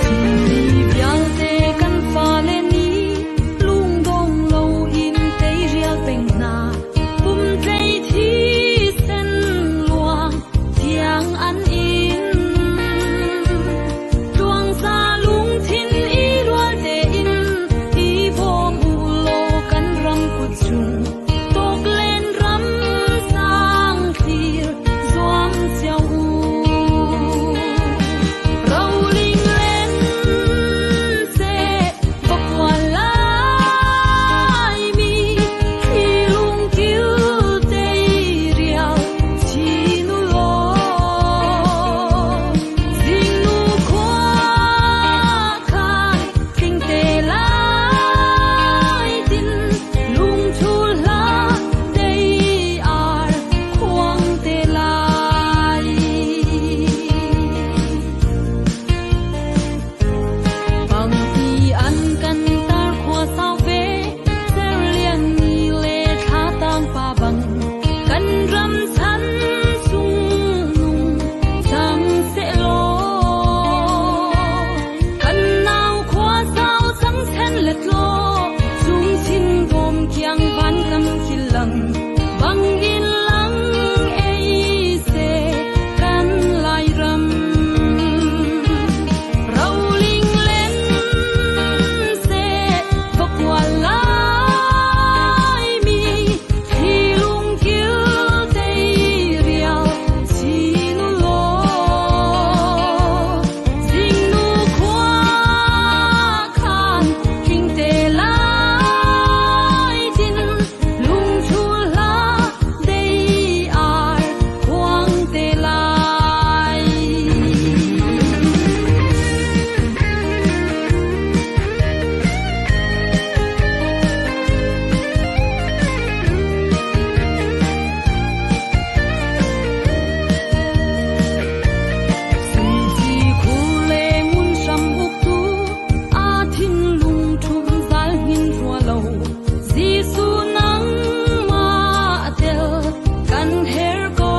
Chinmi vialte kan fale nih lungdong loin teirial peng hna. Pumtlei thisen luang tiang an in. Tluangza lungthin i rual tein i bawm u law kan ram kut chung tawklen ram sang thlir zuam cio u. Roling len seh vakual laimi thli lungkil teirial chin u law. Zingnu khua khan tling te lai tin lungthul hlah dei ar khuang te lai. Pangti an kan tar khua sau ve, cerlian ni le thla tang pa bang, kan ram chan sung nung cang sehlaw. Kan nau khua sau cang sen le tlaw, chung chin bawm kiang van kam khil lang, bang in lang ei se kan Lairam. Roling len seh vakual laimi thli lungkil teirial chin u law. Zingnu khua khan tling te lai tin lungthul hlah dei ar khuang te lai. Suici khu le ngun hram uktu aa thinlung ṭhum zal hngin rua lo. Jesuh nangmah tel kan herh ko.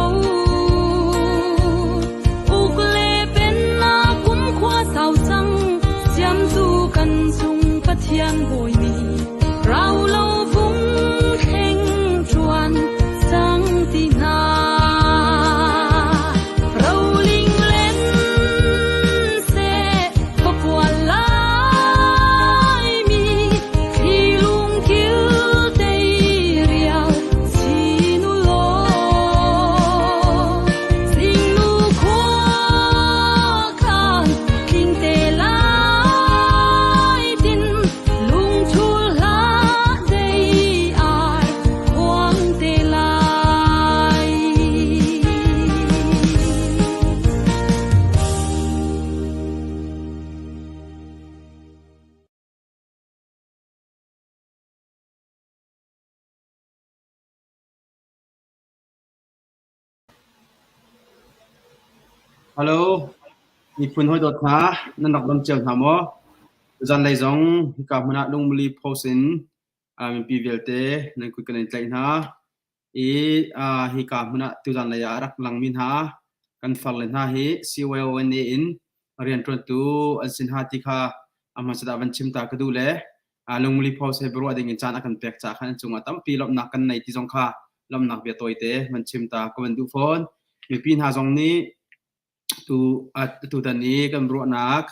Uk le pennak kumkhua sau cang, siamtu kan cung Pathian bawi nih rau lo vung thleng ṭuan cang ti hna. Roling len seh vakual laimi thli lungkil teirial chin u law. Zingnu khua khan tling te lai tin lungthul hlah dei ar khuang te lai. Hello, miphun hawidawt hna, nan rak dam cio hna maw? Zanlei zong hika hmun ah lungmuli post in mipi vialte nan kut kan in tlaih hna. I hika hmun ah tuzanlei ah a rak langmi hna kan farle hna hi CYONA in rianṭuantu an si hna ti kha a hmasa ah van chim ta ka duh le lungmuli post he biaruah ding in caan a kan pek caah khan an cungah tampi lawmhnak kan nei ti zong kha lawmhnak bia tawite van chim ta ka van duh fawn. Mipi hna zong nih tu tutan i kan ruahnak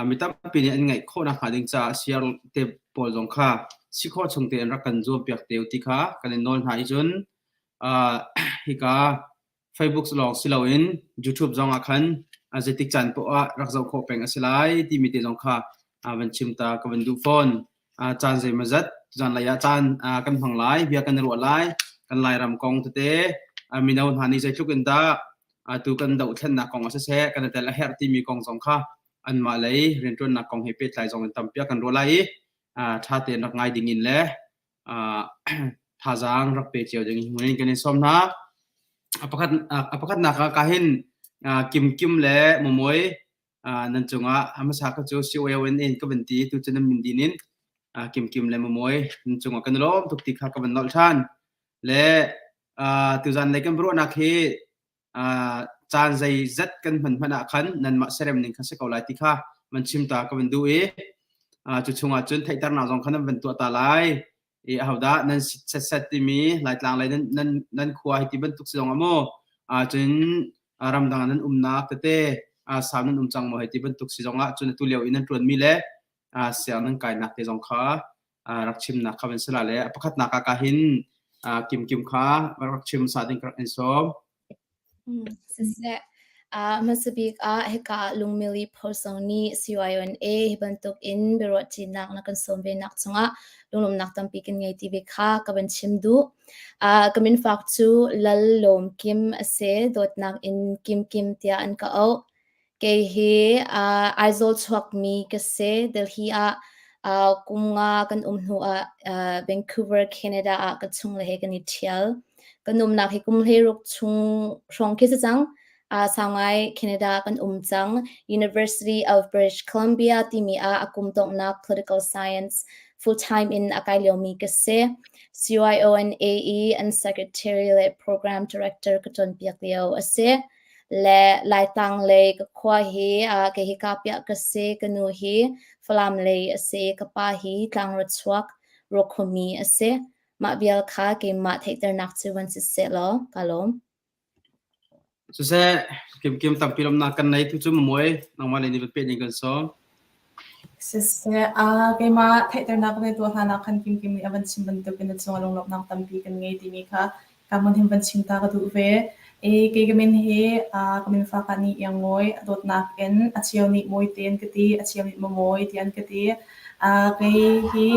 mi tampi nih an ngaih khawh nakhnga ding caah share te pawl zong kha si khawh chung tein rak kan zuam piak te u ti kha kan in nawl hna i cun hika Facebook lawng si loin YouTube zong ah khan zeitik caan poah ah rak zoh khawh peng a si lai timi te zong kha van chim ta ka van duh fawn. Caan zeimawzat zanlei ah caan kan hmang lai, bia kan i ruah lai, kan Lairam kong tete mino hna nih zeitluk in dah atu kan dohthlennak kong ah siseh kan i tel a herh timi kong zong kha anmah lei rianṭuannak kong he pehtlai zong in tampi ah kan ruah lai i ṭha tein rak ngai ding in le thazaang rak pe cio ding in kan in sawm hna. A pakhat a pakhatnak ah ka hin Kim Kim le Momoy. Nan cungah a hmasa kha cu CON in ka van ti tu cu nan min din in Kim Kim le Mamoy nan cungah kan i lawm tuk ti kha ka van nolh ṭhan. Le tuzan lei kan ruahnak hi caan zeizat kan hman hmanh ah khan nanmah serem ning kha si ko lai ti kha van chim ta ka van duh i cu chungah cun theihternak zong kha nan van tuah ta lai i ahodah nan sit setset timi Laitlang lei nan nan nan khua hi ti bantuk si zong ah maw cun ramdang nan umnak tete sau nan um cang maw hei ti bantuk si zong ah cun atu lio i nan ṭuanmi le siang nan kainak te zong kha rak chimnak kha van si la le a pakhatnak ah ka hin Kim Kim kha rak chim sa ding ka rak in sawm. Siseh, hmasa bik ah hika ah Lungmili Phosong nih CYONA hi bantuk in biaruahṭinak na kan sawm ve nak cungah lunglawmhnak tampi kan ngei ti ve kha ka van chim duh. Ka minfak cu Lal Lawm Kim a si, dawtnak in Kim Kim tiah an ka auh. Kei hi Aizawl chuakmi ka si. Delhi ah kum nga kan um hnu ah Vancouver, Canada ah ka chungle he kan i ṭhial. Kan umnak hi kum 16 chung hrawng khi si cang. Sau ngai Canada kan um cang. University of British Columbia timi ah a kum donghnak political science full-time in a kai liomi ka si. CYONAE an secretary le program director ka ṭuanpiak lio a si. Le Laitlang lei ka khua hi kei hi Kapiah ka si, ka nu hi Falam lei a si, ka pa hi Tlangra chuak Ruakhuami a si. Mah vial kha keimah theihternak cu van si seh law ka lawm. Siseh, Kimkim tampi lawmnak kan nei tu cu mamuai nangmah le nih van peh ding kan sawm. Siseh, keimah theihternak le tuah hlan ah khan Kimkim nih a van chim bantukin na cungah lunglawmhnak tampi kan ngei timi kha Ka hmun hin van chim ta ka duh ve. I kei ka min hi ka min fak ah nih Iang Ngawi, a dawtnak in a cheu nih Mawi te an ka ti, a cheu nih Mamawi ti an ka ti. Kei hi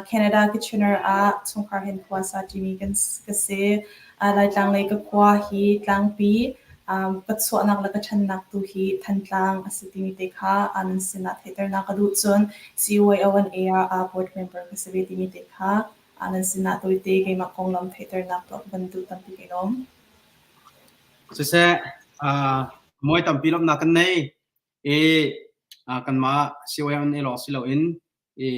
Canada Kitchener ah chungkhar hen khua sa ṭimi kan ka si. Laitlang lei ka khua hi Tlangpi, ka chuahnak le ka ṭhannak tu hi Thantlang a si timi te kha nan sinah theihternak ka duh. Cun CYONA ah board member ka si ve timi te kha nan sinah tawite keimah konglam theihternak tuah ka van duh tampi ka i lawm. Siseh, mawi tampi lawmhnak kan nei i kanmah CYONA lawng si loin i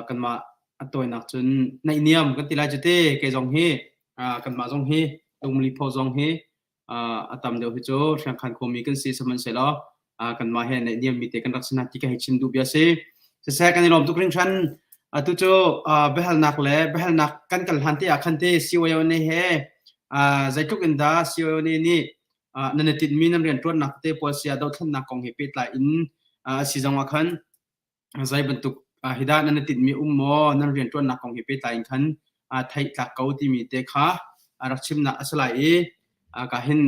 kanmah a tawinak cun naihniam kan ti lai cu te kei zong hi kanmah zong hi lungmuli phaw zong hi a tam deuh hi cu Hriangkhan khuami kan si sihmanhsehlaw kanmah he naihniammi te kan rak si hna ti ka hei chim duh bia si. Siseh kan i lawm tuk hringhran. Atu cu biahalnak le biahalnak kan kal hlan te ah khan te CYONA he zeitluk in dah CYONA nih nan i tinhmi nan rianṭuannak te pawl sia dothlennak kong he pehtlai in a si zong ah khan zei bantuk hi dah nan i tinhmi um maw nan rianṭuannak kong he pehtlai in khan theih tlak ko timi te kha rak chimnak a si lai i ka hin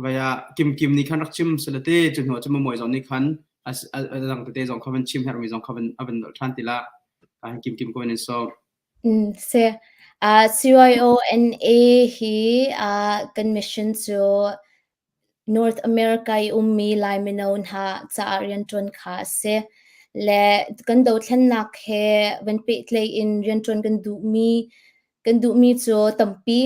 vaya Kim Kim nih khan rak chim salate cu hnu ah cun Mamuai zong nih khan a dang tete zong kha van chim herhmi zong kha van a van nolh ṭhan ti la ka hin Kim Kim ko in sawm. Si. CYONA hi kan mission cu North America i ummi Lai mino hna caah rianṭuan kha a si. Le kan dothlennak he van pehtlaih in rianṭuan kan duhmi cu tampi.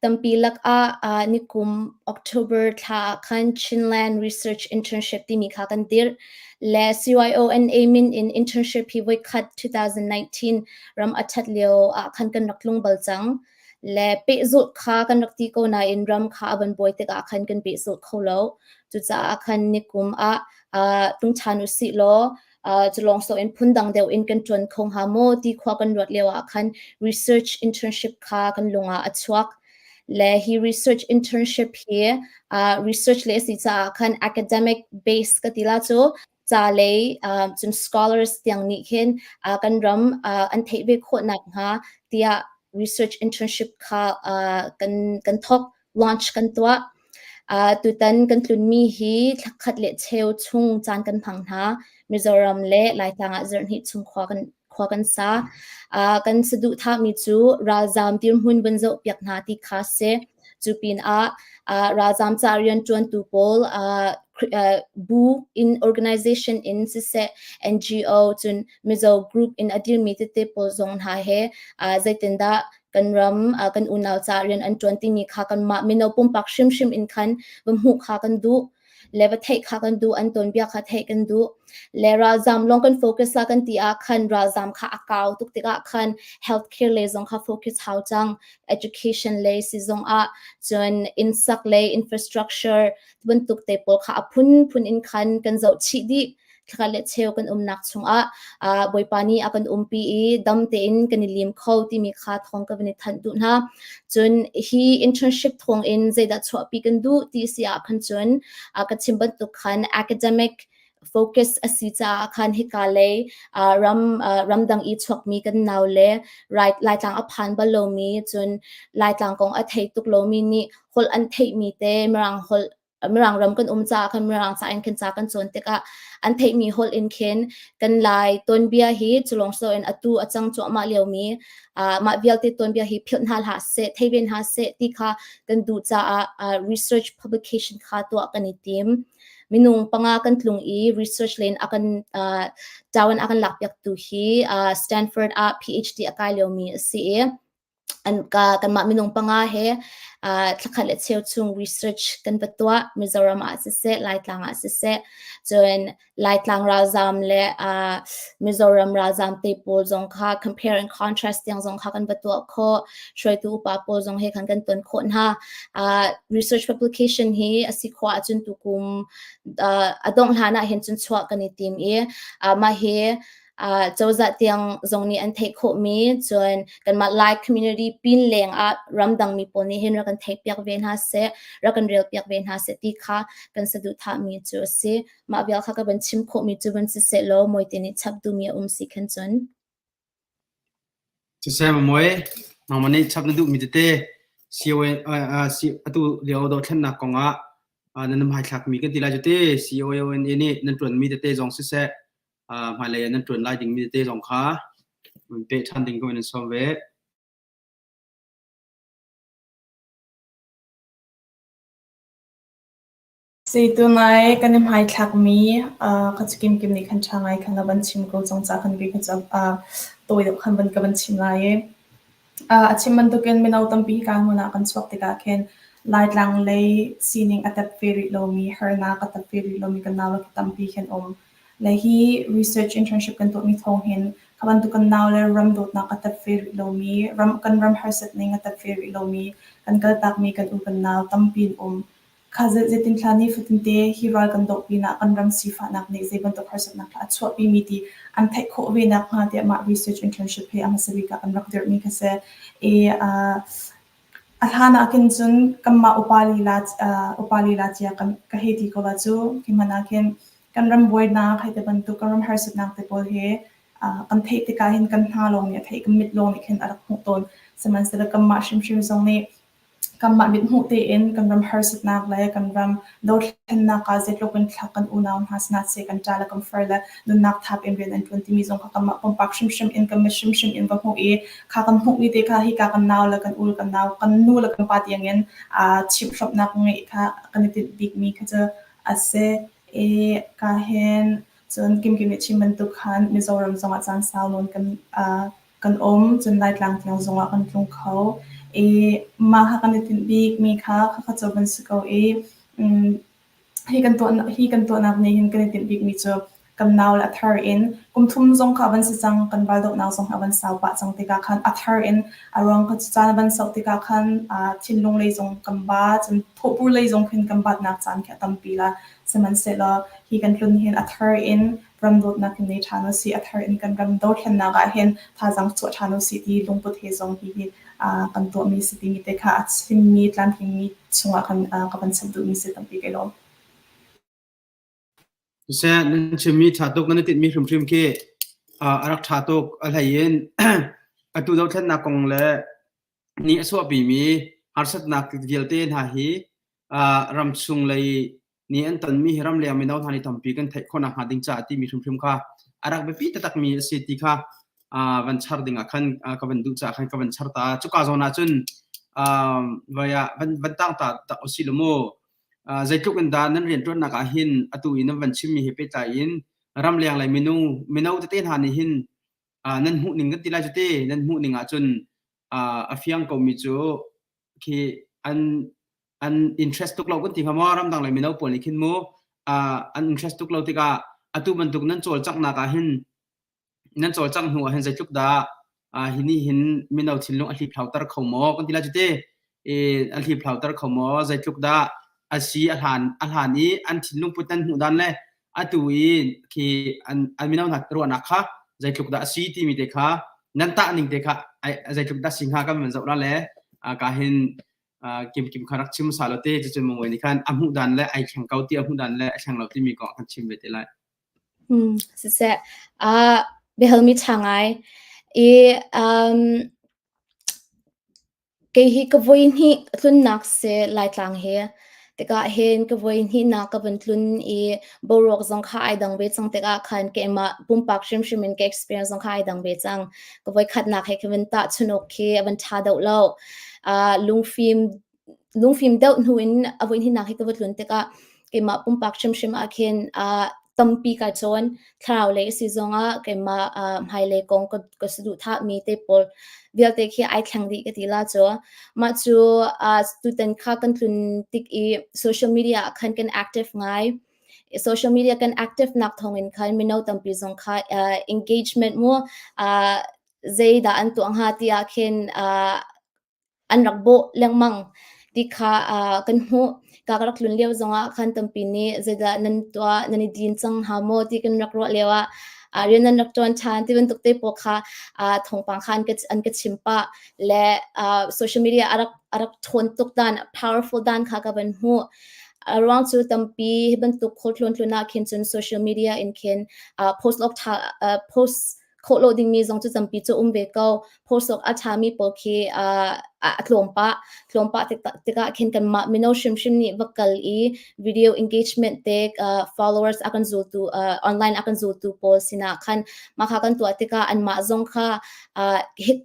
Tampi lakah nikum October thla ah khan Chinland Research Internship timi kha kan dirh. Le CYONA min in internship hi voikhat 2019 ram a ṭhat lio ah khan kan rak tlung bal cang. Le pehzulh kha kan rak ti ko nain ram kha a van buai tikah khan kan pehzulh kho lo. Cucaah khan nikum ah tlung ṭhan u sih law cu lawng so in phundang deuh in kan ṭuan kho hnga maw ti khua kan ruat lio ah khan research internship kha kan lung ah a chuak. Le hi research internship hi research le a si caah khan academic base ka ti la cu ca lei cun scholars tiang nih khin kan ram an theih ve khawh nakhnga tiah research internship kha kan thawk launch kan tuah. Tutan kan tlunmi hi thlakhat le cheu chung caan kan hmang hna. Mizoram le Laitlang ah zarhhnih chung khua kan sa. Kan saduhthahmi cu ralzaam dirhmun van zohpiak hna ti kha si. Cu pinah ralzaam ca rianṭuantu pawl bu in organization in siseh NGO cun Mizo group in a dirmi tete pawl zong hna he zeitindah kan ram kan unau ca rian an ṭuan timi kha kanmah mino pumpak hrimhrim in khan va hmuh kha kan duh. Le va theih kha kan duh, an tuanbia kha theih kan duh. Le ralzam lawng kan focus la kan ti ah khan ralzam kha a kau tuk tikah khan healthcare lei zong kha focus hau cang. Education lei si zong ah cun innsak lei infrastructure bantuk te pawl kha a phunphun in khan kan zoh chih dih. Thlakhat le cheu kan umnak chungah uh, Bawipa nih a kan umpi i dam tein kan i lim kho timi kha thawng ka van i thanh duh hna. Cun hi internship thawng in zeidah chuahpi kan duh ti si ah khan cun uh, ka chim bantuk khan academic focus a si caah khan hika lei uh, ram uh, ramdang i chuakmi kan nau le Laitlang a phan bal lomi cun Laitlang kong a thei tuk lomi nih holh an theihmi te Mirang holh Mirang ram kan um caah khan Mirang ca in khin ca kan cawn tikah an theihmi holh in khin kan Lai tuanbia hi culawng so in atu a cang cuahmah liomi uh, mah vialte tuanbia hi philh hna hlah seh thei ve hna seh ti kha kan duh caah uh, research publication kha tuah kan i tim. Minung panga kan tlung i research len a kan uh, tawan a kan lakpiak tu hi uh, Stanford ah PhD a kai liomi a si i an ka kanmah minung panga he uh, thlakhat le cheu chung research kan va tuah Mizoram ah siseh Laitlang ah siseh cun Laitlang ralzam le uh, Mizoram ralzam te pawl zong kha compare and contrast tiang zong kha kan va tuah khawh hruaitu upa pawl zong he khan kan ton khawh hna uh, research publication hi a si khawh ahcun tukum uh, a dongh hlan ah hin cun chuah kan i tim i uh, mah hi uh, cozah tiang zong nih an theih khawhmi cun kanmah Lai community pin leng ah ramdang mi pawl nih hin rak kan theih piak ve hna seh rak kan rel piak ve hna seh ti kha kan saduhthahmi cu a si. Mah vial kha ka van chim khawhmi cu van si seh law Mawite nih chap duhmi a um si khan cun. Siseh Mawi, nangmah nih chap na duhmi tete atu lio dothlennak kongah nan hmaithlakmi kan ti lai cu te CONA nih nan ṭuanmi tete zong siseh hmailei ah nan ṭuan lai dingmi tete zong kha peh ṭhan ding ko in an sawm ve. Tunai kan i hmaithlakmi ka cu Kimkim nih khan ṭha ngai khan a van chim ko cang caah khan kei kha cu tawi deuh khan van ka van chim lai i a chim bantukin mino tampi hika hmun ah kan chuak tikah khin Laitlang lei sining a tep ve rih lomi, harnak a tep ve rih lomi kan naule khi tampi khi an um. Le hi research internship kan tuahmi thawng hin kha bantuk kan naule ram dawtnak a tep ve rih lomi, ram kan ram harsat ning a tep ve rih lomi, kan kaltakmi kan u kan nau tampi an um. Kha zeitin thla nifatinte hi ral kan doh pinah kan ram sifahnak nih zei bantuk harsatnak dah a chuahpimi ti an theih khawh ve nakhnga tiah mah research internship hi a hmasa bik ah kan rak dirhmi kha si. I a hlan ah khin cun kanmah upa lila upa lila cia kan ka hei ti ko la cu khi hmanh ah khin kan ram buainak hei ti bantuk kan ram harsatnak te pawl hi kan theih tikah hin kan hna lawng nih a theih kan mit lawng nih khin a rak hmuh tawn. Sihmanhsehlaw kanmah hrimhrim zong nih Kanmah mithmuh tein kan ram harsatnak le kan ram dothlennak ah zeitluk in thlak kan unau hna sinah seh kan ṭa le kan far le nunnak thap in rian an ṭuan timi zong kha kanmah pumpak hrimhrim in kan mit hrimhrim in va hmuh i kha kan hmuhmi te kha hika kan nau le kan u le kan nau kan nu le kan pa tiangin chimhhromhnak ngeih kha kan i tinh bikmi kha cu a si. I ka hin cun Kimkim nih chim bantuk khan Mizoram zongah caan sau nawn kan kan um, cun Laitlang tiang zongah kan tlung kho. I mah kha kan i tinh bikmi kha khakha cu van si ko i um, hi kan tuah hi kan tuahnak nih hin kan i tinh bikmi cu kan nau le a thar in kum thum zong kha van si cang kan raldohnak zong a van sau pah cang tikah khan a thar in a ruang kha caan a van sauh tikah khan thinlung lei zong kan ba cun thawhpur lei zong khin kan batnak caan khi a tampi la sihmanhsehlaw hi kan tlun hin a thar in ram dawtnak in nei ṭhan usih, a thar in kan ram dothlennak ah hin thazaang chuah ṭhan usih ti lungput he zong hi hi kan tuahmi si timi te kha a chimmi tlamtlingmi chungah kan ka van chim duhmi si tampi kai lawm. Siseh nan chimmi ṭha tuk nan i tinhmi hrimhrim khi a rak ṭha tuk a hlei in atu dothlennak kong le nih a chuahpimi harsatnak vialte hna hi ramchung lei nih an tonmi hi ramleng mino hna nih tampi kan theih khawh nakhnga ding caah timi hrimhrim kha a rak biapi taktakmi a si ti kha van char ding ah khan ka van duh caah khan ka van char ta. Cuka zawn ah cun vai ah van van tang ta tak usih law mu zeitluk in dah nan rianṭuannak ah hin atu i nan van chimmi he pehtlai in ramleng lei minung mino tete hna nih hin nan hmuh ning kan ti lai cu te nan hmuh ning ah cun a fiang komi cu khi an. an interest tuk lo kan ti hnga maw ramdang lei mino pawl nih khin mu an interest tuk lo tikah atu bantuk nan cawlcanghnak ah hin nan cawlcangh hnu ah hin zeitluk dah hi nih hin mino thinlung a hliphlauter kho maw kan ti lai cu te i a hliphlauter kho maw zeitluk dah a si a hlan a hlan i an thinlung put nan hmuh dan le atu i khi an an mino hna ruahnak kha zeitluk dah a si timi te kha nan tah ning te kha zeitluk dah si hnga kan van zoh la le ka hin kim kim kha rak chim sa lo te cucun mongoi nih khan a hmuh dan le ai thleng ko ti a hmuh dan le a thleng lo timi kong kan chim ve te lai. Siseh, biahalmi ṭha ngai. I um, kei hi ka voihnih tlunnak si Laitlang hi. Tikah hin ka voihnihnak ka van tlun i boruak zong kha ai dang ve cang tikah khan keimah pumpak hrimhrim in ka experience zong kha ai dang ve cang. Ka voikhatnak he ka van tahchunh awk khi a van ṭha deuh lo. Lungfim lungfim deuh hnu in a voihnihnak hi ka va tlun tikah keimah pumpak hrimhrim ah khin uh, tampi ka cawn. Thlarau lei a si zongah keimah uh, hmailei kong ka, ka saduhthahmi te pawl vialte khi ai thleng dih ka ti la cu. Mah cu uh, tutan kha kan tlun tik i social media ah khan kan active ngai. Social media kan active nak thawngin khan mino tampi zong kha uh, engagement mu uh, zeidah an tuah hnga ti ah khin uh, an rak bawh lengmang ti kha uh, kan hmuh. Ka ka rak tlun lio zongah khan tampi nih zeidah nan tuah, nan i din cang hnga maw ti kan rak ruah lio ah uh, rian nan rak ṭuan ṭhan ti bantuk te pawl kha uh, thawngpang kha an ka, an ka chim pah le uh, social media a rak a rak ṭhawn tuk dan, powerful dan kha ka van hmuh. A ruang cu tampi hi bantuk khualtlawn tlun ah khin cun social media in khin uh, post awk ṭha uh, post khawh lo dingmi zong cu tampi cu um ve ko. Post awk a ṭhami pawl khi uh, a tlawm pah. Tlawm pah tikah khin kanmah mino hrimhrim nih va kal i video engagement te uh, followers a kan zultu uh, online a kan zultu pawl sinah khan mah kha kan tuah tikah anmah zong kha uh, hik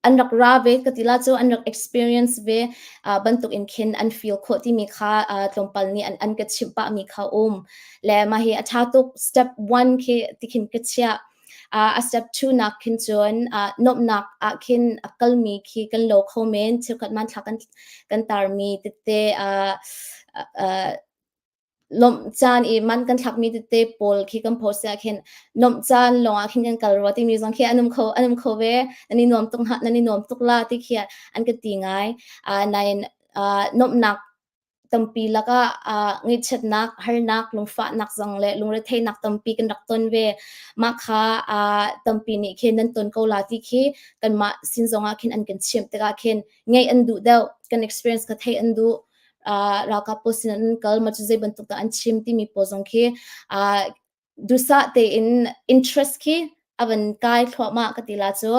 an rak ra ve ka ti la cu an rak experience ve uh, bantuk in khin an feel khawh timi kha uh, tlawmpal nih an, an ka chimh pah mi kha um le mah hi a tha tuk step 1 khi tikhin ka chiah uh, a step 2 nak khin cun uh, nomnak ah khin a kalmi khi kan lo kho men cheukhat man thlak kan kan tarmi tete uh, uh, Lawmh caan i man kan thlakmi tete pawl khi kan post ah khin lawmh caan lawngah khin kan kal rua timi zong khi an um kho an um kho ve. Nan i nuam tuk nan i nuam tuk la ti khi an ka ti ngai. Uh, nain uh, nuamhnak tampi lakah uh, ngaihchiatnak, harnak, lungfahnak zong le lungretheihnak tampi kan rak ton ve. Mah kha uh, tampi nih khin nan ton ko la ti khi kanmah sin zongah khin an kan chimh tikah khin ngeih an duh deuh, kan experience kha theih an duh. uh, ralkap pawl sin an kal ma cu zei bantuk dah an chim timi pawl zong khi uh, dusa tein interest khi avan kai thluahmah ka ti la cu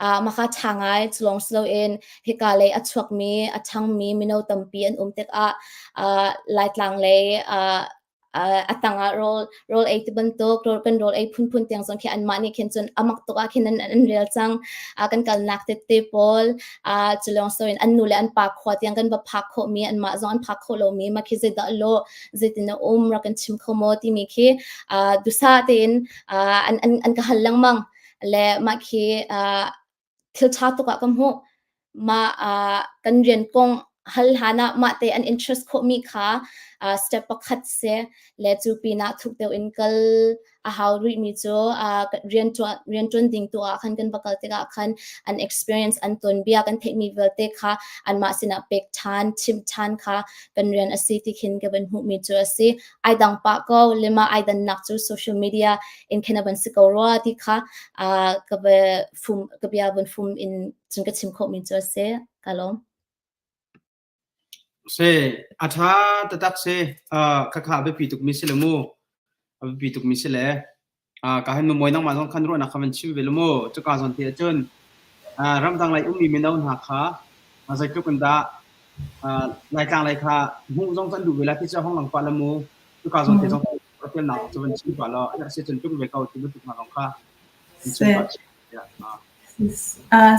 uh, maka tha ngai chulong slo in hika lei a chuak mi a thang mi mino tampi an um tikah uh, laitlang lei uh, a tangah rawl rawl ei ti bantuk rawl kan rawl ei phunphun tiang zong khi anmah nih khin cun amak tuk ah khin an, an rel cang uh, kan kalnak tete pawl uh, culong so in an nu le an pa khua tiang kan va phak khawh mi anmah zong an phak khawh lomi ma khi zeidah lo zeitin a um rak kan chim kho maw timi khi uh, dusa tein uh, an, an, an ka hal lengmang le mah khi uh, thil ṭha tuk ah ka hmuh. Mah uh, kan rian kong hal hlan ah mah te an interest khawhmi kha uh, step pakhat si le cu pinah thuk deuh in kal a hau rihmi cu uh, rian ṭuan rian ṭuan ding tu ah khan kan va kal tikah khan an experience an tuanbia kan theihmi vialte kha anmah sinah pek ṭhan chimh ṭhan kha kan rian a si ti khin ka van hmuhmi cu a si ai dang pah ko lema ai dannak cu social media in khin a van si ko rua ti kha uh, ka va fum ka bia vun fum in cun ka chim khawhmi cu a si ka lawm Se a ṭha taktak si uh, khakha a biapi tukmi si le mu a biapi tukmi si le uh, ka hin mawi nangmah zong khan ruahnak kha van chim ve le mu cuka zawn te ahcun uh, ramdang lei ummi mino hna kha uh, zeitluk in dah uh, Laitlang lei kha hmuh zong kan duh ve la ti cu hong lang pah le mu cuka zawn te zong felnak cu van chim pah law a si cun tuk ve ko ti bantuk hna zong kha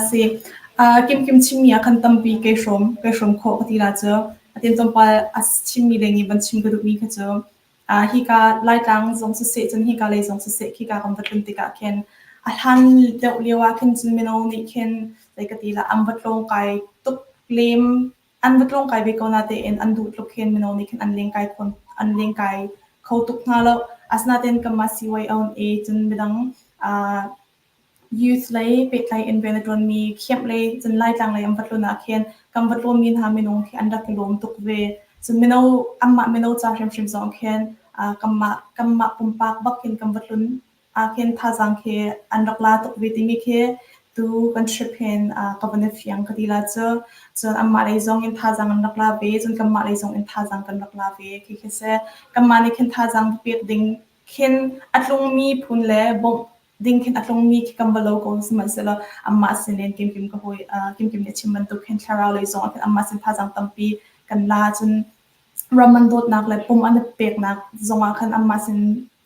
Si. Kimkim chimmi ah khan tampi kei hrawm, kei hrawm khawh ka ti la cu. Atin tlawmpal a chimmi leng i van chim ka duhmi kha cu hika Laitlang zong siseh cun hika lei zong siseh khika kan va tlun tikah khin a hlan deuh lio ah khin cun mino nih khin zei ka ti la an va tlawngkai tuk lem. An va tlawngkai ve ko natein an duh tluk hin mino nih khin an lengkai khon an lengkai kho tuk hna lo. Asinain kanmah CYONA cun midang uh, youth lei pehtlai in rian a ṭuanmi camp lei cun Laitlang lei an va tlun ah khin kan va tlawnmi hna minung khi an rak i lawm tuk ve. Cun mino anmah mino ca hrimhrim zong khin uh, kanmah kanmah pumpak bak in kan va tlun ah khin thazaang khi an rak la tuk ve timi khi tu kan trip hin uh, ka van i fiang ka ti la cu. Cun anmah lei zong in thazaang an rak la ve, cun kanmah lei zong in thazaang kan rak la ve khi khi si. Kanmah nih khin thazaang pek ding khin a tlungmi phun le bawmh ding khin a tlungmi khi kan va lo ko sihmanhsehlaw anmah sinin Kimkim ka hawi uh, Kimkim nih a chim bantuk khin thlarau lei zong ah khin anmah sin thazaang tampi kan la cun ram an dawtnak le pum an i peknak zongah khan anmah sin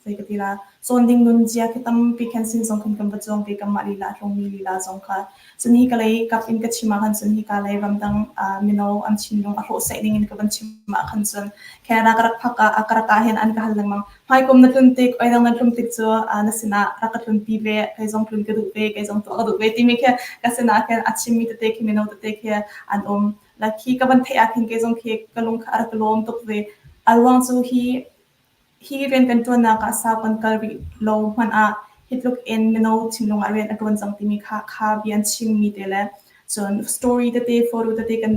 zei ka ti la cawn ding nun zia khi tampi khan sin zong khin kan va cawng ve kanmah lila a tlungmi lila zong kha cun hi ka lei kap in ka chim ah khan cun hi ka lei ramdang uh, mino an thinlung a hlawh saih ding in ka van chim ah khan cun Canada ka rak phak ah ka rak ah hin an ka hal lengmang hmaikum na tlun tik oi dang na tlum tik cu na sinah rak ka tlunpi ve kei zong tlun ka duh ve kei zong tuah ka duh ve timi khi ka sinah khin a chimmi tete khi mino tete khi an um like hi ka van theih ah khin kei zong khi ka lung kha a rak lawm tuk ve a ruang cu hi hi rian kan ṭuannak ah sau kan kal rih lo hmanh ah hi tluk in mino thinlung ah rian a ṭuan cang timi kha kha bia an chimmi te le cun story tete photo tete kan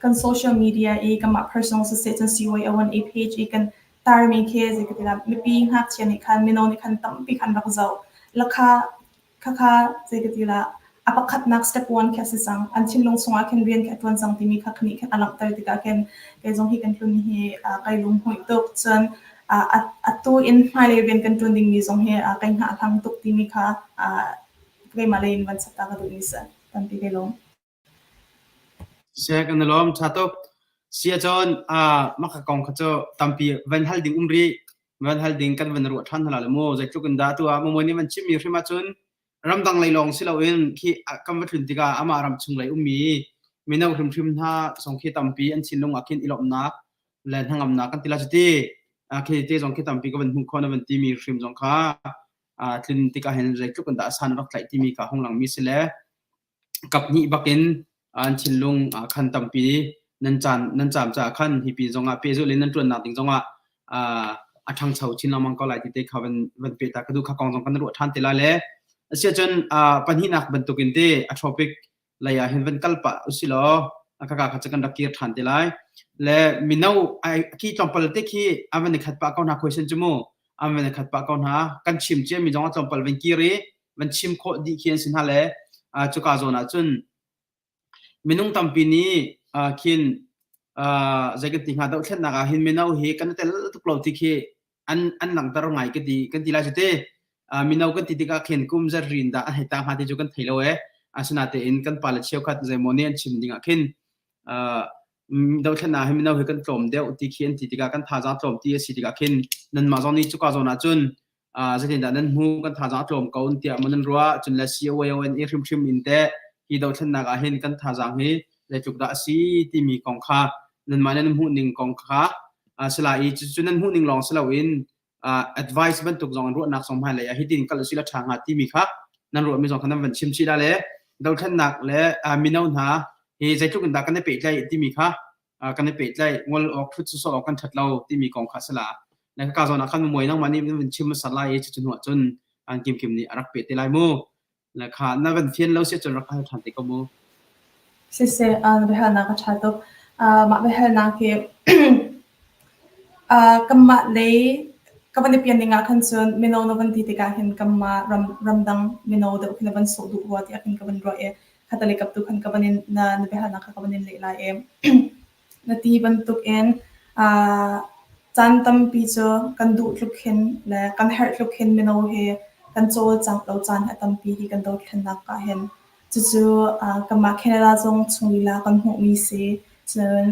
kan social media i kanmah personal siseh cun CYO1A page i kan tarmi khi zei ka ti la mipi ngakchia nih khan mino nih khan tampi khan rak zoh lakha khakha zei ka ti la a pakhatnak step one khi a si cang an thinlung chungah khin rian khi a ṭuan cang timi kha nih khin a langhter tikah khin kei zong hi kan tlun hi kai lunghmuih tuk cun atu in hmailei rian kan ṭuan dingmi zong hi kai hngahhlang tuk timi kha keimah lei in van chap ta ka duhmi si tampi kai lawm. Seh kan i lawm ṭha tuk. Si ahcun mah ka kong kha cu tampi van hal ding um rih. Van hal ding kan van ruah ṭhan hna lai mu. Zeitluk in dah tu ah Mamuai nih van chimmi hrim ahcun ramdang lei lawng si loin khi kan va tlun tikah amah ram chung lei ummi mino hrimhrim hna zong khi tampi an thinlung ah khin i lawmhnak le hnangamnak kan ti la cuti khi te zong khi tampi ka van hmuh khawh na van timi hrim zong kha tlun tikah hin zeitluk in dah san rak tlaih timi kha hung langmi si le kaphnih bakin an thinlung ah khan tampi nan caan nan caam caah khan hi pin zongah pehzulh in nan ṭuannak ding zongah a ṭhangcho chin lengmang ko lai ti te kha van van peh ta ka duh kha kong zong kan ruah ṭhan te lai le asiahcun pahnihnak bantukin te a topic lei ah hin van kal pah usilaw kaka kha cu kan rak kir ṭhan te lai le mino khi tlawmpal te khi a van i khat pah ko hna question cu mu an van i khat pah ko hna kan chim cia mi zong a tlawmpal van kir i van chim khawh dih khi an si hna le cuka zawn ah cun minung tampi nih khin zei kan ti hnga dohthlennak ah hin mino hi kan tel tuk lo ti khi an an langhter ngai ka ti kan ti lai cu te mino kan ti tikah khin kum zat rin dah an hei ta hnga ti cu kan thei lo e asinatein kan pale cheukhat zeimaw nih an chim ding ah khin dohthlennak hi mino hi kan tlawm deuh ti khi an ti tikah kan thazaang tlawm ti a si tikah khin nanmah zong nih cuka zawn ah cun zeitindah nan hmu kan thazaang a tlawm ko tiah maw nan ruah cun le COAON i hrimhrim in teh hi dothlennak ah hin kan thazaang hi zeitluk dah a si timi kong kha nanmah nan hmuh ning kong kha sila i cucu nan hmuh ning lawng si loin advice bantuk zong ruahnak zong hmailei ah hitin kal usila ṭha hnga timi kha nan ruahmi zong kha nan van chim chih la le dothlennak le mino hna hi zeitluk in dah kan i pehtlaih timi kha kan i pehtlaih ngol awk thut sawsawh awk kan ṭhat lo timi kong kha sila na ka zawn ah khan muai nangmah nih van chim hmasa lai i cucu hnu ah cun an Kimkim nih a rak peh te lai mu na kha na van fian lo si cun rak hal ṭhan te ko mu. Siseh, na biahalnak a ṭha tuk. Mah biahalnak hi kanmah lei ka van i pian ning ah khan cun mino na van ti tikah hin kanmah ram ramdang mino deuh khi na van sawh duh rua tiah khin ka van ruah i khatalei kap tu khan ka van in na na biahalnak kha ka van in leh lai i na ti bantukin caan tampi cu kan duh tluk hin le kan herh tluk hin mino hi kan cawlcangh lo caan a tampi hi kan dothlennak ah hin. Cucu kanmah Canada zong chung lila kan hmuhmi si. Cun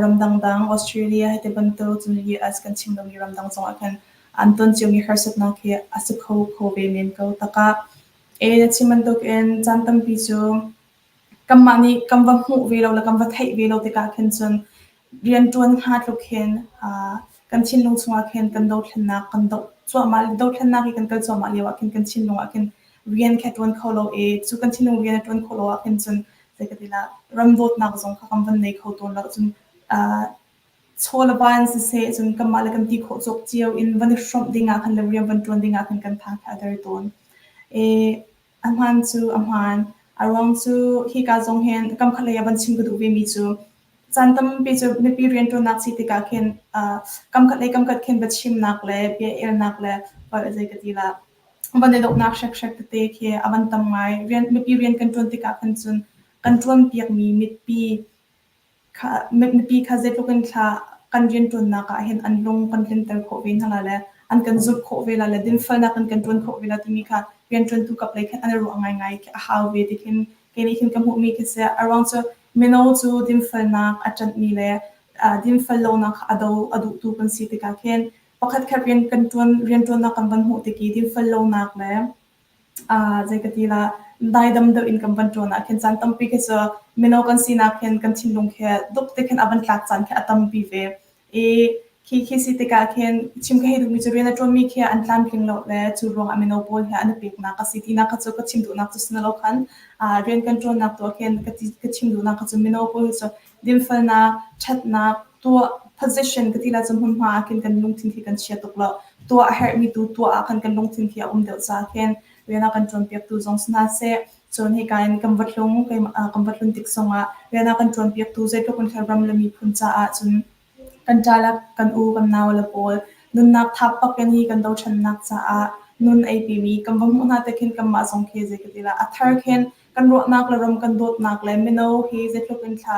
ram dangdang Australia hei ti bantuk cun US kan chim lomi ramdang zongah khan an ton ciomi harsatnak hi a si kho kho ve men ko. Takah e na chim bantukin caan tampi cu Kanmah nih kan va hmuh ve lo le kan va theih ve lo tikah khin cun rianṭuan hnga tluk hin kan thinlung chungah khin kan dothlennak kan doh cuahmah dothlennak i kan kal cuahmah lio ah khin kan thinlung ah khin rian khi a ṭuan kho lo i cu kan thinlung rian a ṭuan khawh lo ah khin cun. Zei ka ti la ram dawtnak zong kha kan van nei kho tawn lo cun chaw le van siseh cun kanmah le kan ti khawh cawk cio in van i hrawmh ding ah khan le rian van ṭuan ding ah khan kan tha kha a der tawn. I a hmaan cu a hmaan. A ruang cu hika zong hin kam khat lei ah van chim ka duh vemi cu caan tampi cu mipi rianṭuannak si tikah khin kam khat lei kam khat khin va chimnak le bia elnak le zei ka ti la van i dawhnak hrekhrek tete khi a van tam ngai. Rian, mipi rian kan ṭuan tikah khan cun kan ṭuanpiakmi mipi kha mipi kha zeitluk in thla kan rianṭuannak ah hin an lung kan tlinter khawh ve hna la le an kan zumh khawh ve la le dinfelnak in kan ṭuan khawh ve la timi kha rianṭuantu kap lei khan an i ruah ngaingai khi a hau ve ti khin kei nih khin ka hmuhmi khi si. A ruang cu mino cu dinfelnak a ṭanhmi le dinfel lonak kha a do a duhtu kan si tikah khin pakhatkhat rian kan ṭuan rianṭuannak kan van hmuh tik i dinfel lonak le zei ka ti la daidam deuh in kan van ṭuan ah khin caan tampi khi cu mino kan sinak hin kan thinlung khi duk te khin a van tlak caan khi a tampi ve. I khi khi si tikah khin chim ka hei duhmi cu rian a ṭuanmi khi an tlamtling lo le cu ruangah mino pawl he an i peknak a si tinak kha cu ka chim duhnak cu si na lo khan rian kan ṭuannak tu ah khin ka chim duhnak kha cu mino pawl hi cu dinfelnak, ṭhatnak, tuah position ka ti la cu hmunhma ah khin kan lungthin khi kan chia tuk lo. Tuah a herhmi tu tuah ah khan kan lungthin khi a um deuh caah khin rian a kan ṭuanpiaktu zong si hna seh, cun hika in kan va tlung, kan va tlun tik zongah rian a kan ṭuanpiaktu zeitluk in ram le miphun caah cun kan ṭa le kan u kan nau le pawl nunnak thap bak in hi kan doṭhennak caah nun ei pimi kan va hmuh hna te khin kanmah zong khi zei ka ti la a thar khin kan ruahnak le ram kan dawtnak le mino hi zeitluk in thla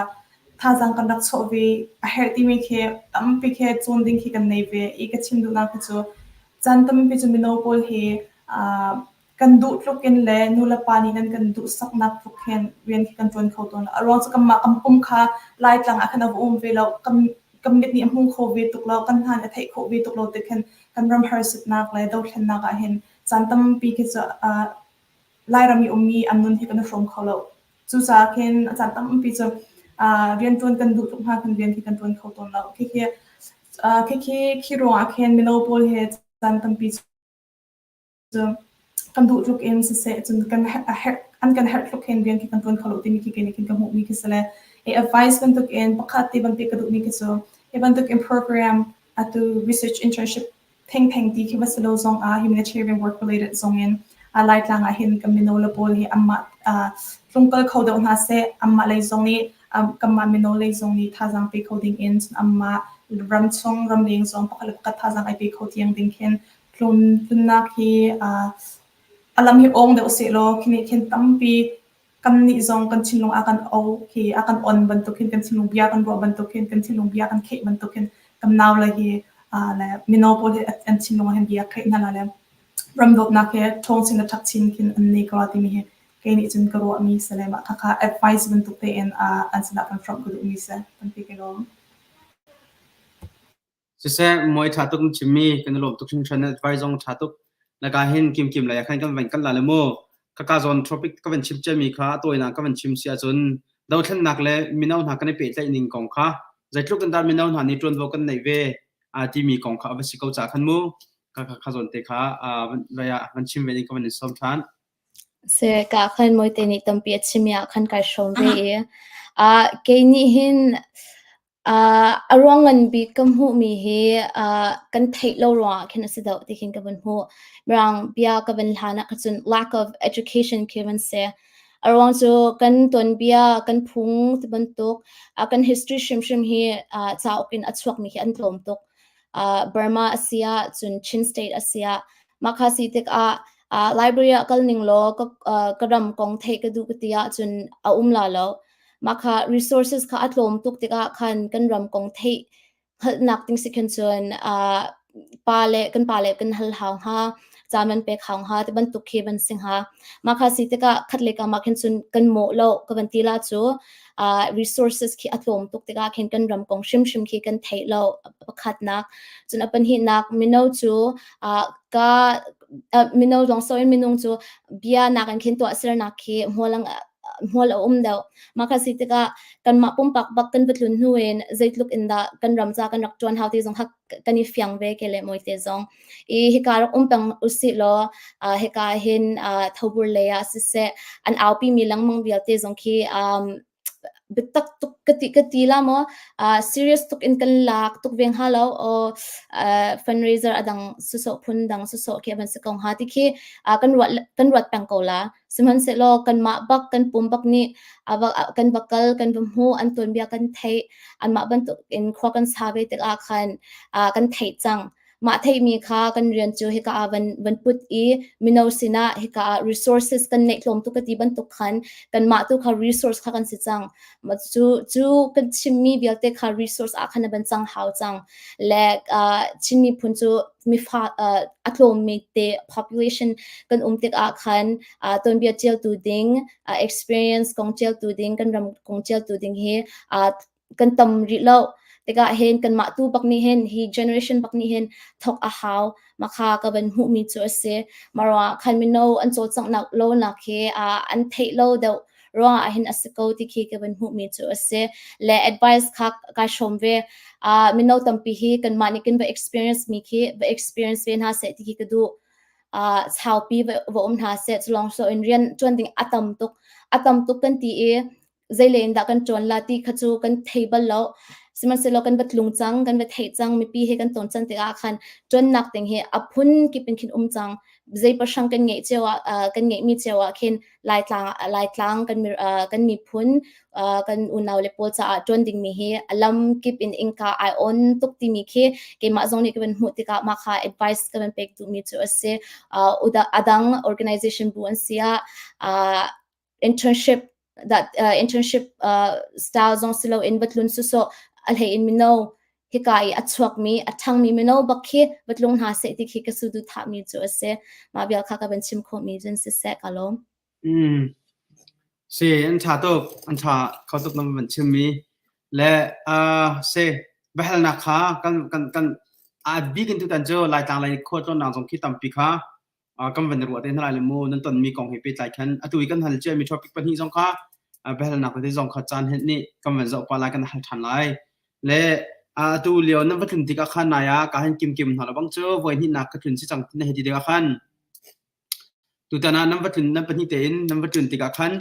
thazaang kan rak chuah ve a herh timi khi tampi khi cawn ding khi kan nei ve i ka chim duhnak khi cu caan tampi cu mino pawl hi kan duh tluk in le nu le pa nih nan kan duhsaknak tluk hin rian khi kan ṭuan kho tawn lo. A ruang cu kanmah kan pum kha Laitlang ah khan a va um ve lo. Kan kan mit nih a hmu kho ve tuk lo. Kan hna nih a theih khawh ve tuk lo tik hin kan ram harsatnak le dothlennak ah hin caan tampi khi cu Lairam i ummi an nun hi kan i hrawm kho lo. Cucaah khin a caan tampi cu rianṭuan kan duh tuk hna khin rian khi kan ṭuan kho tawn lo. Khikhi khikhi khi ruangah khin mino pawl he caan tampi cu kan duh tluk in siseh cun kan herh an kan herh tluk hin rian khi kan ṭuan kho lo timi khi kei nih khin ka hmuhmi khi si le i advice bantuk in pakhat te bantuk ka duhmi khi cu hi bantuk in program atu research internship thengtheng ti khi va si lo zong ah humanitarian work related zong in Laitlang ah hin kan mino le pawl hi anmah tlungkal kho deuh hna seh anmah lei zong nih kanmah mino lei zong nih thazaang pe kho ding in cun anmah ramchung ramleng zong pakhat le pakhat thazaang ai pe kho tiang ding khin tlun tlunnak hi a lam hi ong deuh seh law khi nih khin tampi kannih zong kan thinlung a kan o khi a kan on bantuk hin kan thinlung bia kan ruah bantuk hin kan thinlung bia kan kheih bantuk hin kan nau le hi le mino pawl hi an thinlung ah hin bia kheih hna la le ram dawtnak he ṭhawng chin le ṭhak chin khin an nei ko timi hi kei nih cun ka ruahmi si le mah khakha advice bantuk tein an sinah kan hrawmh ka duhmi si tampi ka lawm. Siseh, mawi ṭha tuk na chimmi kan i lawm tuk hringhran. Na advice zong ṭha tuk. Naka hin kimkim lei ah khan kan van kal la le mu. Khaka zawn topic ka van chim ciami kha a tawinak ka van chim si ahcun dothlennak le mino hna kan i pehtlaih ning kong kha zeitluk in dah mino hna nih ṭuanvo kan neih ve aa timi kong kha a va si ko ca khan mu. Kha kha kha zawn te kha vai ah van chim ve ding ka van in sawm ṭhan. Si ka khan mawite nih tampi a chim i ah khan kai hrawm ve i kei nih hin A ruang ngan bik ka hmuhmi hi kan theih lo ruangah khin a si deuh ti khin ka vun hmuh. Mirang bia ka van hlan ah cun lack of education khi van si. A ruang cu kan tuanbia, kan phung ti bantuk, kan history hrimhrim hi cauk in a chuakmi hi an tlawm tuk. Burma a si ah, cun Chin state a si ah, mah kha si tikah library ah kal ning law ka ram kong theih ka duh ka ti ahcun a um la lo. Mah kha resources kha a tlawm tuk tikah khan kan ram kong theih hngalhnak ding si khin cun pa le kan pa le kan hal hau hnga, caan van pek hau hnga ti bantuk khi van si hnga. Mah kha si tikah khat le kam ah khin cun kan mawh lo ka van ti la cu resources khi a tlawm tuk tikah khin kan ram kong hrimhrim khi kan theih lo pakhatnak. Cun a pahnihnak mino cu ka mino lawng so in minung cu bia nak in khin tuahsernak khi hmual a. hmual a um deuh. Mah kha si tikah kanmah pumpak bak kan va tlun hnu in zeitluk in dah kan ram ca kan rak ṭuan hau ti zong kha kan i fiang ve ke le moi te zong. I hika rak um peng usih law hika hin thobur lei ah siseh an aupi mi lengmang vialte zong khi biatak tuk ka ti ka ti la maw serious tuk in kan lak tuk ve hnga lo aw fundraiser adang sawsawh phun dang sawsawh khi van si ko hnga ti khi kan ruat kan ruat peng ko la. Sihmanhsehlaw kanmah bak kan pum bak nih kan va kal kan va hmu an tuanbia kan theih anmah bantuk in khua kan sa ve tikah khan kan theih cang. Mah theihmi kha kan rian cu hika ah van van put i mino sinah hika ah resources kan neih tlawm tuk ka ti bantuk khan kanmah tu kha resource kha kan si cang. Cu cu kan chimmi vialte kha resource ah khan a van cang hau cang. Le Chin miphun cu mifa a tlawmmi te population kan um tikah khan tuanbia ṭialtu ding, experience kong ṭialtu ding, kan ram kong ṭialtu ding hi kan tam rih lo. Tikah hin kanmah tu bak nih hin hi generation bak nih hin thawk a hau. Makha ka van hmuhmi cu a si. Mah ruangah khan mino an cawlcanghnak lonak hi an theih lo deuh ruangah hin a si ko ti khi ka van hmuhmi cu a si. Le advice kha kai hrawm ve. Mino tampi hi kanmah nih kan va experience mi khi va experience ve hna seh ti khi ka duh. Saupi va, va um hna seh. Cu lawng so in rian ṭuan ding a tam tuk. A tam tuk kan ti i zeilei in dah kan ṭuan la ti kha cu kan thei bal lo. Sihmanhsehlaw kan va tlung cang, kan va theih cang, mipi he kan ton cang tikah khan ṭuannak ding hi a phun kip in khin um cang. Zei pahrang kan ngeih cio ah kan ngeihmi cio ah khin Laitlang Laitlang kan kan miphun kan unau le pawl caah ṭuan dingmi hi a lam kip in innka ai on tuk timi khi keimah zong nih ka van hmuh tikah mah kha advice ka van pek duhmi cu a si. A dang organization bu an si ah internship that internship style zong si loin va tlun sawsawh a hlei in mino hika i a chuakmi a ṭhangmi mino bak khi va tlung hna seh ti khi ka suduhthahmi cu a si. Mah vial kha ka van chim khawhmi cun siseh ka lawm. Mm. Si an ṭha tuk an ṭha kho tuk na van chimmi le uh, si biahalnak kha kan kan kan a bik in tutan cu Laitlang lei khualtlawnnak zong khi tampi kha kan van ruah te hna lai le mu nan tonmi kong he pehtlai khan atu i kan hal ciami topic pahnih zong kha biahalnak tete zong kha caan hen nih kan van zoh pa lai kan hal ṭhan lai le atu lio nan va tlun tikah khan nai ah ka han kim kim hna lo bang cu voi hnihnak ka tlun si cang na hei ti tikah khan tutan ah nan va tlun nan pahnih tein nan va tlun tikah khan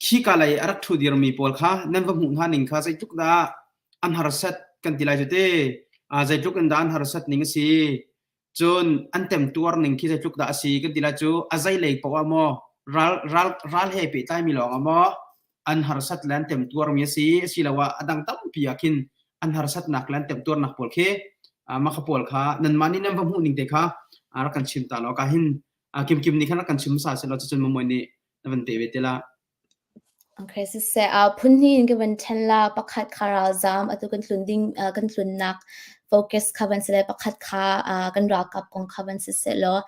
Khika lei a rak ṭhu dirmi pawl kha nan va hmuh hna ning kha zeitluk dah an harsat kan ti lai cu te. Zeitluk in dah an harsat ning a si. Cun an temtuar ning khi zeitluk dah a si kan ti lai cu a zeilei paoh ah maw ral, ral, ral he pehtlaimi lawng ah maw an harsat le an temtuarmi a si asiloah a dang tampi ah khin an harsatnak le an temtuarnak pawl khi mah kha pawl kha nanmah nih nan va hmuh ning te kha rak kan chim ta law ka hin Kim Kim nih khan rak kan chim hmasa seh law cucun Mamoy nih na van te ve te la. Okay, siseh, phun hnih in ka van ṭhen la. Pakhat kha ralzaam, atu kan tlun ding, kan tlunnak focus kha van si le pakhat kha kan ralkap kong kha van si seh law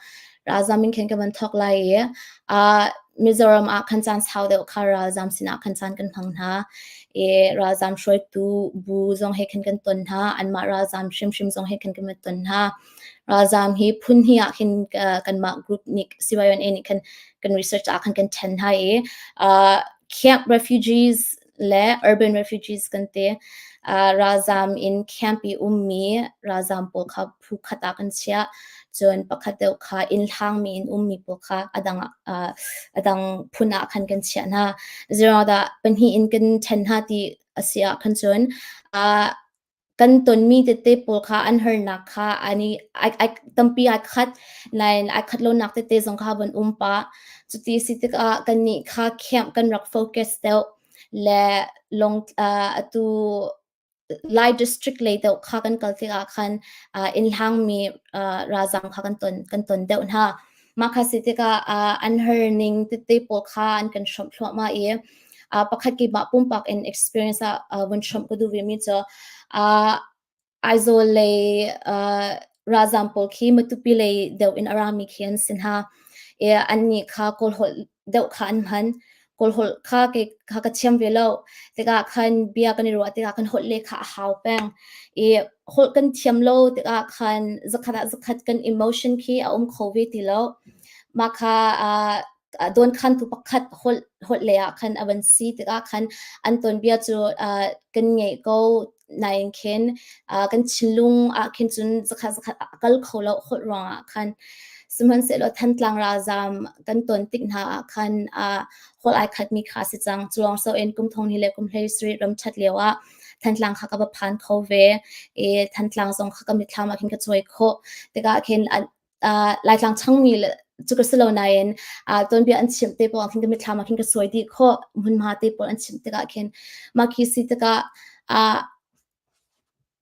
ralzaam in khin ka van thawk lai i Mizoram ah khan caan sau deuh kha ralzaam sinah khan caan kan hmang hna. I ralzaam hruaitu bu zong he khan kan ton hna, anmah ralzaam hrimhrim zong he khan kan van ton hna. Ralzaam hi phun hnih ah khin kanmah group nih CYNA nih khan kan research ah khan kan ṭhen hna i camp refugees le urban refugees kan ti. Ralzaam in camp i ummi ralzaam pawl kha phu khat ah kan chiah. Cun pakhat deuh kha inn hlangmi in ummi pawl kha a dang a dang phun ah khan kan chiah hna. Zeiruangah pahnih in kan ṭhen hna ti a si ah khan cun kan tonmi tete pawl kha an harnak kha an i ai, ai, tampi ai khat nain ai khat lonak tete zong kha van um pah. Cuti si tikah kannih kha camp kan rak focus deuh le long atu Lai district lei deuh kha kan kal tikah khan inn hlangmi ralzaam kha kan ton kan ton deuh hna. Mah kha si tikah an har ning tete pawl kha an kan hrawmh thluahmah i pakhat keimah pumpak in experience ah vun hrawmh ka duh vemi cu Aizawl lei ralzaam pawl khi Matupi lei deuh in a rami khi an si hna. I annih kha Kawl holh deuh kha an hman. Kawl holh kha kei kha ka thiam ve lo. Tikah khan bia kan i ruah tikah kan holh le kha a hau peng. I holh kan thiam lo tikah khan zakhat ah zakhat kan emotion khi a um kho ve ti lo. Mah kha. dawnkhantu pakhat holh holh lei ah khan a van si tikah khan an tuanbia cu kan ngeih ko nain khin kan thinlung ah khin cun zakhat zakhat a kal kho lo holh ruangah khan. Sihmanhsehlaw Thantlang ralzaam kan ton tik hna ah khan holh ai khatmi kha a si cang. Cu lawng so in kum thong hnih le kum 17 ram ṭhat lio ah Thantlang kha ka va phan kho ve i Thantlang zong kha ka mitthlam ah khin ka cuai khawh. Tikah khin Laitlang changmi le cu ka si lo nain tuanbia an chimh te pawl ah khin ka mitthlam ah khin ka suai dih khawh. Hmunhma te pawl an chimh tikah khin mah khi si tikah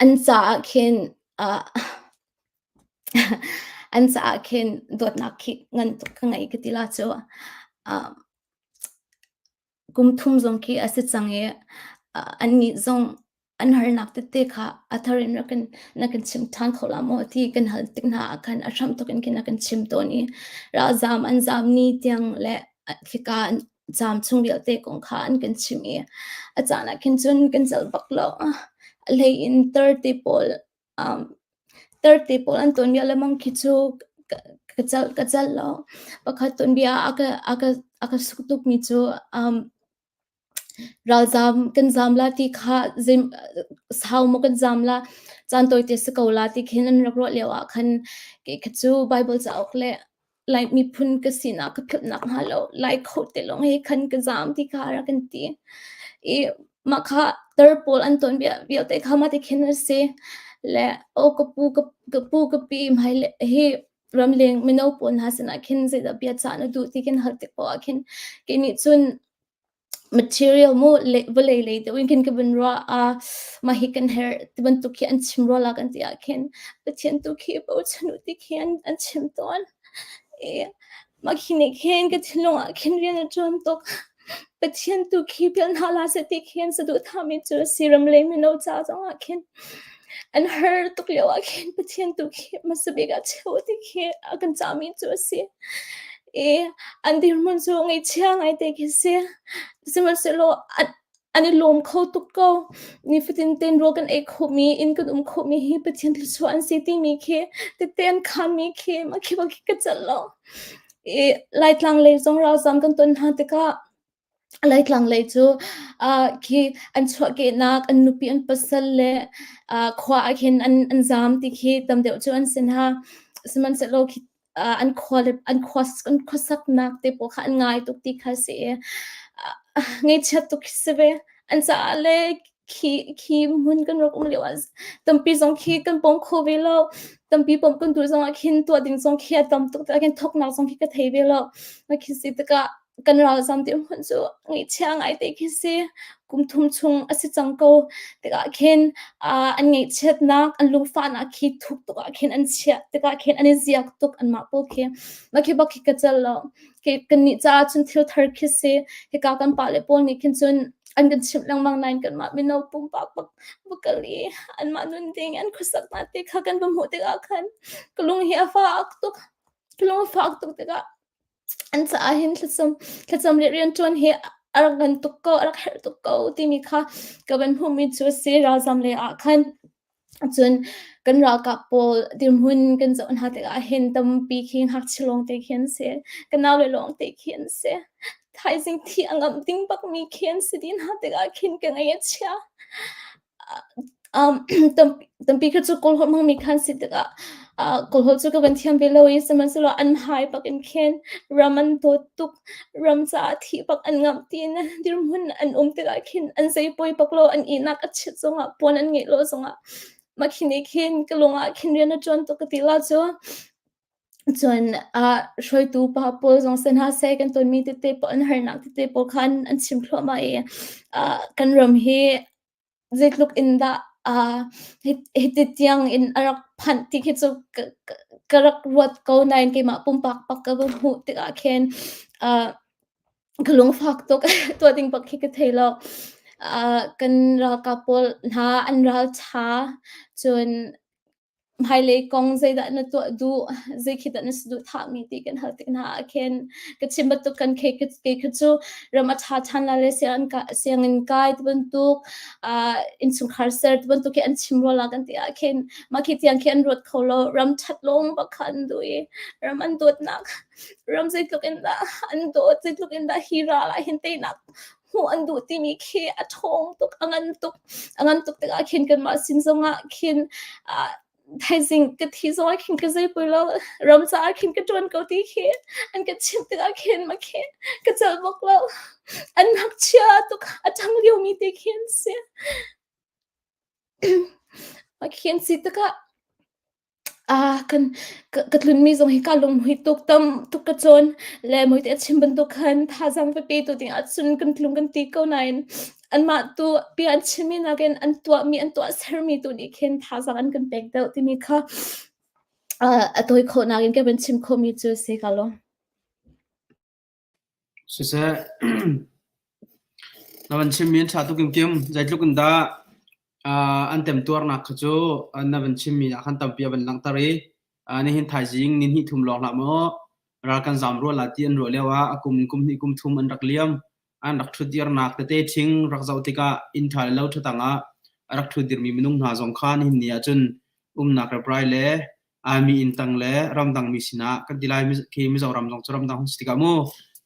an caah khin an caah khin dawtnak khi ngan tuk ka ngei ka ti la cu. Kum thum zong khi a si cang i annih zong an harnak tete kha a thar in rak kan na kan chim ṭhan kho la maw ti kan hal tik hna ah khan a hram tuk in khin a kan chim tawn i ralzaam an zaam ni tiang le khika an zaam chung vialte kong kha an kan chim i a caan ah khin cun kan celh bak lo. A hlei in tar te pawl um, tar te pawl an tuanbia lengmang khi cu ka celh ka celh lo. Pakhat tuanbia a ka a ka a ka suk tukmi cu um, Ralzaam kan zaam la ti kha sau maw kan zaam la, caan tawite si ko la ti khin an rak ruah lio ah khan kei kha cu Baibal cauk le Lai miphun ka sinak ka philh nakhnga lo Lai kho te lawng he khan ka zaam ti kha a rak kan ti. I mah kha tar pawl an tuanbia vialte kha mah ti khin a si. Le aw ka pu ka pu ka pi hmai hi ramleng mino pawl hna sinah khin zeidah bia cah na duh ti khin hal tik paoh ah khin kei nih cun Material mu vawlei lei deuh in khin ka vun ruah ah mah hi kan herh ti bantuk khi an chim rua la kan ti ah khin Pathian tu khi bochan u ti khi an an chim tawn. I mah khi nih khin ka thinlung ah khin rian a ṭuan tuk. Pathian tu khi pial hna hlah seh ti khin saduhthahmi cu a si ramleng mino ca zongah khin an har tuk lio ah khin Pathian tu khi hmasa bik ah cheu ti khi a kan cahmi cu a si. I an dirhmun cu ngaihchia ngaite khi si. Sihmanhsehlaw an, an i lawm kho tuk ko. Nifatin tein rawl kan ei khawhmi, inn kan um khawhmi hi Pathian thluachuah an si timi khi tette an khanmi khi mah khi bak khi ka celh lo. I Laitlang lei zong ralzam kan ton hna tikah Laitlang lei cu uh, khi an chuahkehnak, an nupi, an pasal le uh, khua ah khin an, an zaam ti khi tam deuh cu an si hna. Sihmanhsehlaw khi uh, an khua le an khua an khuasaknak te pawl kha an ngai tuk ti kha si i uh, ngaihchiat tuk khi si ve. An caah le khi khi hmun kan rak um lio ah tampi zong khi kan pom kho ve lo. Tampi pom kan duh zong ah khin tuah ding zong khi a tam tuk tikah khin thawknak zong khi ka thei ve lo. Mah khi si tikah kan ralzam dirhmun cu ngaihchia ngaite khi si. Kum thum chung a si cang ko tikah khin uh, an ngaihchiatnak, an lungfahnak khi thuk tuk ah khin an chiah tikah khin an i ziak tuk anmah pawl khi. Mah khi bak khi ka cel lo. Khi kannih caah cun thil thar khi si. Hika kan pale pawl nih khin cun an kan chimh lengmang nain kanmah mino pumpak bak va kal i anmah nun ding an khuasaknak te kha kan va hmuh tikah khan ka lung hi a fak tuk. Ka lung a fak tuk tikah An caah hin thlacam thlacam le rianṭuan hi a rak ngan tuk ko, a rak herh tuk ko timi kha ka van hmuhmi cu a si. Ralzam lei ah khan cun kan ralkap pawl dirhmun kan zoh hna tikah hin tampi khi ngakchia lawngte khi an si. Ka naule lawngte khi an si. Thaizing thi a ngamh ding bakmi khi an si dih hna tikah khin ka ngaih a chia. Um, tampi kha cu Kawlholh hmangmi kha an si tikah uh, Kawlholh cu ka van thiam ve lo i sihmanhsehlaw an hai bak in khin ram an dawt tuk, ram caah thih bak an ngamh tiin dirhmun an um tikah khin an zei poi bak lo, an ihnak a chiat zongah puan an ngeih lo zongah mah khi nih khin ka lung ah khin rian a ṭuan tuk ka ti la cu. Cun uh, hruaitu pa pawl zong si hna seh kan tonmi tete pawl an harnak tete pawl kha an, an chim thluahmah i uh, kan ram hi zeitluk in dah uh, hiti tiang in a rak phanh ti khi cu ka, ka, ka rak ruat ko nain keimah pumpak pak ka va hmuh tikah khin uh, ka lungfak tuk tuah ding bak khi ka thei lo. Uh, kan ralkap pawl hna an ral ṭha cun. Hmailei kong zeidah na tuah duh, zei khi dah na saduhthahmi ti kan hal tik hna ah khin ka chim bantuk kan kei kei kha cu ram a ṭha ṭhan la le sianginn kai ti bantuk, innchungkhar ser ti bantuk khi an chim rua la kan ti ah khin mah khi tiang khi an ruat kho lo. Ram ṭhat lawng bak kha an duh i ram an dawtnak, ram zeitluk in dah an dawt, zeitluk in dah hi ral ah hin teinak hmuh an duh timi khi a ṭhawng tuk, a ngan tuk. A ngan tuk tikah khin kanmah sin zongah khin thaizing ka thi zongah khin ka zei pui lo, ram caah khin ka ṭuan ko ti khi an ka chimh tikah khin mah khi ka celh bak lo. An ngakchia tuk, a ṭhang liomi te khi an si. Mah khi an si tikah Kan ka tlunmi zong hi kaa lunghmuih tuk, tam tuk ka cawn. Le muite a chim bantuk khan thazaang va petu ding ahcun kan tlung kan ti ko nain anmah tu bia an chimmi nakin an tuahmi, an tuahsermi tu nih khin thazaang an kan pek deuh timi kha a tawi khawhnak in ka van chim khawhmi cu si ka lawm. Siseh, na van chimmi an ṭha tuk in kim. Zeitluk in dah an temtuarnak kha cu na van chimmi ah khan tampi a van langhter i nihin thaizing ni hnih thum lawng hlah maw ral kan zaam rua la ti an ruah lio ah a kum in kum hnih kum thum an rak liam. An rak ṭhutdirnak tete ṭhing rak zoh tikah inn ṭha le lo ṭha tang ah a rak ṭhutdirmi minung hna zong kha nihin ni ah cun umnak reprai le mi inn tang le ramdang mi sinah kan ti lai khi Mizoram zong cu ramdang hung si tikah mu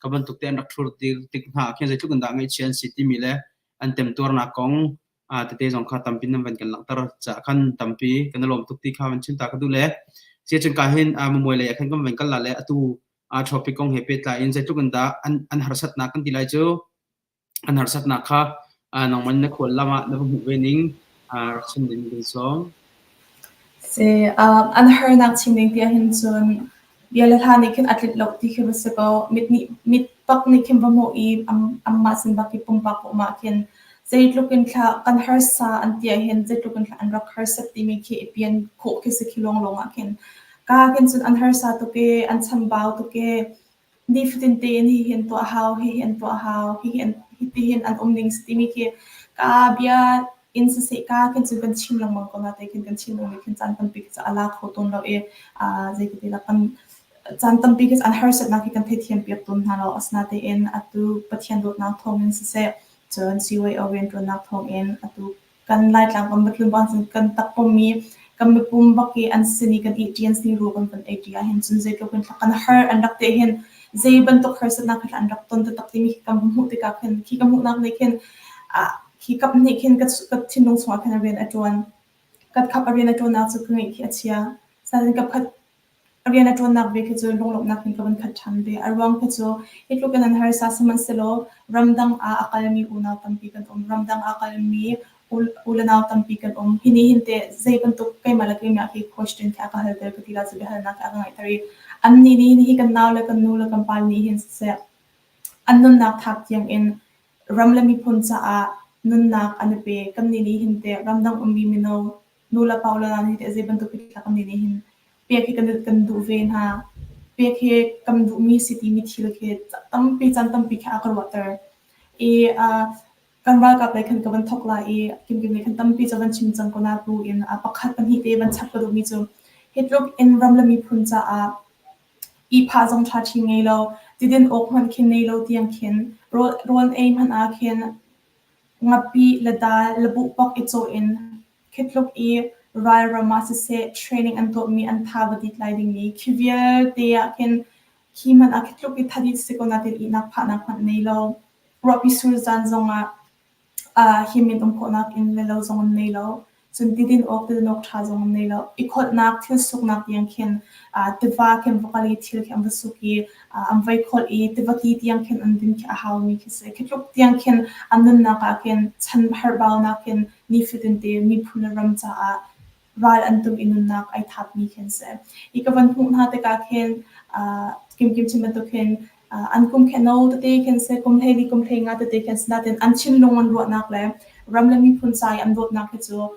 ka bantuk te an rak thur tik hna khin zeitluk in dah ngaihchia an si timi le an temtuarnak kong tete zong kha tampi nan van kan langhter ca khan tampi kan lawm tuk ti kha van chim ta ka duh le sia cun ka hin muai lei ah khan kan van kal la le atu topic kong he pehtlai in zeitluk in dah an harsatnak kan ti lai cu An harsatnak kha nangmah na khual lam ah na va hmuh ve ning rak chim ding kan sawm. Si, an harnak chim ding ti ahhin cun bia le hla nih khin a tlinh lo ti khi va si ko. Mit nih mit bak nih khin va hmuh i anmah sin bak i pumpak um ah khin zeitluk in thla kan harsa an ti ahhin zeitluk in thla an rak harsat timi khi i pian khawh khi si khi lawnglawng ah khin ka khin cun an harsa tuk i an chambau tuk i Nifatin tein hihi an tuah hau, hihi an tuah hau, hihi an hitihin an um ning si timi khi ka bia in siseh ka khin cun kan chim lengmang ko natein khin kan chim lengmang khin caan tampi khi cu a la kho tawn lo i zei ka ti la kan caan tampi khi an harsatnak hi kan theithiam piak tawn hna lo. Asinatein atu Pathian dawtnak thawngin siseh, cun CYO rianṭuannak thawngin atu kan Laitlang kan va tlun bang cun kan takpum i kan mipum bak i an sin i kan ihṭi an sin i rawl kan van eiṭi ahhin cun zeitluk in kan har an rak ti hin zei bantuk harsatnak kha an rak ton taktak timi khi kan hmuh tikah khin khi ka hmuhnak nih khin khi kap nih khin ka thinlung chungah khin a rian a ṭuan. Ka khap a rian a ṭuannak cu ka ngaih khi a chia. Sinain ka khat A rian a ṭuannak ve khi cu lunglawmhnak in ka van khat ṭhan ve. A ruang khi cu hi tluk in an harsa sihmanhsehlaw ramdang ah a kalmi unau tampi kan um. Ramdang ah a kalmi u le nau tampi kan um. Hi nih hin teh zei bantuk keimah le keimah hi question khi a ka halter ka ti la cu biahalnak khi a ka ngeihter i annih nih hin hi kan nau le kan nu le kan pa nih hin siseh an nunnak thap tiangin ram le miphun caah nunnak an i pe. Kannih nih hin teh ramdang ummi mino nu le pa le nih teh zei bantuk thil kan nih hin pek hi kan duh ve hna. Pek hi kan duhmi si timi thil khi tampi caan tampi khi a ka ruahter. I kan ralkap lei khan ka van thawk lai i kimkim nih khan tampi cu van chim cang ko na bu in pakhat pahnih te van chap ka duhmi cu hi tluk in ram le miphun caah ihphah zong ṭha ṭhi ngei lo, tidin awk hmanh khin nei lo tiang khin rawl ei hmanh ah khin Ngapih le dal le buhpak i cawh in khi tluk i ralram ah siseh training an tuahmi an tha va dit lai dingmi khi vialte ah khin khi hmanh ah khi tluk i thadit si ko natin ihnak phahnak hmanh nei lo. Ruahpi sur zan zongah him in um khawhnak inn le lo zong an nei lo. Cun tidin awk tidin awk ṭha zong an nei lo. I kholhnak thil suknak tiang khin tiva khin va kal i thil khi an va suk i an vai kholh i tiva ti tiang khin an din khi a haumi khi si. Khi tluk tiang khin an nunnak ah khin chan herhbaunak khin nifatin te miphun le ram caah ral an tum i nunnak ai thapmi khi an si. Hi ka van hmuh hna tikah khin kimkim chim bantuk khin an kum khe no tete khin si, kum 14 kum 15 tete khin si natin an thinlung an ruahnak le ram le miphun ca i an dawtnak hi cu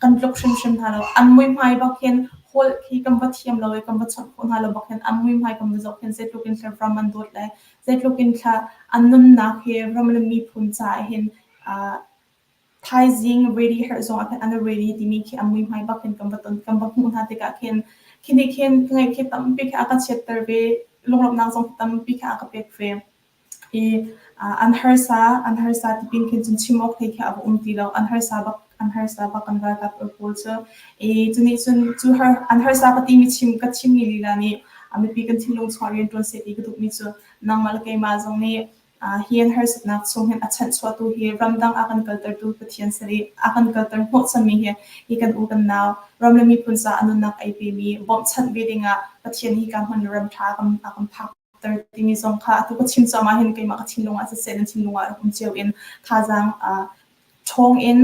kan tluk hrimhrim hna lo. An muihmai bak hin holh khi kan va thiam lo i kan va chawnh khawh hna lo bak hin an muihmai kan va zoh khin zeitluk in thla ram an dawt le zeitluk in thla an nunnak hi ram le miphun ca hin. Thaizing ready herh zong ah khin an ready timi khi an muihmai bak in kan va ton kan va hmuh hna tikah khin khi nih khin ka ngaih khi tampi khi a ka chiatter ve, lunglawmhnak zong tampi khi a ka pek ve. I an harsa an harsa ti pin khin cun chim awk hlei khi a va um ti lo. An harsa bak an harsa bak kan ralkap pawl cu. I cu nih cun cu har an harsa ka timi chim ka chimmi lila nih mipi kan thinlung chungah rian ṭuan seh ti ka duhmi cu nangmah le keimah zong nih hi an harsatnak chung hin a chanhchuahtu hi ramdang a kan kaltertu Pathian si rih. A kan kalter hnawhchanmi hi hi kan u kan nau ram le miphun caah a nunnak ei pemi bawmhchanh ve dingah Pathian hi ka hmun ram ṭha a kan phakter timi zong kha atu ka chim cuahmah hin keimah ka thinlung ah siseh nan thinlung ah rak um cio in thazaang ṭhawng in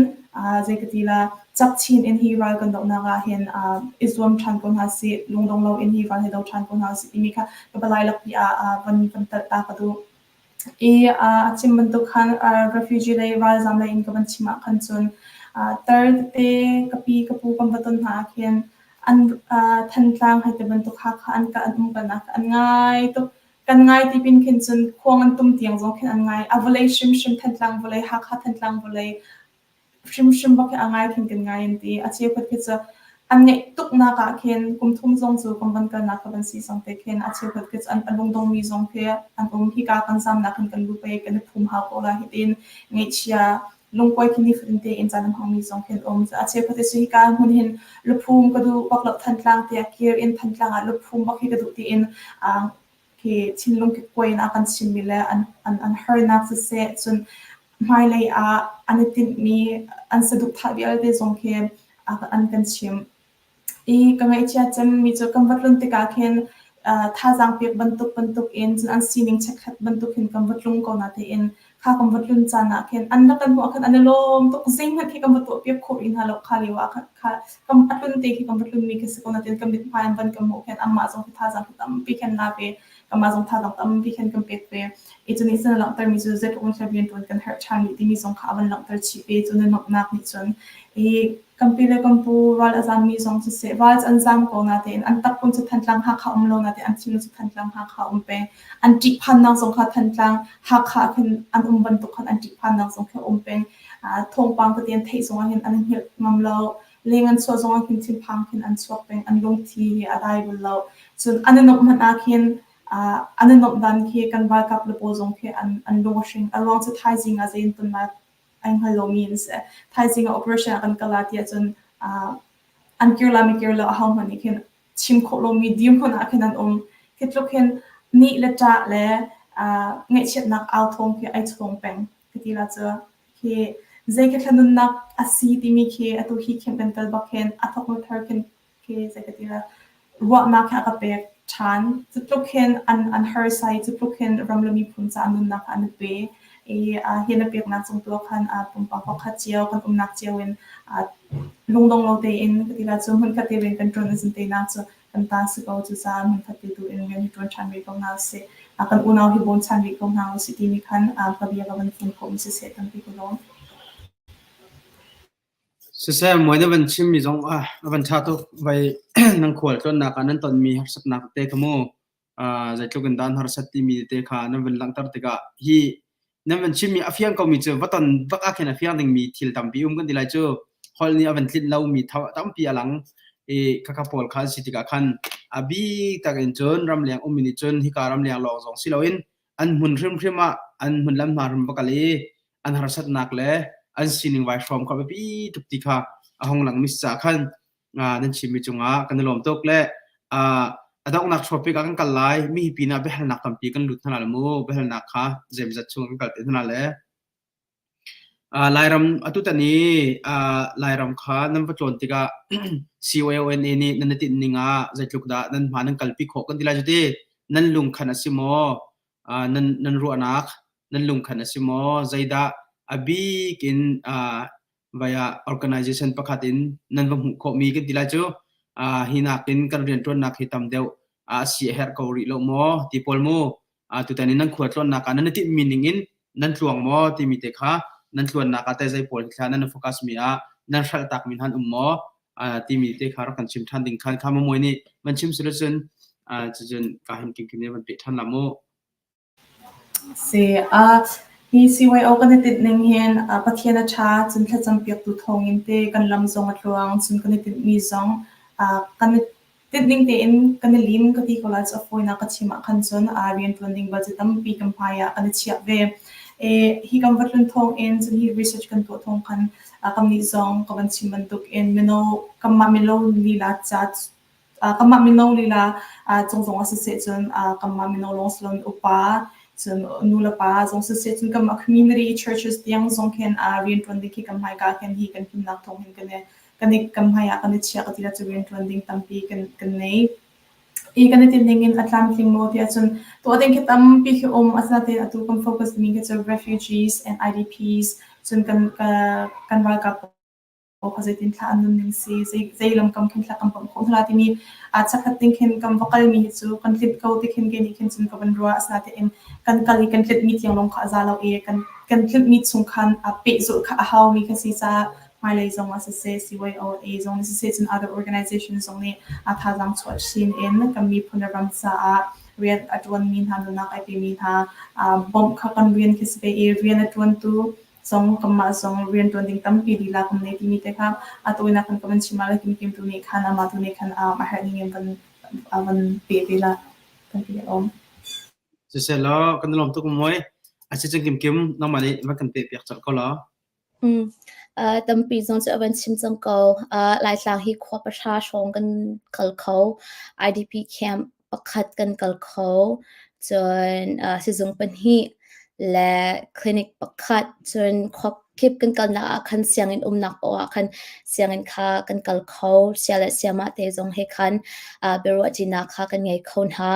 zei ka ti la cak chin in hi ral kan dohnak ah hin i zuam ṭhan ko hna sih, lungdong loin hi ral hi do ṭhan ko hna sih timi kha ka palai lakpi ah van van telh ta ka duh. I a chim bantuk khan refugee lei ralzam lei in ka van chim ah khan cun tar tete ka pi ka pu kan va ton hna ah khin an Thantlang hei ti bantuk Hakha an ka an um kalnak an ngai tuk. Kan ngai ti pin khin cun khuang an tum tiang zong khin an ngai. A vawlei hrimhrim Thantlang vawlei, Hakha Thantlang vawlei hrimhrim bak hi a ngai khin kan ngai an ti. A cheukhat khi cu an ngaih tuknak ah khin kum thum zong cu kan van kalnak kha van si zong te khin a cheukhat khi cu an lungdongmi zong khi an um. Hika kan zamnak hin kan lup i kan i phum hau ko lai hi tiin ngaihchia lungkuai khi nifatin tein caan a hmangmi zong khi an um. A cheukhat cu hika hmun hin luphum ka duh bak lo Thantlang tiah kir in Thantlang ah luphum bak hi ka duh tiin khi thinlung kikkuai in a kan chimmi le an, an, an harnak siseh cun hmailei ah an i tinhmi an saduhthah vialte zong khi an kan chim. I ka ngaihchia cemmi cu kan va tlun tikah khin thazaang pek bantuk bantuk in cun an sining chekkhat bantuk hin kan va tlung ko na tein kha kan va tlun caan ah khin an rak kan hmuh ah khan an i lawm tuk zeihmanh khi kan va tuah piak khawh rih hna lo kha lio ah khan kha kan a tlun te khi kan va tlunmi khi si ko natin kan mithmai an van kan hmuh khin anmah zong khi thazaang khi tampi khin la ve kanmah zong thazaang tampi khin kan pek ve i cu nih cun a langhtermi cu zeitluk in rian ṭuan kan herh ṭhan rih timi zong kha a van langhter chih ve cu na nuamhnak nih cun i Kan pi le kan pu ral a zammi zong siseh, ral cu an zam ko natein an takpum cu Thantlang Hakha um lo natein an thinlung cu Thantlang Hakha um peng. An ṭihphannak zong kha Thantlang Hakha khin an um bantuk khan an ṭihphannak zong khi a um peng. Thawngpang tete an theih zongah hin an i hngilh ngam lo. Leng an chuah zongah khin thinphang khin an chuak peng. An lungthi hi a dai bal lo. Cun an i nuamh hmanh ah khin an i nuamh dan khi kan ralkap le pawl zong khi an, an lung a hring. A ruang cu thaizing ah zei an ton lai ai hngal lomi an si. Thaizing ah operation ah kan kal la ti ahcun an kir la mi kir lo ahohmanh nih khin chim khawh lomi dirhmun ah khin an um. Khi tluk hin nih le ṭah le ngaihchiatnak au thawng khi ai chawng peng. Ka ti la cu khi zei khi thlanunnak a si timi khi atu hi khin kan kal bak hin a thok thar khin khi zei ka ti la ruahnak he a ka pek ṭhan. Cu tluk hin an an harsa i cu tluk hin ram le miphun caah nunnak an i pe. I hi na peknak cung tu ah khan pumpak pakhat cio kan umnak cio in lungdong lo tein ka ti la cu hmunkhat te rian kan ṭuan a zin tenak cu kan ta si ko. Cucaah hmunkhat te tu in rian hi ṭuan ṭhan rih ko hna usih. Kan unau hi bawm ṭhan rih ko hna usih timi khan ka bia ka van fun khawhmi siseh tampi ka lawm. Siseh, muai na van chimmi zong a van ṭha tuk. Vai nan khual tlawnnak ah nan tonmi harsatnak tete kha mu zeitluk in dah an harsat timi tete kha nan van langhter tikah hi nan van chimmi a fiang komi cu va ton bak ah khin a fiang dingmi thil tampi um kan ti lai cu holh nih a van tlinh lomi tampi a lang i khakha pawl kha an si tikah khan a bik tak in cun ramleng ummi nih cun hika ramleng lawng zong si loin an hmun hrimhrim ah an hmun lam hna hrim va kal i an harsatnak le an sining vai hrawm kha biapi tuk ti kha a hong langmi si caah khan nan chimmi cungah kan i lawm tuk le a donghnak topic ah kan kal lai mi hi pinah biahalnak tampi kan lut hna la mu biahalnak kha zeimzat chung kan kal te hna le Lairam atutan i Lairam kha nan va tlawn tikah CONA nih nan i tinh ning ah zeitluk dah nan hma nan kalpi khawh kan ti lai cu ti nan lungkhan a si maw nan nan ruahnak nan lungkhan a si maw zeidah a bik in vai ah organization pakhat in nan va hmuh khawhmi kan ti lai cu hi nakin kan rianṭuannak hi tam deuh a si a herh ko rih lo maw ti pawl mu tutan in nan khual tlawnnak ah nan i timhmi ning in nan tluang maw timi te kha nan tluannak ah zei pawl thla nan focus mi ah nan hralh tak mi han um maw timi te kha rak kan chim than ding khan kha mamuai nih man chim silo cun cucun ka hin kim kim ne van pe than la mu Si, a. Hi CYO kan i tinh ning hin Pathian a ṭha, cun thlacam piaktu thawngin te kan lam zong a tluang, cun kan i tinhmi zong kan i tinh ning tein kan i lim ka ti ko lai cu a fawinak ka chim ah khan cun rianṭuan ding budget tampi kan hmai ah kan i chiah ve. Hi kan va tlun thawngin cun hi research kan tuah thawng khan kannih zong ka van chim bantukin mino kanmah mino lila ca Kanmah mino lila cung zong ah siseh cun kanmah mino lawng si loin upa cun nu le pa zong siseh cun kanmah community churches tiang zong khin rianṭuan ding khi kan hmaika khin hi kan himnak thawng hin kan i kan i kan hmai ah kan i chiah ka ti ahcun rianṭuan ding tampi kan kan nei. I kan i tinh ning in a tlamtling maw tiah cun tuah ding khi tampi khi um asinain atu kan focus mi khi cu refugees and IDPs cun kan kan ralkap kha zeitin thla an nun ning si, zei lamkam khin thla kan bawmh khawh hna timi chakhat ding khin kan va kalmi hi cu kan tlinh ko ti khin ke nih khin cun ka van ruah. Asinain kan kal i kan tlinhmi tiang lawng kha a za lo i kan kan tlinhmi chung khan a pehzulh kha a haumi kha si caah hmailei zong ah siseh CYOA zong nih siseh cun other organization zong nih a thazaang chuah chin in kan miphun le ram caah rian a ṭuanmi hna nunnak ai pemi hna bawmh kha kan rian khi si ve i rian a ṭuantu zong kanmah zong rianṭuan ding tampi lila kan nei timi te kha a tawinak kan ka van chim ah le kimkim tu nih khan amah tu nih khan a herh ning in van a van pe ve la kan ti a um. Siseh law kan lawm tuk muai. Asicun kimkim nangmah nih van kan pe piak colh ko law. Tampi zong cu a van chim cang ko. Laitlang hi khua pahra hrawng kan kal kho. IDP camp pakhat kan kal kho. Cun sizung pahnih le clinic pakhat. Cun khua kip kan kalnak ah khan sianginn umnak paoh ah khan sianginn kha kan kal kho. Sia le siamah te zong he khan biaruahṭinak kha kan ngei kho hna.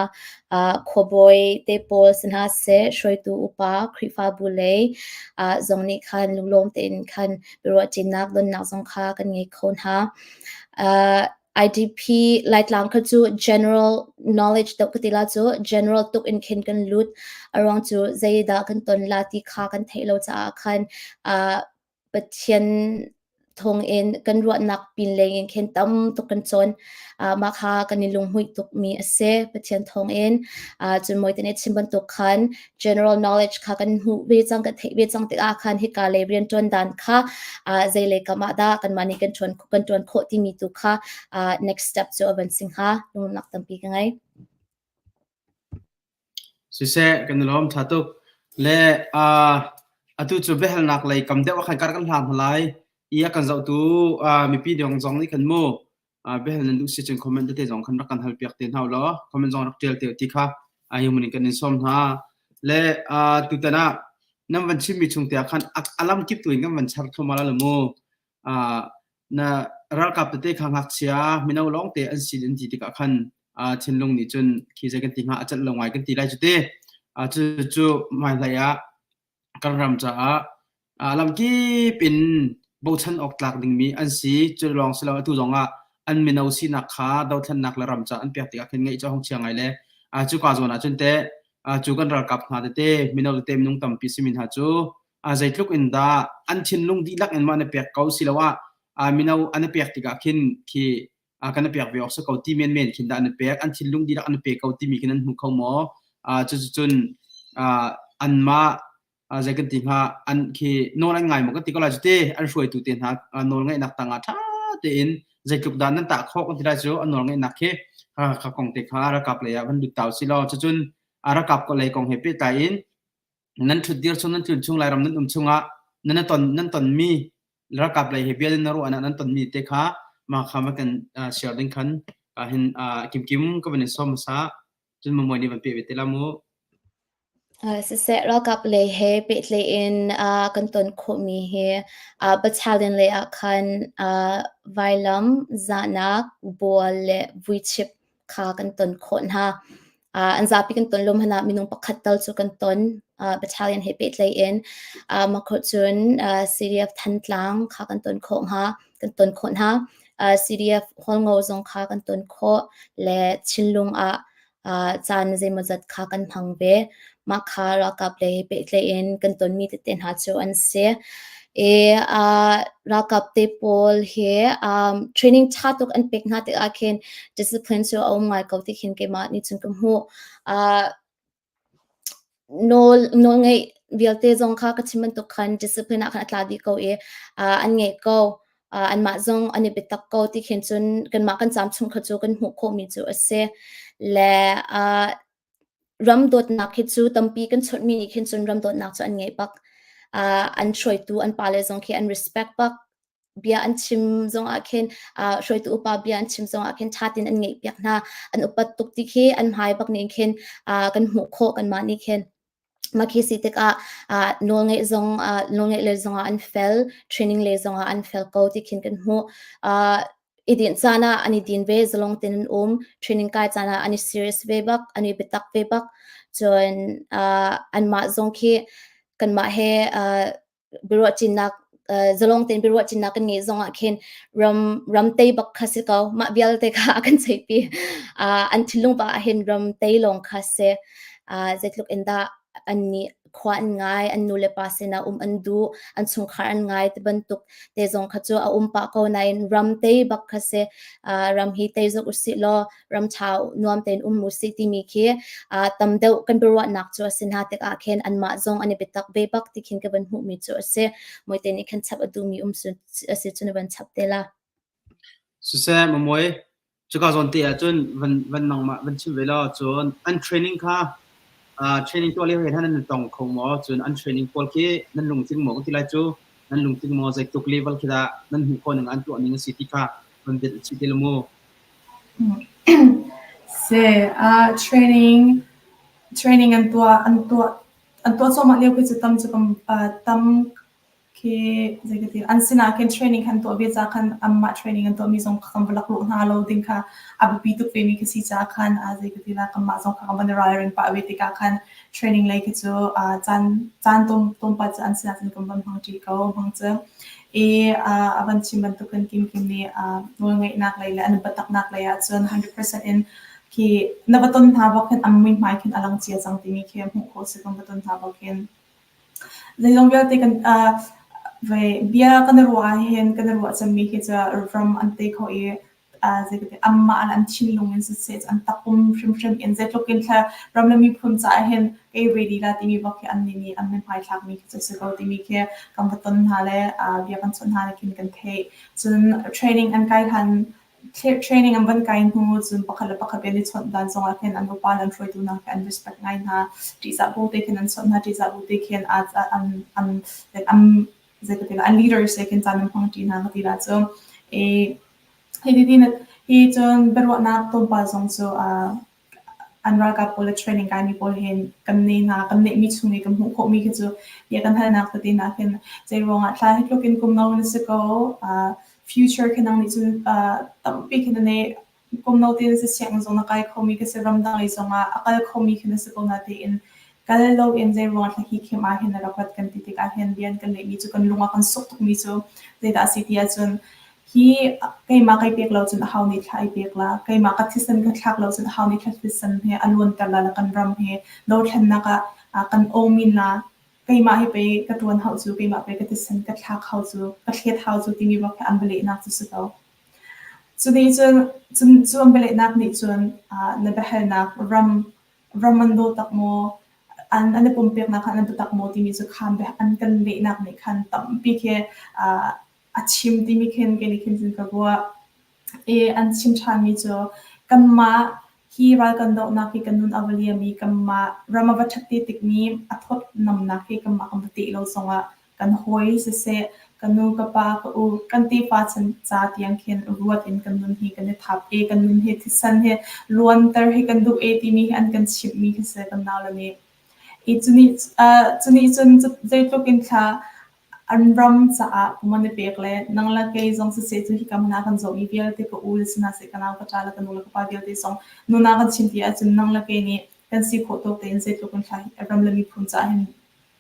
Khuabawi te pawl si hna seh, hruaitu upa, Khrihfabu lei zong nih khan lunglawm tein khan biaruahṭinak donnak zong kha kan ngei kho hna. IDP Laitlang kha cu general knowledge deuh ka ti la cu general tuk in khin kan lut. A ruang cu zeidah kan ton la ti kha kan theih lo caah khan Pathian thawngin kan ruahnak pinleng in khin tam tuk kan cawn. Mah kha kan i lunghmuih tukmi a si Pathian thawngin. Cun Mawite nih a chim bantuk khan general knowledge kha kan hmuh ve cang, kan theih ve cang tikah khan hika lei rianṭuan dan kha zeilei kam ah dah kanmah nih kan ṭuan kan ṭuan khawh timi tu kha next step cu a van si hnga. Lungnak tampi ka ngei. Siseh, kan i lawm ṭha tuk. Le atu cu biahalnak lei kam deuh ah khan kar kan hlang hna lai i a kan zohtu mipi dong zong nih khan mu biahal nan duh si cun comment tete zong khan rak kan hal piak te hna law comment zong rak ṭial te ti kha hi mun in kan in sawm hna. Le tutan ah nan van chimmi chung te ah khan a lam kip tu in kan van char thluahmah la mu. Na ralkap tete kha ngakchia mino lawngte an si an ti tikah khan thinlung nih cun khi zei kan ti hnga a celh lo ngai kan ti lai cu te. Cu cu hmailei ah kan ram caah lamkip in bochan awk tlak dingmi an si. Cu lawng si lo atu zong ah an mino sinak kha dothlennak le ram caah an pek tikah khin ngaih cu a hung chia ngai le cuka zawn ah cun teh cu kan ralkap hna tete mino tete minung tampi simi hna cu zeitluk in dah an thinlung dihlak in mah na pek ko siloah mino an i pek tikah khin khi kan i pek ve awk si ko ti menmen khin dah an i pek an thinlung dihlak an i pe ko timi khin an hmu kho maw? Cucun anmah zei kan ti hnga an khi nawl an ngai maw kan ti ko lai cu te an hruaitu te hna nawl ngeihnak tangah ṭha tein zeitluk dah nan tah khawh kan ti lai cu an nawl ngeihnak khi kha kong te kha ralkap lei ah van lut tau si law cucun ralkap lei kong he pehtlai in Nan ṭhutdir chung nan tlun chung Lairam nan um chungah nan ton nan tonmi ralkap lei he bia nan ruahnak nan tonmi te kha mah kha va kan share ding khan hin kimkim ka van in sawm hmasa cun mamuai nih van pe ve te la mu. Siseh ralkap lei he pehtlaih in kan ton khawhmi hi battalion lei ah khan vailam, zahnak, bual le vuichip kha kan ton khawh hna. An zapi kan ton lo hmanh ah minung pakhat tal cu kan ton battalion he pehtlaih in. Mah khawh cun CDF Thantlang kha kan ton khawh hnga, kan ton khawh hna. CDF Hualngo zong kha kan ton khawh le Chinlung ah caan zeimawzat kha kan hmang ve. Mah kha ralkap lei pehtlaih in kan tonmi tete hna cu an si. I ralkap te pawl hi training ṭha tuk an pek hna tikah khin discipline cu a um ngai ko ti khin keimah nih cun ka hmuh. Nawl nawlngeih. vialte zong kha ka chim bantuk khan discipline ah khan a tla dih ko i an ngeih ko. Anmah zong an i biatak ko ti khin cun kanmah kan caam chung kha cu kan hmuh khawhmi cu a si. Le ram dawtnak hi cu tampi kan chawnhmi nih khin cun ram dawtnak cu an ngei bak. An hruaitu an pale zong khi an respect bak. Bia an chim zongah khin hruaitu upa bia an chim zongah khin ṭha tein an ngaihpiak hna. An upat tuk ti khi an hmai bak nih khin kan hmuh khawh kanmah nih khin. Mah khi si tikah nawlngeih zong nawlngeih le zongah an fel, training le zongah an fel ko ti khin kan hmuh. I dinh caan ah an i din ve, zalong tein an um. Training kai caan ah an i serious ve bak, an i biatak ve bak. Cun anmah zong khi kanmah he biaruahṭinak zalong tein biaruahṭinak kan ngeih zongah khin ram ram tei bak kha si ko. Mah vialte kha a kan ceihpi. An thinlung pa ah hin ram tei lawng kha si. Zeitluk in dah an nih khua an ngai, an nu le pa sinah um an duh, an chungkhar an ngai ti bantuk te zong kha cu a um pah ko nain ram tei bak kha si. Ram hi tei zok usih law ram ṭha nuam tein um usih timi khi tam deuh kan biaruahnak cu a si hna tikah khin anmah zong an i biatak ve bak ti khin ka van hmuhmi cu a si. Mawite nih khan chap a duhmi um a si cun van chap te la. Siseh Mamawi, cuka zawn te ahcun van van nangmah van chim ve law cun an training kha training tuah lio he nan tong kho maw? Cun an training pawl khi nan lungtling maw ka ti lai cu nan lungtling maw zeitluk level khi dah nan hmuh khawh ning an tuah ning a si ti kha van biat chih te la mu. Si, training training an tuah an tuah an tuah cuahmah lio khi cu tam cu kan tam khi zei ka ti an sinah khin training khan tuah ve ca khan anmah training an tuahmi zong kha kan va lak lawh hna lo ding kha a biapi tuk vemi khi si caah khan zei ka ti la kanmah zong kha kan van i ralring pah ve tikah khan training lei khi cu caan caan tlawm tlawmpal cu an sinah cun kan van hmang ṭi ko hmang cu. I a van chim bantukin Kimkim nih nawlngeihnak lei le an biataknak lei ahcun 100% in khi na va ton hna bak khin an muihmai khin a lang cia cang timi khi hmuh khawh si kan va ton hna bak khin. Zeizong vialte kan ve bia kan i ruah ahhin kan i ruah cemmi khi cu ram an tei kho i anmah le an thinlung in siseh an takpum hrimhrim in zeitluk in thla ram le miphun caah hin kei ready la timi bak khi an nih nih an hmaithlakmi khi cu si ko timi khi kan va ton hna le bia kan chawnh hna le khin kan theih. Cun training an kai hlan training an van kai hnu cun pakhat le pakhat bia an i chawnh dan zongah khin an upa le an hruaitu hna khi an respect ngai hna. Ṭihzah bu te khin an chawnh hna, ṭihzah bu te khin an an an zei ka ti la an leaders he khin caan an hmang ṭi hna ka ti la cu. Hi hi cun biaruahnak tlawmpal zong cu an ralkap pawl le training kaimi pawl he kan nei hna. Kan neihmi chung i kan hmuh khawhmi khi cu bia kan halnak tete hna khin zeiruangah thla hi tluk in kum no na si ko, future khi nang nih cun tampi khi na nei. Kum no te na si sianginn zong na kai khomi khi si, ramdang lei zongah a kal khomi khi na si ko natein kal loin zeiruangah thla hi khim ah hin na rak rat kan ti tikah hin rian kan neihmi cu kan lung a kan suk tukmi cu zeidah a si ti ahcun Hi keimah kai pek lo cun aho nih thla ai pek la? Keimah ka thisen ka thlak lo cun aho nih thla thisen he a luanter la le kan ram he dothlennak ah kan awmin la? Keimah hi pei ka ṭuan hau cu, keimah pei ka thisen ka thlak hau cu, ka thlet hau cu timi bak hi an bialehnak cu si ko. Cu nih cun, cun cu an bialehnak nih cun na biahalnak ram ram an daw tak maw, an an i pumpeknak kha an biatak maw timi cu khan an kan lehnak nih khan tampi khi a chim timi khin kei nih khin cun ka ruah. I an chim ṭhanmi cu kanmah hi ral kan dohnak hi kan nun a va liam i kanmah ram a va ṭhat te tikmi a thawtnamnak hi kanmah kan va teh lo zongah kan hawi siseh, ka nu, ka pa, ka u, kan tefa chan ca tiang khin ruat in kan nun hi kan i thap i kan nun hi thisen hi luanter hi kan duh e timi hi an kan chimhmi khi si kan naule nih. I cu nih, cu nih cun zeitluk in thla An ram caah pum an i pek le nang le kei zong siseh cu hika hmun ah kan zohmi vialte ka u le si hna seh, ka nau ka ṭa le ka nu le ka pa vialte zong nuna kan chim ti ahcun nang le kei nih kan si khawh tawk tein zeitluk in thla ram le miphun caah hin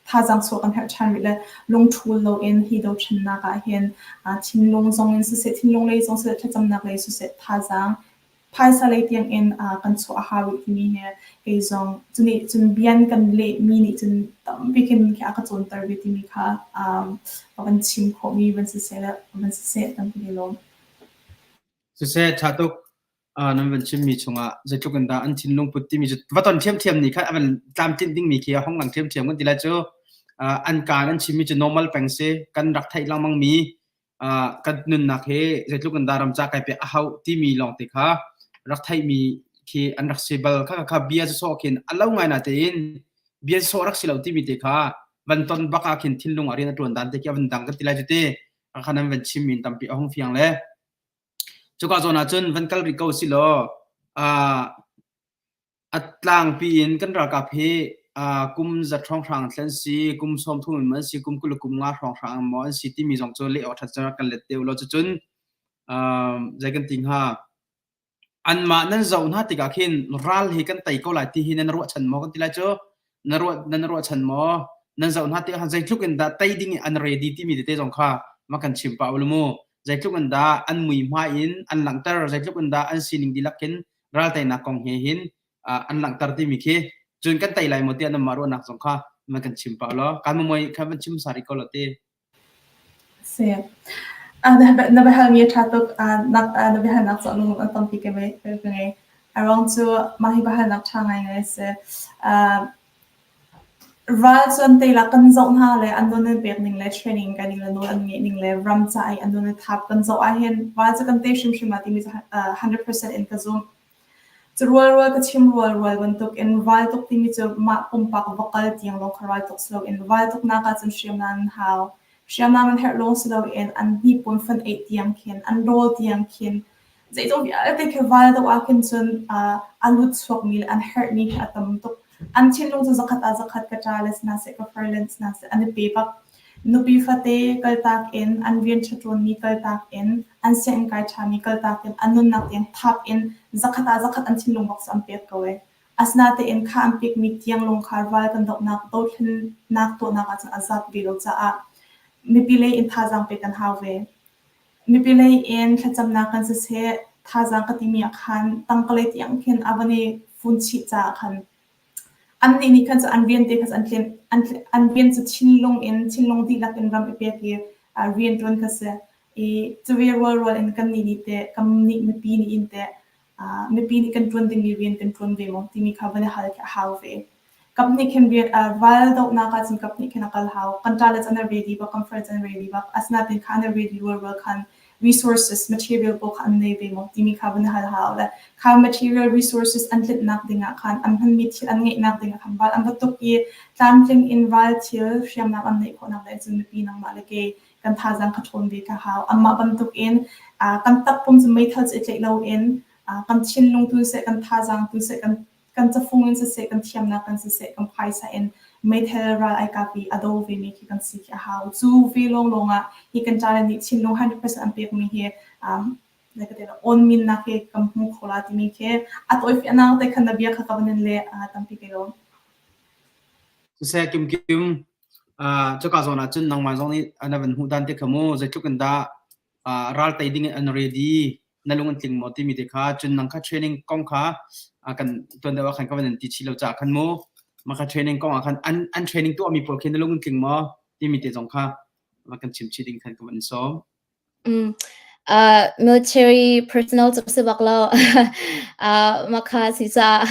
thazaang chuah kan herh ṭhan rih le lungṭhul loin hi dothlennak ah hin thinlung zong in siseh, thinlung lei zong siseh, thlacamnak lei siseh thazaang phaisa lei tiangin kan chuah a hau rih timi hi kei zong cunih cun bian kan lehmi nih cun tampi khin a ka cawnter ve timi kha a van chim khawhmi van siseh le van siseh tampi i lawm. Siseh ṭha tuk nan van chimmi chungah zeitluk in dah an thinlung put timi cu va ton ṭhiamṭhiam nih khan a van tlamtlinh dingmi khi a hong lang ṭhiamṭhiam kan ti lai cu. An kaan an chimmi cu normal peng si. Kan rak theih lengmang mi kan nunnak hi zeitluk in dah ram ca kai pek a hauh timi lawng te kha rak theihmi khi an rak si bal. Kha kha bia sawh khin a lo ngai na tein bia sawh rak si lo timi te kha van ton bak ah khin thinlung ah rian a tuan dan te khi a van dang kan ti lai cu te. Kha nan van chim min tampi a hung fiang le cuka zawn ah cun van kal rih ko si law a tlangpi in kan ralkap hi kum za hrawnghrang thlen si kum 30 in an si kum 20 kum nga hrawnghrang maw an si timi zong cu leh awk ṭhat cun kan let te u law cucun zei kan ti hnga Anmah nan zoh hna tikah khin ral hi kan tei ko lai ti hi nan ruahchan maw kan ti lai cu? Na ruah nan ruahchan maw? Nan zoh hna tikah zeitluk in dah tei ding in an ready timi tete zong kha ma kan chim pah u mu. Zeitluk in dah an muihmai in an langhter, zeitluk in dah an sining dihlak khin ral teinak kong he hin an langhter timi khi cun kan tei lai maw tiah nanmah ruahnak zong kha ma kan chim pah law. Kan moi kha van chim sari ko law ti. Si. Na biahalmi a ṭha tuk. Na biahalnak cu a lung tampi ka ngei. A ruang cu mah hi biahalnak ṭha ngaingai a si. Ral cu an teilak kan zoh hna le an nawl an pek ning le training kai ning le nawl an ngeih ning le ram ca i an nawl an thap kan zoh ahhin ral cu kan tei hrimhrim ah timi cu 100% in ka zumh. Cu rualrual ka chim rualrual bantukin raltuk timi cu mah pumpak va kal tiang lawng kha raltuk si loin raltuknak ahcun hriamnam an hau. Hriamnam an herh lawng si loin an hnipuan fan eih tiang khin, an rawl tiang khin, zeizong vialte khi ral doh ahkhin cun a lut chuakmi le an herhmi khi a tam tuk. An thinlung cu zakhat ah zakhat ka ṭa le si hna seh, ka farle si hna seh, an i pe bak. Nupi fate kaltak in, an rian ṭha ṭuanmi kaltak in, an sianginn kai ṭhami kaltak in, an nunnak tiang thap in zakhat ah zakhat an thinlung bak cu an pek ko ee. Asinain kha an pekmi tiang lawng kha ral kan dohnak, dothlennak tuahnak ahcun a zat ve lo caah mipi lei in thazaang pek kan hau ve. Mipi lei in thlacamnak kan siseh, thazaang ka timi ah khan tangka lei tiang khin a van i fun chih caah khan Annih nih khan cu an rian te kha an tlinh. An rian cu thinlung in, thinlung dihlak in ram i pek i rianṭuan kha si. I cu ve rualrual in kannih nih teh, kannih mipi nih in teh, mipi nih kan ṭuan dingmi rian kan ṭuan ve maw timi kha van i hal khi a hau ve. Kaphnih khin rian ral dohnak ahcun kaphnih khin a kal hau. Kan ṭale cu an i ready bak, kan farle cu an i ready bak. Asinain kha an i ready rualrual khan resources material pawl kha an nei ve maw timi kha van hal hau le kha material resources an tlinhnak dingah khan an hmanmi thil an ngeihnak dingah khan ral an va tuk i tlamtling in ral thil hriamnam an neih khawhnak le cun mipi nangmah le kei kan thazaang kha ṭhawn ve ka hau anmah bantuk in kan takpum cu meithal cu i tlaih loin kan thinlung tu seh kan thazaang tu seh kan kan cafung in siseh, kan thiamnak kan siseh, kan phaisa in meithal ral ai kap i a do vemi khi kan si khi a hau. Cu ve lawnglawng ah hi kan ṭale nih thinlung 100% an pekmi hi um, on minnak hi kan hmu kho la timi khi a tawifiahnak te khan na bia kha ka van in le tampi ke lawm. Siseh Kim Kim, cuka zawn ah cun nangmah zong nih na van hmuh dan te kha mu zeitluk in dah ral tei ding in an ready na lung an tling maw timi te kha cun nang kha training kong kha kan tuan deuh ah khan ka van in ti chi lo ca khan mu ma kha training kong ah khan an an training tuah mi pawl khi na lung an tling maw timi te zong kha ma kan chim chi ding khan ka van sawm Mm. Military personnel cu si bak lo. Mah kha si ca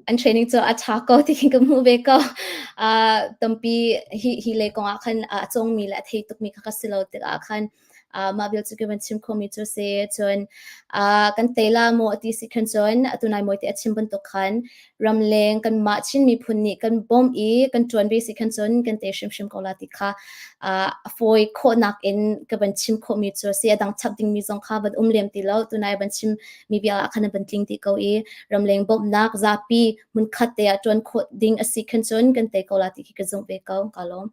an training cu a ṭha ko ti khin ka hmuh ve ko. Tampi hi hi lei kong ah khan a cawngmi le a thei tukmi kha ka si lo tikah khan mah vial cu ka van chim khomi cu si. Cun kan tei la maw ti si khan cun atu nai mawi te a chim bantuk khan ramleng kanmah Chin miphun nih kan bawmh i kan ṭuan ve si khan cun kan te hrimhrim ko la ti kha a fawi khawhnak in ka van chim khawhmi cu a si. A dang chap dingmi zong kha van um lem ti lo. Tunai van chim mi vial ah khan an van tling dih ko i ramleng bawmhnak zapi hmunkhat te ah ṭuan khawh ding a si khan cun kan te ko la ti khi ka zumh ve ko. Ka lawm.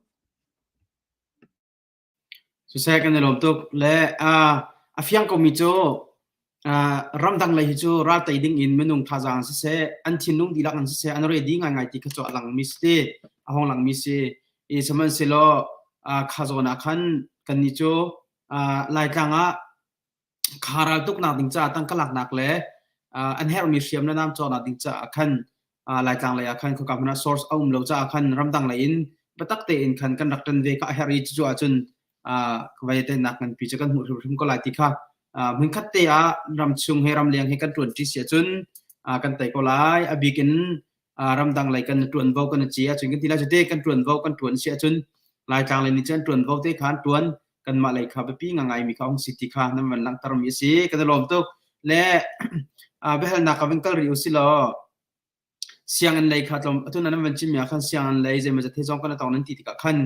Siseh kan i lawm tuk. Le a fiang komi cu ramdang lei hi cu ral tei ding in minung thazaang siseh, an thinlung dihlak in siseh, an ready ngaingai ti kha cu a langmi si ti, a hong langmi si. I sihmanhsehlaw kha zawn ah khan kannih cu Laitlang ah kha ral tuknak ding caah tangka laknak le an herhmi hriam le nam cawknak ding caah khan Laitlang lei ah khan khoika hmun ah source a um lo caah khan ramdang lei in biatak tein khan kan rak ṭan ve kha a herh i cucu ahcun vai tenak nganpi cu kan hmuh hrimhrim ko lai ti kha hmunkhat te ah ramchung he ramleng he kan ṭuanṭi si ahcun kan tei ko lai. A bik in ramdang lei kan ṭuanvo kan ci ahcun kan ti lai cu te kan ṭuanvo kan ṭuan si ahcun. Laitlang lei nih cun ṭuanvo te kha an ṭuan kanmah lei kha biapi ngaingaimi kha hung si ti kha nan van langhtermi a si. Kan i lawm tuk. Le biahalnak ka van kal rih u si law sianginn lei kha tlawm atu nan van chimmi ah khan sianginn lei zeimawzat he zong kan i tong nan ti tikah khan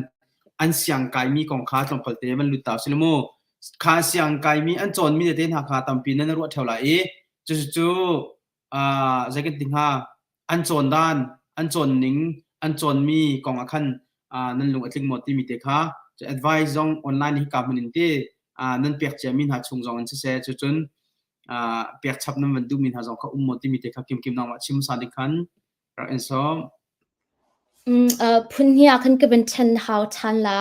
an siang kaimi kong kha tlawmpal te van lut ta usih law mu. Kha siang kaimi an cawnmi tete hna kha tampi nan ruah ṭheo lai i cucu zei kan ti hnga an cawn dan an cawn ning an cawnmi kong ah khan nan lung a tling maw timi te kha advice zong online hi ka hmun in ti nan pek ciami hna chung zong in siseh cucun pek chap nan van duhmi hna zong kha um maw timi te kha kimkim nangmah chim sa ding khan rak in sawm. Phun hi ah khan ka van ṭhen hau ṭhan la.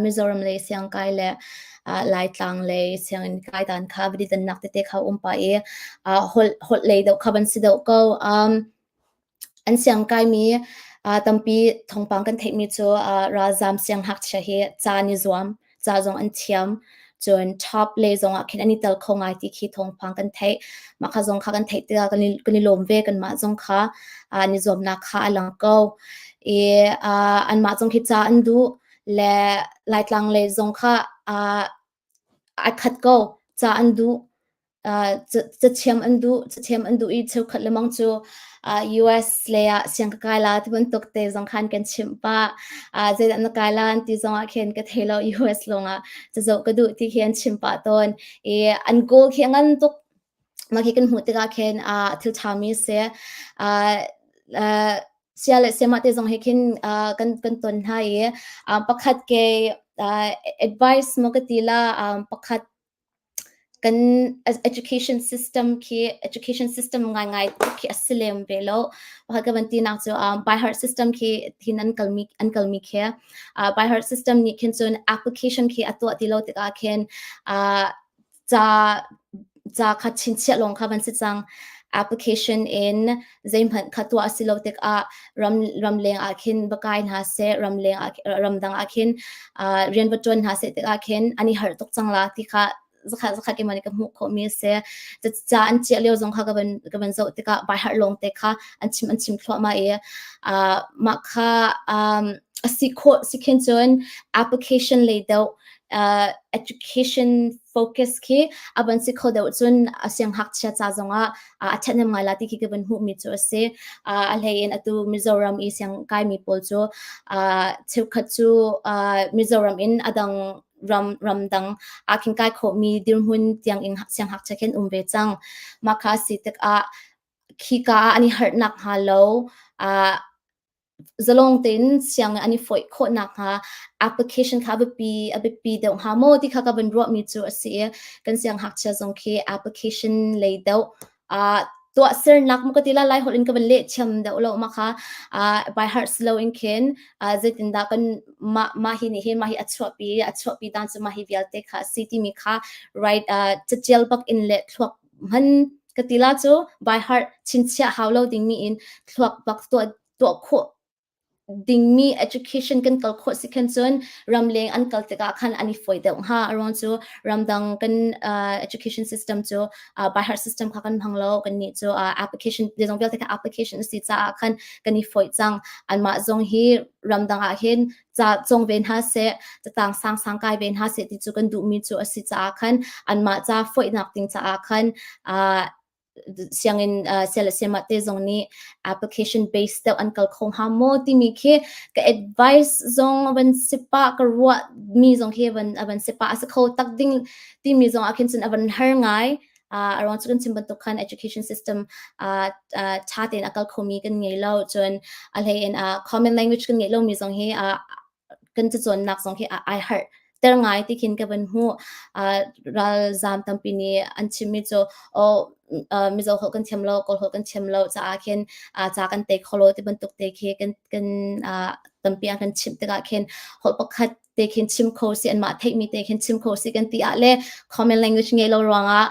Mizoram lei siangkai le Laitlang lei sianginn kai dan kha va dannak tete kha um pah i holh holh lei deuh kha van si deuh ko. An siangkaimi tampi thawngpang kan theihmi cu ralzaam siangngakchia hi ca an i zuam. Ca zong an thiam. Cun top lei zong ah khin an i tel kho ngai ti khi thawngpang kan theih. Mah kha zong kha kan theih tikah kan i, kan i lawm ve kanmah zong kha an i zuamnak kha a lang ko. I anmah zong khi ca an duh le Laitlang lei zong kha ai khat ko. Ca an duh. Cathiam an duh cathiam an duh i cheukhat lemang cu US lei ah siang ka kai la ti bantuk te zong khan kan chimh pah. Zeidah na kai la an ti zong ah khin ka thei lo US lawng ah cazoh ka duh ti khi an chim pah tawn. I an goal khi a ngan tuk. Mah khi kan hmuh tikah khin thil ṭhami a si. Sia le siamah te zong he khin kan kan ton hna i pakhat ke advice maw ka ti la pakhat Kan education system khi education system ngaingai khi a si lem ve lo. Pakhat ka van tinak cu by heart system khi hin an kalmi an kalmi khi by heart system nih khin cun application khi a tuah ti lo tikah khin ca ca kha chinchiah lawng kha van si cang. Application in zeihmanh kha tuah a si lo tikah ram ramleng ah khin va kai hna seh ramleng ah ramdang ah khin rian va ṭuan hna seh tikah khin an i harh tuk cang la ti kha zakhat zakhat keimah nih ka hmuh khawhmi a si. Ca an chiah lio zong kha ka van ka van zoh tikah by heart lawng te kha an chim an chim thluahmah i mah kha a si khawh si khin cun application lei deuh education focus khi a van si kho deuh cun a sianghngakchia ca zongah a ṭhahnem ngai la ti khi ka van hmuhmi cu a si. A hlei in atu Mizoram i siang kaimi pawl cu cheukhat cu Mizoram in a dang ram ramdang ah khin kai khawhmi dirhmun tiang in sianghngakchia khin um ve cang. Mah kha a si tikah khika ah an i harhnak hnga lo zalong tein sianginn an i fawih khawh nakhnga application kha a biapi a biapi deuh hnga maw ti kha ka van ruahmi cu a si i kan sianghngakchia zong khi application lei deuh tuahsernak maw ka ti la Laiholh in ka van leh thiam deuh lo mah kha by heart si loin khin zeitindah kan mah mah hi nih hin mah hi a chuahpi a chuahpi dan cu mah hi vialte kha a si timi kha right catial bak in le thluak hman ka ti la cu by heart chinchiah hau lo dingmi in thluak bak tuah tuah khawh dingmi education kan kal khawh si khan cun ramleng an kal tikah khan an i fawi deuh hnga. A ruang cu ramdang kan education system cu by heart system kha kan hmang lo kan nih cu application zeizong vialte kha application a si caah khan kan i fawih cang. Anmah zong hi ramdang ah hin ca cawng ve hna seh catang sang sang kai ve hna seh ti cu kan duhmi cu a si caah khan anmah ca fawihnak ding caah khan sianginn sia le siamah te zong nih application based deuh an kal kho hnga maw timi khi ka advice zong van si pah ka ruah mi zong khi van van si pah a si kho tak ding timi zong ah khin cun a van har ngai a ruang cu kan chim bantuk khan education system tha tein a kal khomi kan ngei lo cun a hlei in common language kan ngeih lomi zong hi kan cacawnnak zong khi ai harh ter ngai ti khin ka van hmuh. Ralzaam tampi nih an chimmi cu oh Mizo holh kan thiam lo, Kawl holh kan thiam lo caah khin ca kan tei kho lo ti bantuk te khi kan kan tampi an kan chimh tikah khin holh pakhat te khin chim kho si anmah theihmi te khin chim kho si kan ti ah le common language ngei lo ruangah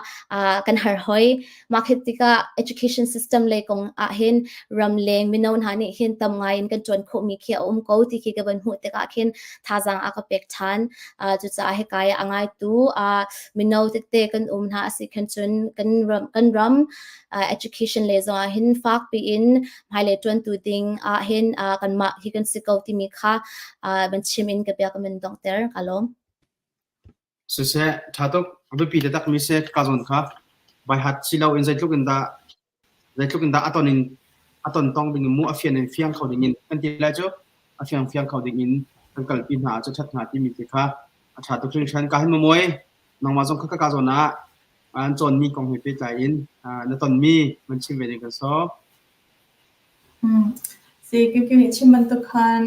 kan har hoi. Mah khi tikah education system lei kong ah hin ramleng mino hna nih hin tam ngai in kan ṭuan khawhmi khi a um ko ti khi ka van hmuh tikah khin thazaang a ka pek ṭhan. Cucaah hika i a ngaitu mino tete kan um hna a si khin cun kan ram, kan ram education lei zongah hin fak piin hmailei ṭuantu ding ah hin kanmah hi kan si ko timi kha van chim in ka bia ka van. van donghter. Ka lawm. Siseh, ṭha tuk. A biapi taktak mi si ka zawn kha. Baihat si lo in zeitluk in dah zeitluk in dah a ton in a ton tong ding in mu a fian in fiang kho ding in kan ti lai cu a fiang fiang kho ding in kan kalpi hna cu ṭhat hna timi te kha a ṭha tuk hringhran. Ka hin mamuai nangmah zong kha ka ka zawn ah an cawnmi kong he pehtlai in na tonmi van chim ve ding kan sawm. Si Kimkim nih chim bantuk khan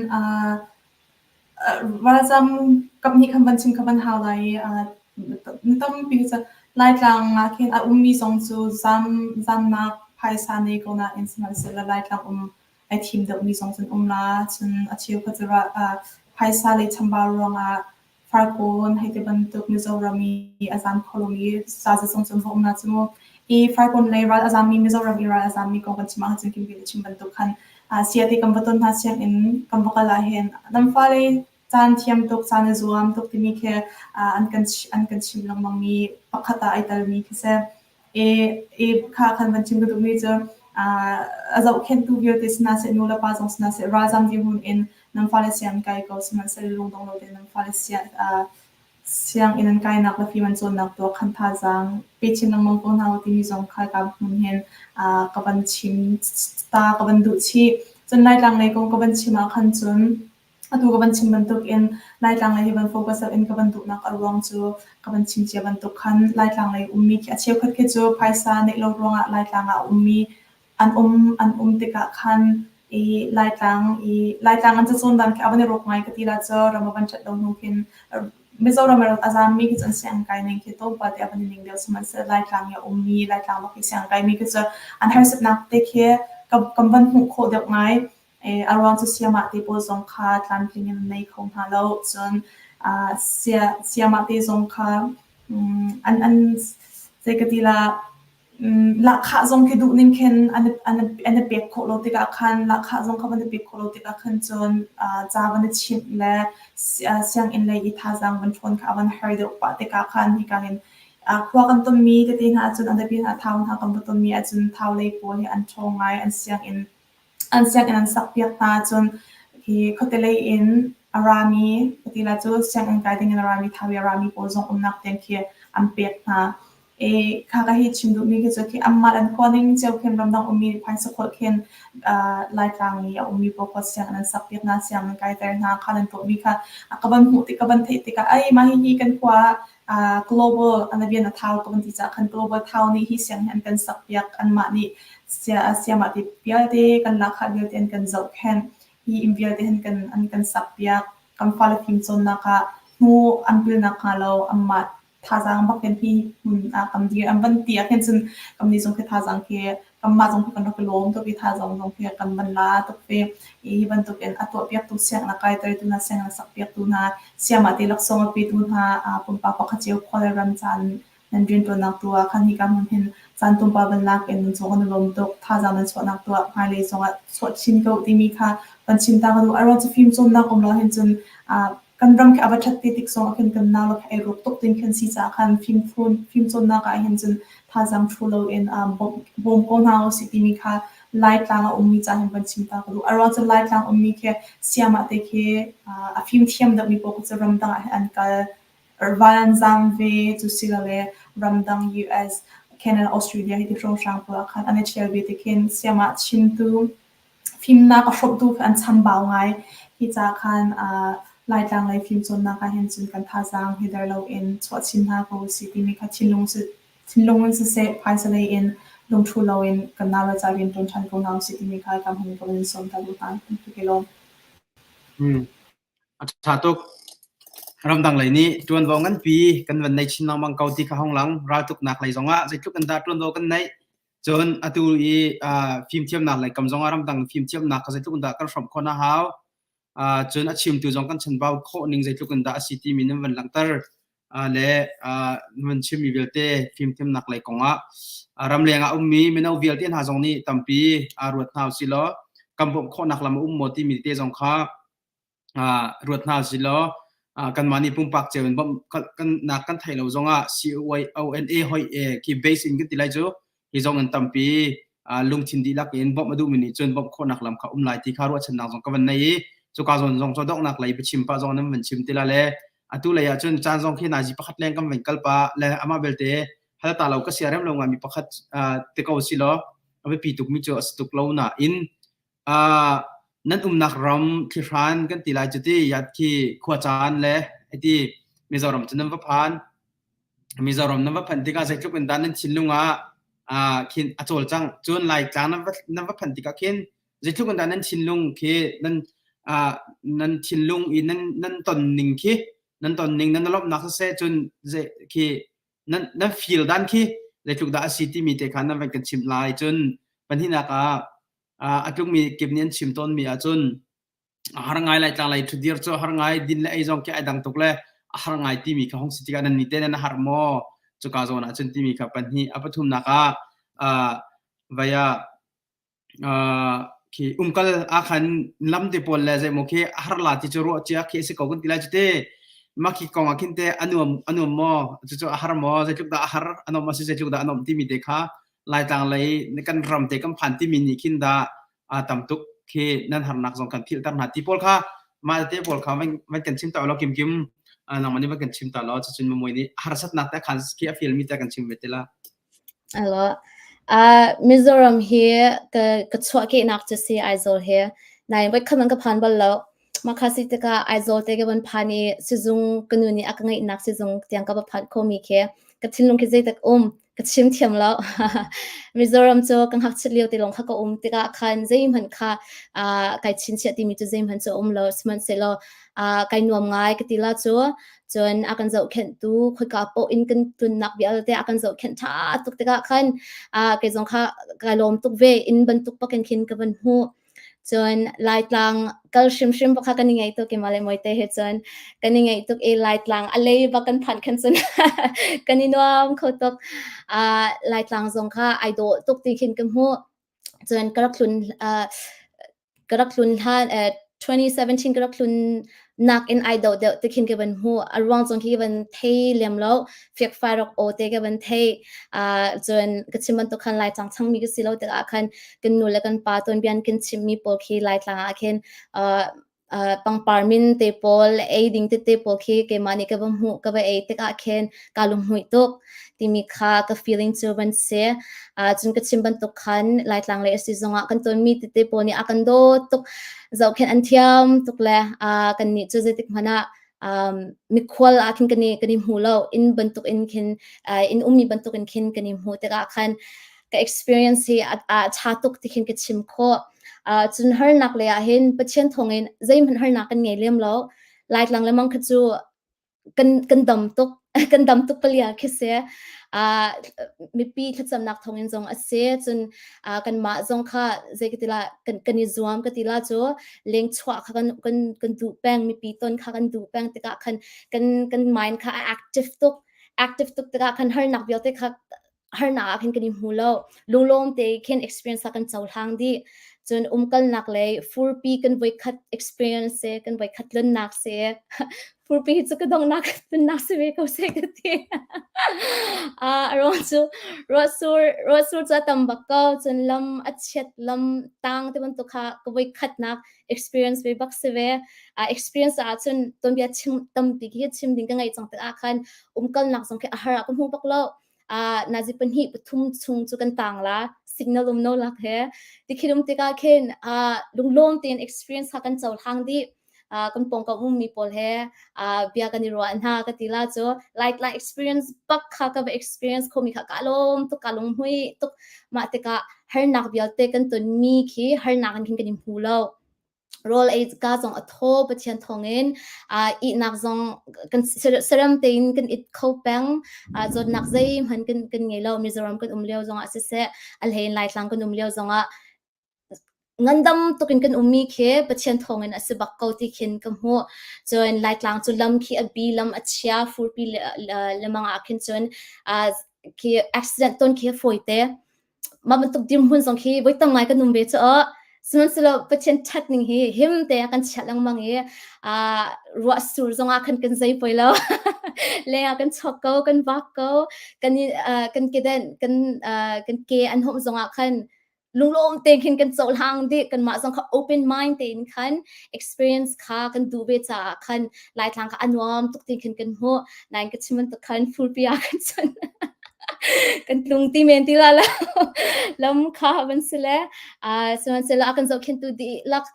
ralzam kaphnih khan van chim kha van hau lai i na tampi cu Laitlang ah khin a ummi zong cu zam zamnak phaisa nei ko nain sihmanhsehlaw Laitlang um ai thim deuhmi zong cun um la. Cun a cheukhat cu phaisa lei chambau ruangah Farkawn hei ti bantuk Mizoram i a zaam kho lomi zaza zong cu an va um na cu mu. I Farkawn lei ral a zaammi Mizoram i ral a zaammi kong kan chim ahcun Kimpi na chim bantuk khan siate kan va ton hna sianginn kan va kal ahhin nan fale caan thiam tuk caan i zuam tuk timi khi an kan an kan chim lengmangmi pakhat ah ai telmi khi si. I kha khan van chim ka duhmi cu a zohkhenhtu vialte si hna seh, nu le pa zong si hna seh, ralzam dirhmun in nan fale sianginn kai ko sihmanhsehlaw lungdong lo tein nan fale sianginn an kainak le fim an cawnnak tuah khan thazaang pe chin lengmang ko hna u timi zong kha ka hmun hin ka van chim ta ka van duh chih. Cun Laitlang lei kong ka van chim ah khan cun Atu ka van chim bantukin Laitlang lei hi van focus in ka van duhnak a ruang cu ka van chim cia bantuk khan Laitlang lei ummi khi a cheukhat khi cu phaisa neih lo ruangah Laitlang ah a ummi an um an um tikah khan i Laitlang i Laitlang an cacawn dan khi a van i rawk ngai ka ti la cu ram a van ṭhat lo hnu khin Mizoram a zaammi khi cu an sianginn kai ning khi tlawmpal te a van i ning deuh sihmanhsehlaw Laitlang i a ummi Laitlang bak i sianginn kaimi khi cu an harsatnak te khi kan van hmuh khawh deuh ngai. A ruang cu siamah te pawl zong kha tlamtling in an nei kho hna lo. Cun siamah te zong kha an an zei ka ti la lahkhah zong khi duh ning khin an an i pek khawh lo tikah khan lahkhah zong kha van i pek khawh lo tikah khan cun ca van i chimh le sianginn lei i thazaang van ṭhawn kha a van har deuh pah tikah khan hika hin khua kan tonmi tete hna ahcun a biapi hna thau hna kan va tonmi ahcun thau lei pawl hi an ṭhawng ngai an sianginn An sianginn an sakpiak hna cun hi khuate lei in a rami ka ti lai cu sianginn kai ding in a rami Thau i a rami pawl zong umnak tiang khi an pek hna. I kha ka hi chim duhmi khi cu khi anmah an khua ning cio khin ramdang ummi phaisa khawlh khin Laitlang i a ummi pawl kha sianginn an sakpiak hna, sianginn kaiter hna kha nan tuahmi kha ka van hmuh tik ka van theih tikah ai mah hihi kan khua ah global an rian a thau ka van ti caah khan global thau nih hi siang hi an kan sakpiak anmah nih siamah ti vialte kan lahkhah vialte an kan zohkhenh hi inn vialte han kan an kan sakpiak kan fale fimcawnnak ah hnu an pilnak hnga lo anmah thazaang bak in hi hmun ah kan dir an van ti ah khin cun kan nih zong khi thazaang khi kanmah zong khi kan rak i lawm tuk i thazaang zong khi kan van la tuk ve i hi bantuk in a tuahpiaktu sianginn a kaitertu hna sianginn a sakpiaktu hna siamah te laksawng a petu hna pumpak pakhat cio khua le ram caan nan rianṭuannak tu ah khan hika hmun hin caan tlawmpal van lak in nan cung an i lawm tuk thazaang nan chuahnak tu ah hmailei zongah chuah chin ko timi kha van chim ta ka duh. A ruang cu fimcawnnak um lo hin cun kan ram khi a va ṭhat te tik zong ah khin kan nau le kha ei ruk tuk ding khin si caah khan fimcawnnak ah hin cun thazaang ṭhu loin bawm ko hna usih timi kha Laitlang a ummi ca hin van chim ta ka duh. A ruang cu Laitlang ummi khi siamah te khi a fimthiam deuhmi pawl cu ramdang ah hin an kal. Van an zaam ve cu silole ramdang US, Canada, Australia hi ti hrawnghrang pawl ah khan an i ṭhial ve ti khin siamah chimtu fimnak a hrawmhtu kha an chambau ngai. Hi ca khan Laitlang lei fimcawnnak ah hin cun kan thazaang hi der loin chuah chin hna ko usih timi kha thinlung thinlung in siseh, phaisa lei in lungṭhu loin kan nau le ca rian ṭuan ṭhan ko hna usih timi kha ka hmun ka van in sawm ta duh hna. Ka lawm. Hmm. A ṭha tuk. Ramdang lei nih ṭuanvo nganpi kan van nei chin lengmang ko ti kha hong lang. Raltuknak lei zongah zeitluk in dah ṭuanvo kan neih. Cun atu i fimthiamnak lei kam zongah ramdang fimthiamnak kha zeitluk in dah kan hrawmh khawh na hau. Cun a chimtu zong kan chanbau khawh ning zeitluk in dah a si timi nan van langhter. Le nan van chimmi vialte fimthiamnak lei kongah ramleng ah ummi mino vialte hna zong nih tampi ruat hna usih law kan bawmh khawhnak lam a um maw timi te zong kha ruat hna usih law kanmah nih pumpak cio in bawmh kan nak kan theih lo zongah CONA hoi khi base in kan ti lai cu hi zong in tampi lungthin dihlak in bawmh a duhmi nih cun bawmh khawhnak lam kha um lai ti kha ruahchannak zong ka van nei i. Cuka zawn zong cu donghnak lei biachim pah zong nan van chim ti la le atu lei ah cun caan zong khi nazi pakhat leng kan van kal pah le amah belte hal ta lo ka siarem lo ngaimi pakhat te ko si law a biapi tukmi cu a si tuk lo nain nan umnak ram thlihran kan ti lai cu ti yat khi khua caan le hiti Mizoram cu nan va phan Mizoram nan va phanh tikah zeitluk in dah nan thinlung ah khin a cawlcangh cun Laitlang nan va phanh tikah khin zeitluk in dah nan thinlung khi nan nan thinlung i nan nan ton ning khi nan ton ning nan lawmhnak siseh cun zei khi nan nan feel dan khi zeitluk dah a si timi te kha nan van kan chimh lai cun pahnihnak ah a tlukmi kip nih an chim tawnmi ahcun a har ngai lai tlang lei ṭhudir cu a har ngai din le ei zong khi ai dang tuk le a har ngai timi kha hong si tikah nan ni te nan har maw cuka zawn ahcun timi kha pahnih a pathumnak ah vai ah khi umkal ah khan lam te pawl le zeimaw khi a har la ti cu ruah cia khi a si ko kan ti lai cu te mah khi kong ah khin te a nuam a nuam maw cucu a har maw zeitluk dah a har a nuam a si zeitluk dah a nuam timi te kha Laitlang lei kan ram te kan phan timi nih khin dah a tam tuk khi nan harnak zong kan philhter hna ti pawl kha mah te pawl kha van kan chim ta law kim kim nangmah nih van kan chim ta law cucun mamoi nih harsatnak te khan khi a feel mi te kan chim ve te la. Alo. Uh, Mizoram hi ka ka chuahkehnak cu si Aizawl hi. Nain voi khat man ka phan bal lo. Mah kha si tikah Aizawl te ka van phan i sizung ka nu nih a ka ngeihnak sizung tiang ka va phanh khomi khi ka thinlung khi zeitak um ka chim thiam lo. Mizoram cu ka ngakchit lio te lawng kha ka um tikah khan zeihmanh kha uh, kai chinchiah timi cu zeihmanh cu um lo. Sihmanhsehlaw uh, kai nuam ngai ka ti la cu. Cun a kan zohkhenhtu khoika paoh in kan tlunnak vialte a kan zohkhenh ṭha tuk tikah khan uh, kei zong kha kai lawm tuk ve. Inn bantuk pakin khin ka van hmuh. Cun Laitlang kal hrimhrim bak kha kan i ngaih tuk keimah le Mawite he cun kan i ngaih tuk i Laitlang a lei bak kan phanh khan cun kan i nuam kho tuk. Uh, Laitlang zong kha ai dawh tuk ti khin ka hmuh. Cun ka rak tlun uh, ka rak tlun hlan uh, 2017 ka rak tlun nak in ai dawh deuh ti khin ka van hmuh. A ruang zong khi ka van thei lem lo. Fikfai rak aw te ka van thei. Uh, cun ka chim bantuk khan Laitlang changmi ka si lo tikah khan kan nu le kan pa tuanbian kan chimmi pawl khi Laitlang ah khin uh, uh, pangpar min te pawl ei ding tete pawl khi keimah nih ka va hmuh ka va ei tikah khin ka lunghmuih tuk timi kha ka feeling cu van si. Uh, cun ka chim bantuk khan Laitlang le asi zongah kan tonmi tete pawl nih a kan dawt tuk zohkhenh an thiam tuk le uh, kan nih cu zeitik hmanh ah um, mikhual ah khin kan i kan i hmu lo inn bantuk in khin uh, inn ummi bantuk in khin kan i hmu tikah khan ka experience hi a, a tha tuk ti khin ka chim khawh. Uh, cun harnak le ah hin Pathian thawngin zeihmanh harnak kan ngei lem lo. Laitlang lemang kha cu kan kan dam tuk kan dam tuk palia khi si. Uh, mipi thlacamnak thawngin zong a si. Cun uh, kanmah zong kha zei ka ti la kan kan i zuam ka ti la cu leng chuah kha kan kan kan duh peng mipi ton kha kan duh peng tikah khan kan kan mind kha a active tuk active tuk tikah khan harnak vialte kha harnak ah khin kan i hmu lo lunglawm te khin experience kha kan cohlang dih cun umkalnak lei furpi kan voikhat experience se kan voikhat tlunnak se furpi hi cu ka donghnak tlunnak si ve ko se ka ti a ruang cu ruahsur ruahsur cu a tam bak ko cun lam a chiat lam tang te bantuk kha ka voikhatnak experience ve bak si ve experience ah cun tuanbia chim tampi khi chim ding ka ngeih cang tikah khan umkalnak zong khi a har ah ka hmu bak lo nazi pahnih pathum chung cu kan tang la signal um no lak he tikhin um tikah khin lunglawm tein experience kha kan cohlang dih kan pawngkam ummi pawl he bia kan i ruah hna ka ti la cu like like experience bak kha ka va experience khomi kha ka lawm tuk ka lunghmui tuk mah tikah harnak vialte kan tonmi khi harnak in khin kan i hmu lo rawl ei ka zong a thaw Pathian thawngin ihnak zong kan saram tein kan it kho peng zawtnak zeihmanh kan kan ngei lo Mizoram kan um lio zongah siseh a hlein Laitlang kan um lio zongah ngandam tukin kan ummi khi Pathian thawngin a si bak ko ti khin ka hmuh. Cun Laitlang cu lam khi a bi lam a chia furpi lemang ah khin cun khi accident ton khi a fawi te. Mah bantuk dirhmun zong khi voi tam ngai kan um ve cu aw. Sihmanhsehlaw Pathian ṭhat ning hi him te a kan chiah lengmang i ruah sur zongah khan kan zei poi lo. Leng ah kan chuak ko, kan vak ko, kan i kan kedenh, kan kan ke an humh zongah khan. Lunglawm te khin kan cohlang dih. Kanmah zong kha open mind tein khan experience kha kan duh ve caah khan Laitlang kha a nuam tuk ti khin kan hmuh. Nain ka chim bantuk khan furpi ah khan cun kan tlung ti men ti la lo. Lam kha van si le sihmanhsehlaw a kan zohkhenhtu dihlak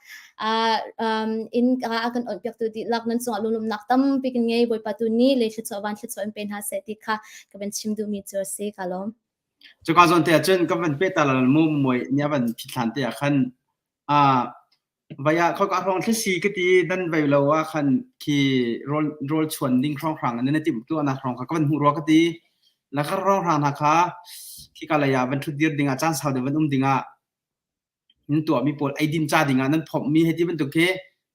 um, in a kan onhpiaktu dihlak nan cungah lunglawmhnak tampi kan ngei. Bawipa tu nih lei thluachuah van thluachuah in pe hna seh ti kha ka van chim duhmi cu a si. Ka lawm. Cuka zawn te ahcun ka van peh ta la mu muai nih a van phit hlan te ah khan ah vai ah khoika hrawng thlasi ka ti nan vai lo ah khan khi rawl rawl chuan ding hrawnghrang nan i timh tuahnak hrawng kha ka van hmuh rua ka ti. La ka hrawnghrang hna kha khika lei ah van ṭhut dir ding ah caan sau deuh van um ding ah nan tuahmi pawl eidin ca ding ah nan phomhmi hei ti bantuk khi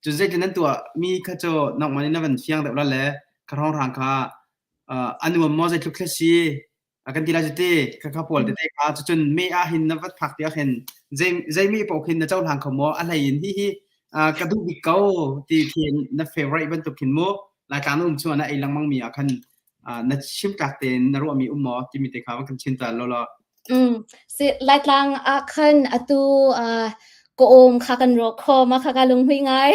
cu zeitin nan tuahmi kha cu nangmah nih na van fiang deuh la le ka hrawnghrang kha a nuam maw zeitluk thlasi a kan ti lai cu ti kha kha pawl tete kha cucun me ah hin na vat phak tiah khin zei zei mi paoh khin na cohlang kho maw a hlei in hi hi ka duh bik ko ti khi na favorite bantuk khin mu Laitlang na um chung ah na ei lengmang mi ah khan na chim tlak tein na ruahmi um maw timi te kha va kan chim ta lo law Mm. Si Laitlang ah khan atu uh, ka um kha kan ro kho ma kha ka lunghui ngai.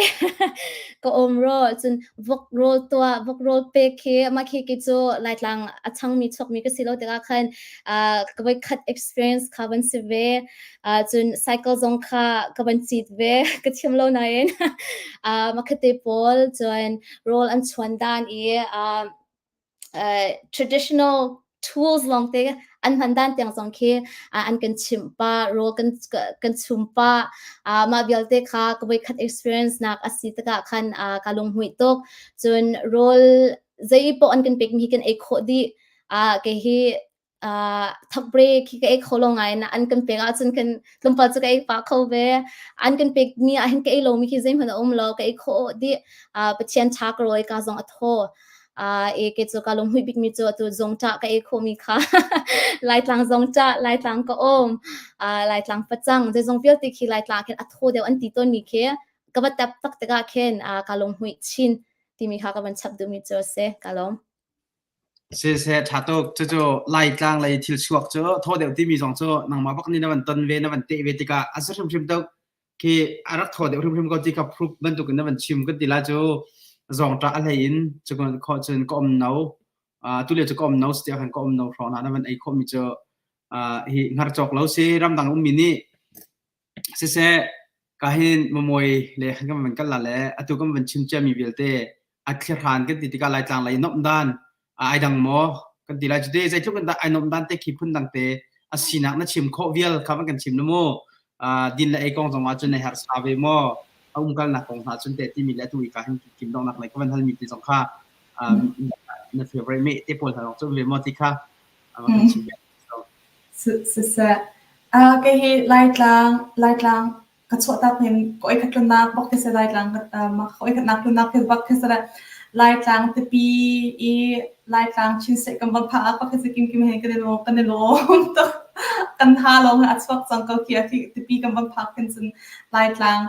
Ka um ro cun vok rawl tuah vok rawl pek khi mah khi ki cu Laitlang a changmi chuakmi ka si lo tikah khan uh, ka voi khat experience kha van si ve. Uh, cun cycle zong kha ka van cit ve ka thiam lo nain uh, makhate pawl cun rawl an chuan dan i uh, uh, traditional tools lawngte an hman dan tiang zong khi uh, an kan chimh pa rawl kan kan chum pa uh, mah vialte kha ka voi khat experience nak a si tikah khan uh, ka lunghmuih tuk cun rawl zei poh an kan pek mi hi kan ei khawh dih uh, ke hi uh, thakbre khi ka ei kho lo ngai na an kan pek ahcun kan tlawmpal cu ka ei pah kho ve an kan pek mi ah hin ka ei lo mi khi zeihmanh a um lo ka ei khawh dih uh, Pathian tha ka rawi ka zong a thaw uh, e ke cu ka lunghmuih bik mi cu atu zongṭah ka ei khawh mi kha Laitlang zongṭah Laitlang ka um uh, Laitlang facang zeizong vialte khi Laitlang khin a thaw deuh an ti tawn mi khi ka va tap tak tikah khin uh, ka lunghmuih chin timi kha ka van chap duh mi cu a si ka lawm Siseh ṭha tuk. Cucu Laitlang lei thil chuak cu thaw deuh timi zong cu nangmah bak nih na van ton ve, na van teh ve tikah a si hrimhrim tuk. Khi a rak thaw deuh hrimhrim ko ti kha proof bantuk in na van chim kan ti lai cu zawngṭah a hlei in cu khawh cun ka um no. Uh, tu lio cu ka um no si tiah khan ka um no hrawng na van ei khawhmi cu uh, hi hngar cawk lo si ramdang ummi nih Siseh, ka hin mamawi le kan van kal la le atu kan van chim ciami vialte a thlihran kan ti tikah Laitlang lei nomh dan ai dang maw kan ti lai cu te zeitluk in dah ai nomh dan te khi phun dang te a sinak na chim khawh vial kha van kan chim na mu din le ei kong zong ah cun na herh sa ve maw a umkalnak kong hna cun te timi le atu i ka hin kim dongnak lei ka van halmi ti zong kha na favorite me te pawl hna zong cu ve maw ti kha van kan chim ve. Siseh, kei hi Laitlang, Laitlang ka chuahtak hin ka oi khat tlunnak bak khi si Laitlang ka oi khatnak tlunnak khi bak khi si le Laitlang tipi i Laitlang Chinseih kan van phak ah bak khi si kimkim he kan i lawm kan i lawm tuk. Kan ha lawng a chuak cang ko khi a tipi kan van phak khin cun Laitlang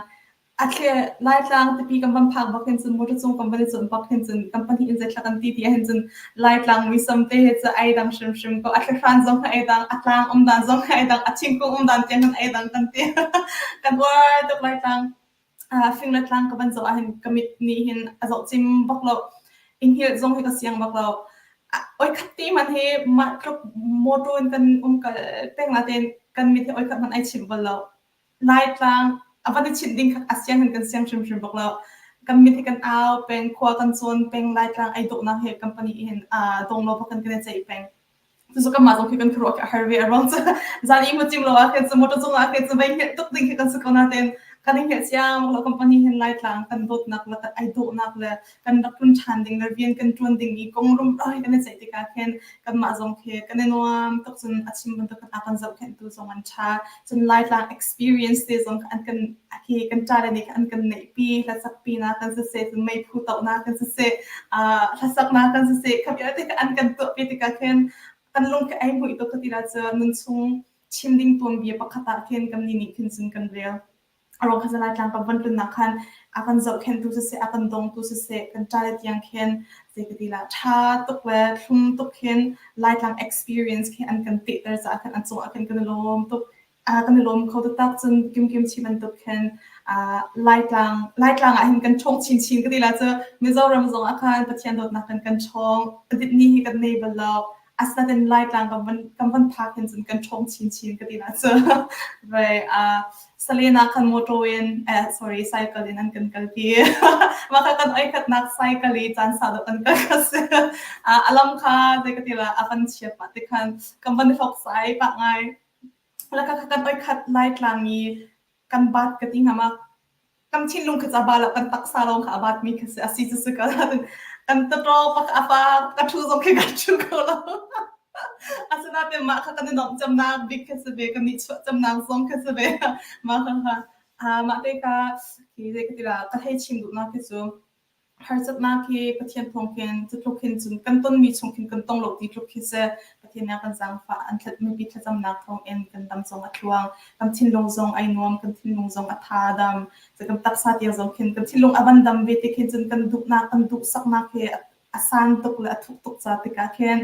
A thli Laitlang tipi kan van phak bak hin cun motor cung kan van i cuanh bak hin cun kan pahnih in zeithla kan ti ti ahhin cun Laitlang muisam te hi cu ai dang hrimhrim ko. A thlihran zong hi ai dang, a tlang um dan zong hi ai dang, a thingkung um dan tiang hin ai dang kan ti. Kan uar tuk Laitlang. Uh, fing le tlang ka van zoh ahhin ka mit nih hin a zoh cim bak lo. I hngilh zong hi ka siang bak lo. Oi khat ti man hi mah tluk motor in kan um kal peng la tein kan mit hi oi khat hmanh ai chimh bal lo. Laitlang a van i chinh ding kha a siang hin kan siang hrimhrim bak lo. Kan mit hi kan au peng, khua kan cawn peng, Laitlang ai dawhnak he company hin aa dong lo bak in kan i ceih peng. Cucu kanmah zong khi kan khuaruah khi a har ve a ruang cu zan i mucim lo ah khin cu motor cung ah khin cu vei hngilh tuk ding khi kan si ko nain kan i hngilh ciam bak lo company hin Laitlang kan dawtnak le kan ai dawhnak le kan rak tlun ṭhan ding le rian kan ṭuan ding i kong rumro he kan i ceih tikah khin kanmah zong khi kan i nuam tuk cun a chim bantuk a kan zohkhenhtu zong an ṭha cun Laitlang experience te zong an kan hi kan ṭale nih an kan neihpi hlasakpi nak kan siseh cun meiphu tohnak kan siseh uh, hlasaknak kan siseh kha vialte kha an kan tuahpi tikah khin kan lung khi ai hmuih tuk ka ti la cu nun chung chim ding tuanbia pakhat ah khin kan ni nih khin cun kan rel A ruang kha Laitlang kan van tlunnak khan a kan zohkhenhtu siseh, a kan dongtu siseh, kan ṭale tiang khin zei ka ti la ṭha tuk le thlum tuk khin Laitlang experience khi an kan tehter caah khan an cungah khin kan i lawm tuk. Kan i lawm kho taktak. Cun Kimkim chi bantuk khin Laitlang Laitlang ah hin kan ṭhawng chinchin ka ti la cu Mizoram zong ah khan Pathian dawtnak in kan ṭhawng. Ni hi kan nei bal lo. Asinain Laitlang kan van kan van phak hin cun kan ṭhawng chinchin ka ti la cu. Vai Salen ah khan motor in eh sorry cycle in an kan kalpi. Mah kha kan oi khatnak cycle i caan sau deuh kan kal kha si. A lam kha zei ka ti la a van chia pah te khan kan van i hlok sai pah ngai. Kan oikhat Laitlang i kan bat ka ti hnga ma? Kan thinlung kha ca ba lo, kan taksa lawng kha a bat mi kha si. A si cu si ko. Kan tatawk a fa ka ṭhu zong khi ka ṭhu kho lo. Asinain mah kha kan i nuamh cemnak bik kha si ve, kan i chuah cemnak zong kha si ve. Mah kha kha mah te kha khi zei ka ti la, ka hei chim duhnak khi cu Harsatnak hi Pathian thawng khin cutluk hin cun kan tonmi chung khin kan tong lo ti tluk khi si. Pathian nih a kan zaangfah, an mipi thlacamnak thawng in kan dam zong a tluang, kan thinlung zong ai nuam, kan thinlung zong a tha a dam. Cu kan taksa tiang zong khin kan thinlung a van dam ve ti khin cun kan duhnak, kan duhsaknak hi a san tuk le a thuk tuk ca tikah khin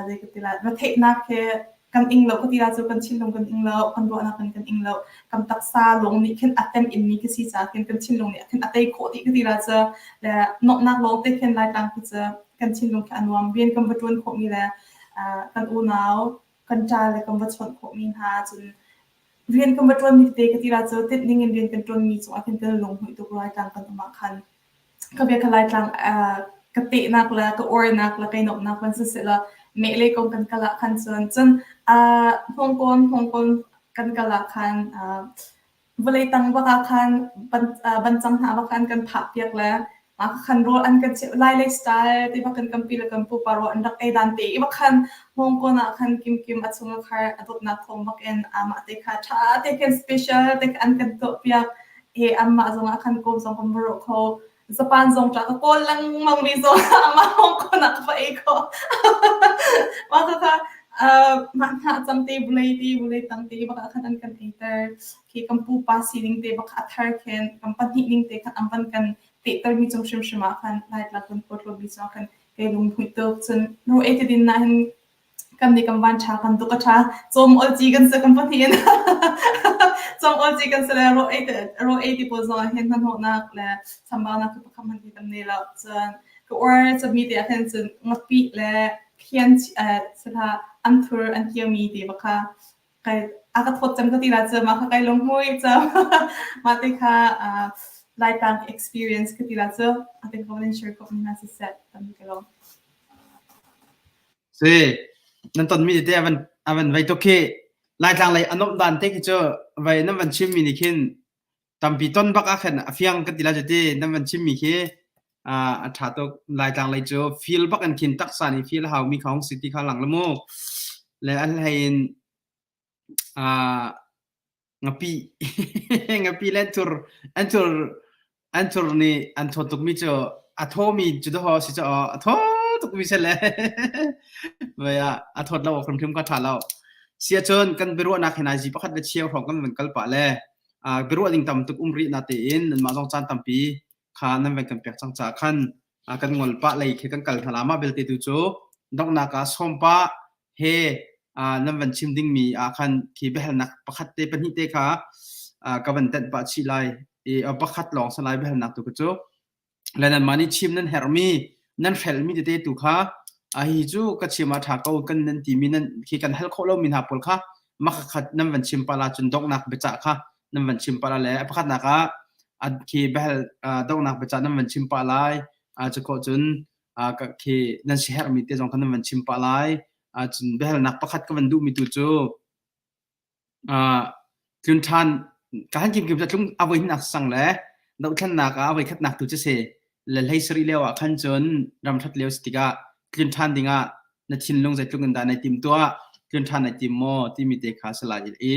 zei ka ti lai, retheihnak hi kan ing lo ka ti la cu kan thinlung kan ing lo, kan ruahnak in kan ing lo, kan taksa lawng nih khin a tem in mi ka si caah khin kan thinlung nih khin a tei khawh dih ka ti la cu le nuamhnak lawng te khin Laitlang khi cu kan thinlung khi a nuam rian kan va ṭuan khawh mi le kan unau kan ṭa le kan va chawnh khawh mi hna cun rian kan va ṭuan mi tete ka ti la cu tinh ning in rian kan ṭuan mi cungah khin kan lunghmuih tuk Laitlang kan um ah khan Ka bia kha Laitlang ka tehnak le ka uarnak le kai nuamhnak van siseh law mehlei kong kan kal ah khan cun cun Hmawngkawn Hmawngkawn kan kal ah khan vawlei tang bak ah khan bancang hna bak khan kan phah piak le mah khan rawl an kan cheuh Lai lei style ti bak in kan pi le kan pupa rawl an rak ei dan te i bak khan Hmawngkawn ah khan Kimkim a chung a khar a dawtnak thawng bak in amah te kha ṭha te khin special te kha an kan tuah piak. He anmah zong ah khan Kawl zong kan va rawh kho. Japan zong ṭa ka kawl lengmang mi zong amah Hong Kong ah ka va ei kho. Mah kha kha mah hna cang te vulei te vulei tang te bak ah khan an kan eiter. Khi kan pupa sining te bak a thar khin kan pahnih ning te khan an van kan pehter mi cung hrimhrim ah khan Laitlang kan khuatlo mi cungah khan kai lunghmuih tuk. Cun ro ei ti din na hin Kan nih kan van ṭha, kan tuk a ṭha. Cawm ol ci kan si kan pahnih in. Cawm ol ci kan si le raw ei raw ei ti pawl zong ah hin hnahnawhnak le chambaunak cu pakhat hmanh hi kan nei lo. Cun ka uar cemmi te ah khin cun ngapih le khian sihlah anthur an kiomi ti bak kha kai a ka thawt cem ka ti la cu mah kha kai lunghmui cem. Mah te kha Laitlang experience ka ti la cu. A ting ko in share ko mi hna siseh tam ka lawm. Si, nan tonmi tete a van a van vei tuk khi. Laitlang lei a nuamh dan te khi cu vei nan van chimmi nih khin tampi ton bak ah khan a fiang kan ti lai cu ti nan van chimmi khi a ṭha tuk. Laitlang lei cu feel bak in khin taksa nih feel a haumi kha hung si ti kha lang la mu. Le a hlei in Ngapi ngapi le anthur anthur anthur nih an thawt tukmi cu a thawmi cu dawh si cu a thaw tukmi si le vai ah a thawt lo awk hrimhrim kha ṭha lo. Si ahcun kan biaruahnak hi naizi pakhat le cheu hrawng kan van kal pah le biaruah ding tam tuk um rih na tein nanmah zong caan tampi kha nan van kan pek cang caah khan kan ngol pah lei khi kan kal hna la mah belte tu cu donghnak ah sawm pah he nan van chim dingmi ah khan khi biahalnak pakhat te pahnih te kha ka van tenh pah chih lai i pakhat lawng sa lai biahalnak tu ka cu le nanmah nih chim nan herhmi nan hrelmi tete tu kha a hi cu ka chim ah ṭha ko kan nan timi nan khi kan hal khawh lomi hna pawl kha makhat nan van chim pah la cun donghnak biacah kha nan van chim pah la le a pakhatnak ah khi biahal donghnak biacah nan van chim pah lai cu khawh cun khi nan si herhmi te zong kha nan van chim pah lai. Cun biahalnak pakhat ka van duhmi tu cu tlun ṭhan ka han kim kim tlung a voi hinak sang le dohthlennak ah a voi khatnak tu cu si le hlei sarih lio ah khan cun ram ṭhat lio si tikah tlun ṭhan dingah na thinlung zeitluk in dah nai tim tuah tlun ṭhan nai tim maw timi te kha si lai i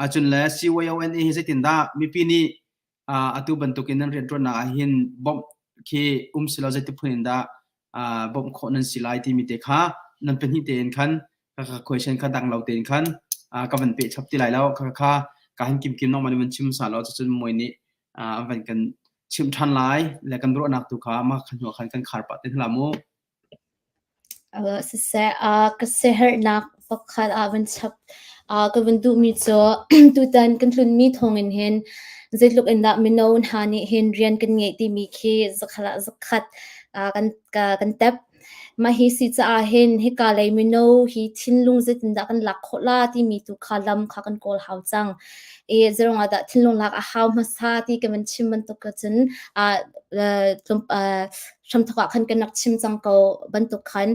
ahcun le CYONA hi zeitindah mipi nih atu bantukin nan rianṭuannak ah hin bawmh khi um si lo zeiti phun in dah bawmh khawh nan si lai timi te kha nan pahnih tein khan ka question kha dang lo tein khan ka van peh chap ti lai lo kha kha ka han kim kim nong man van chim sa lo cucun moi nih an van kan chimh ṭhan lai le kan ruahnak tu kha mah khan hnu khan kan khar pah te hna mu Siseh, ka siaherhnak Pakhat ah van chap ka van duhmi cu tutan kan tlunmi thawngin hin zeitluk in dah mino hna nih hin rian kan ngeih timi khi zakhat ah zakhat kan kan tep. Mah hi si caah hin hika lei mino hi thinlung zeitindah kan lak khawh la timi tu kha lam kha kan kawl hau cang. I zeirung ah dah thinlung lak a hau hmasa ti ka van chim bantuk cun hramthok ah khan kan rak chim cang ko bantuk khan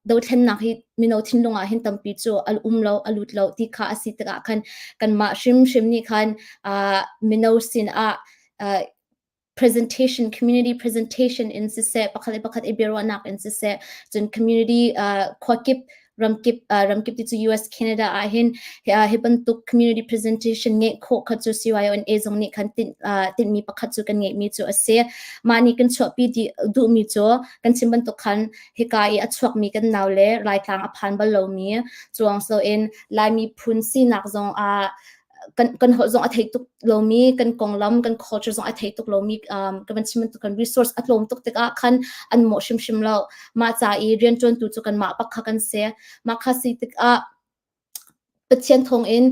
dothlennak hi mino thinlung ah hin tampi cu a um lo a lut lo ti kha a si tikah khan kanmah hrimhrim nih khan mino sin ah presentation community presentation in siseh pakhat le pakhat i biaruahnak in siseh cun community khuakip ramkip ramkip ti cu US Canada ah hin hi bantuk community presentation ngeih khawh kha cu CYONA zong nih khan tinhmi pakhat cu kan ngeihmi cu a si. Mah nih kan chuahpi duhmi cu kan chim bantuk khan hika i a chuakmi kan nau le Laitlang a phan bal lomi cuang so in Laimi phun sinak zong ah kan kan holh zong a thei tuk lomi kan konglam kan culture zong a thei tuk lomi kan van chim bantuk kan resource a tlawm tuk tikah khan an mawh hrimhrim lo. Mah ca i rianṭuantu cu kanmah bak kha kan si. Mah kha si tikah Pathian thawngin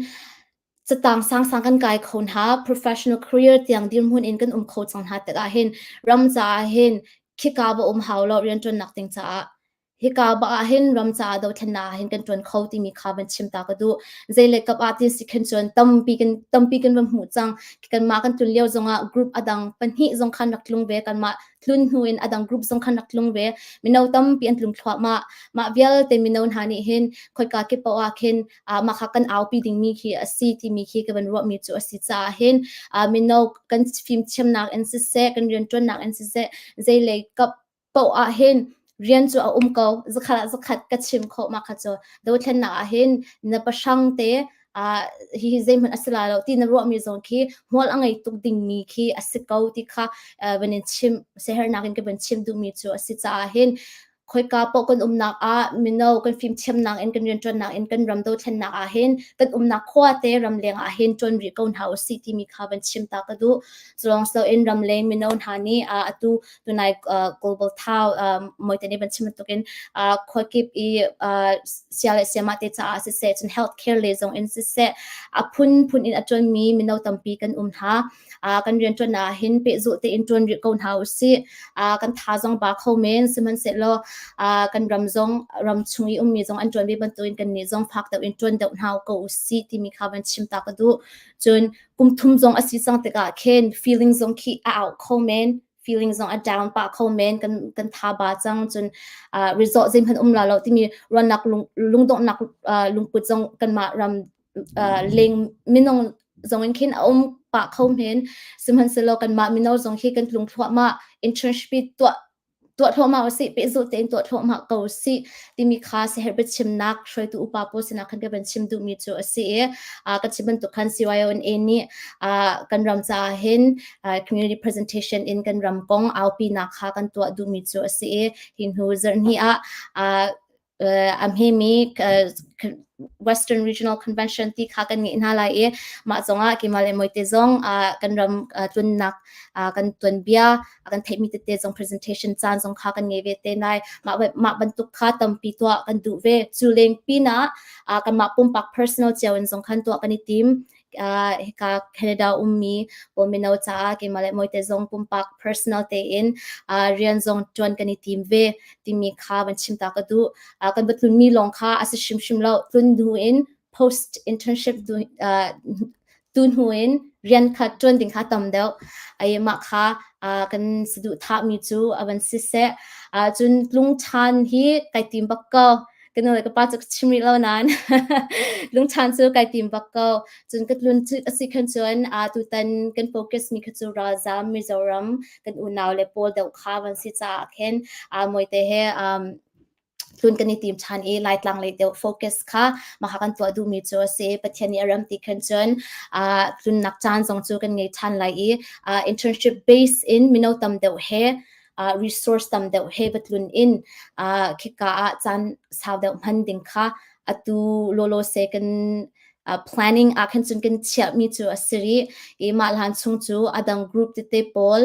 catang sangsang kan kai kho hna, professional career tiang dirhmun in kan um kho cang hna tikah hin ram caah hin khika va um hau lo rianṭuannak ding caah hika ba ah hin ram caah dothlennak ah hin kan ṭuan kho timi kha van chim ta ka duh. Zei le kap ah tin si khin cun tampi kan tampi kan va hmuh cang. Kanmah kan tlun lio zongah group adang pahnih zong khan rak tlung ve kanmah tlun hnu in adang group zong khan rak tlung ve. Mino tampi an tlung thluahmah. Mah vialte mino hna nih hin khoika kip paoh ah khin mah kha kan aupi dingmi khi a si timi khi ka van ruahmi cu a si caah hin mino kan fimthiamnak in siseh kan rianṭuannak in siseh zeilei kap paoh ah hin rian cu a um ko. Zakhat ah zakhat ka chim khawh mah kha cu dothlennak ah hin na pahrang te hi zeihmanh a si lai lo ti na ruahmi zong khi hmual a ngei tuk dingmi khi a si ko ti kha van in chim sehernak in ka van chim duhmi cu a si caah hin khoika paoh kan umnak ah mino kan fimthiamnak in kan rianṭuannak in kan ram dothlennak ah hin kan umnak khua te ramleng ah hin ṭuan rih ko hna usih timi kha van chim ta ka duh. Culawng in ramleng mino hna nih atu tunai global thau moite nih van chim bantukin khuakip i sia le siama te caah siseh cun health care le zong in siseh a phunphun in a ṭuanmi mino tampi kan um hna. Kan rianṭuan ah hin pehzulh tein ṭuan rih ko hna usih. Kan tha zong ba kho men sihmanhsehlaw kan ram zong ram chung i ummi zong an ṭuan ve bantukin kannih zong fak deuh in ṭuan deuh hna ko usih timi kha van chim ta ka duh. Cun kum thum zong a si cang tikah khin feeling zong khi a out kho men feeling zong a down pah kho men kan kan tha ba cang cun result zeihmanh um la lo timi ruahnak lungdonghnak lungput zong kanmah ram leng minung zong in khin a um pah kho men sihmanhsehlaw kanmah mino zong hi kan tlung thluahmah internship tuah tuah thluahmah usih pehzulh tein tuah thluahmah ko usih timi kha siherh biachimnak hruaitu upa pawl sinah khan ka van chim duhmi cu a si i ka chim bantuk khan CYONA nih kan ram caah hin community presentation in kan ram kong aupinak kha kan tuah duhmi cu a si i hi hnu zarhhnih ah a hmemi Western Regional Convention ti kha kan ngeih hna lai i mah zongah keimah le Moite zong kan ram tlunnak kan tuanbia kan theihmi tete zong presentation caan zong kha kan ngei ve te lai. Mah mah bantuk kha tampi tuah kan duh ve. Cu leng pinah kanmah pumpak personal cio in zong khan tuah kan i tim. Hika Canada ummi pawl mino caah keimah le Moite zong pumpak personal tein rian zong ṭuan kan i tim ve timi kha van chim ta ka duh. Kan va tlunmi lawng kha a si hrimhrim lo. Tlun hnu in post internship tu hnu in rian kha ṭuan ding kha tam deuh. Ai mah kha kan saduhthahmi cu a van si seh. Cun tlung ṭhan hi kai tim bak ko. Ka nu le ka pa cu ka chim rih lo nain lungṭhan cu kai tim bak ko. Cun ka tlun a si khan cun tutan kan focus mi kha cu ralzam Mizoram kan unau le pawl deuh kha van si caah khin Mawite he tlun kan i tim ṭhan i Laitlang lei deuh focus kha mah kha kan tuah duhmi cu a si. Pathian nih a ram ti khan cun tlunnak caan zong cu kan ngei ṭhan lai i internship base in mino tam deuh he resource tam deuh he va tlun in khika ah caan sau deuh hman ding kha atu lawlaw se kan planning ah khan cun kan chiahmi cu a si rih i mah hlan chung cu adang group tete pawl.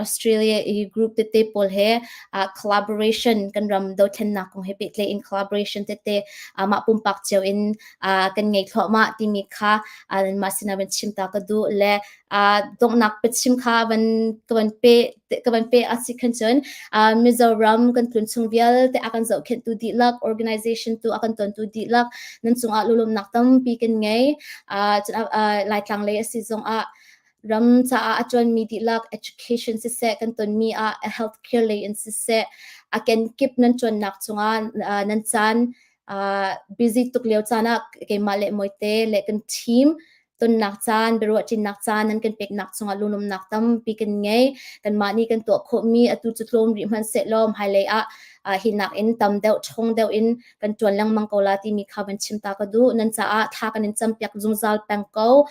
Australia i group tete pawl he collaboration kan ram dothlennak kong he pehtlai in collaboration tete mah pumpak cio in kan ngei thluahmah timi kha mah sinah van chim ta ka duh le donghnak biachim kha van ka van pe ka van pe a si khan cun Mizoram kan tlun chung vialte a kan zohkhenhtu dihlak organization tu a kan tontu dihlak nan cungah lulumnak tampi kan ngei. Cun Laitlang lei a si zongah ram caah a ṭuanmi dihlak education siseh kan tonmi ah healthcare lei in siseh a kenkip nan ṭuannak cungah nan caan busy tuk lio caan ah keimah le Mawite le kan team tonnak caan biaruahṭinnak caan nan kan peknak cungah lunglawmhnak tampi kan ngei. Kanmah nih kan tuah khawhmi atu cu tlawm rih hmanhsehlaw hmailei ah hi nakin tam deuh, ṭhawng deuh in kan ṭuan lengmang ko la timi kha van chim ta ka duh. Nan caah tha kan in campiak zungzal peng ko.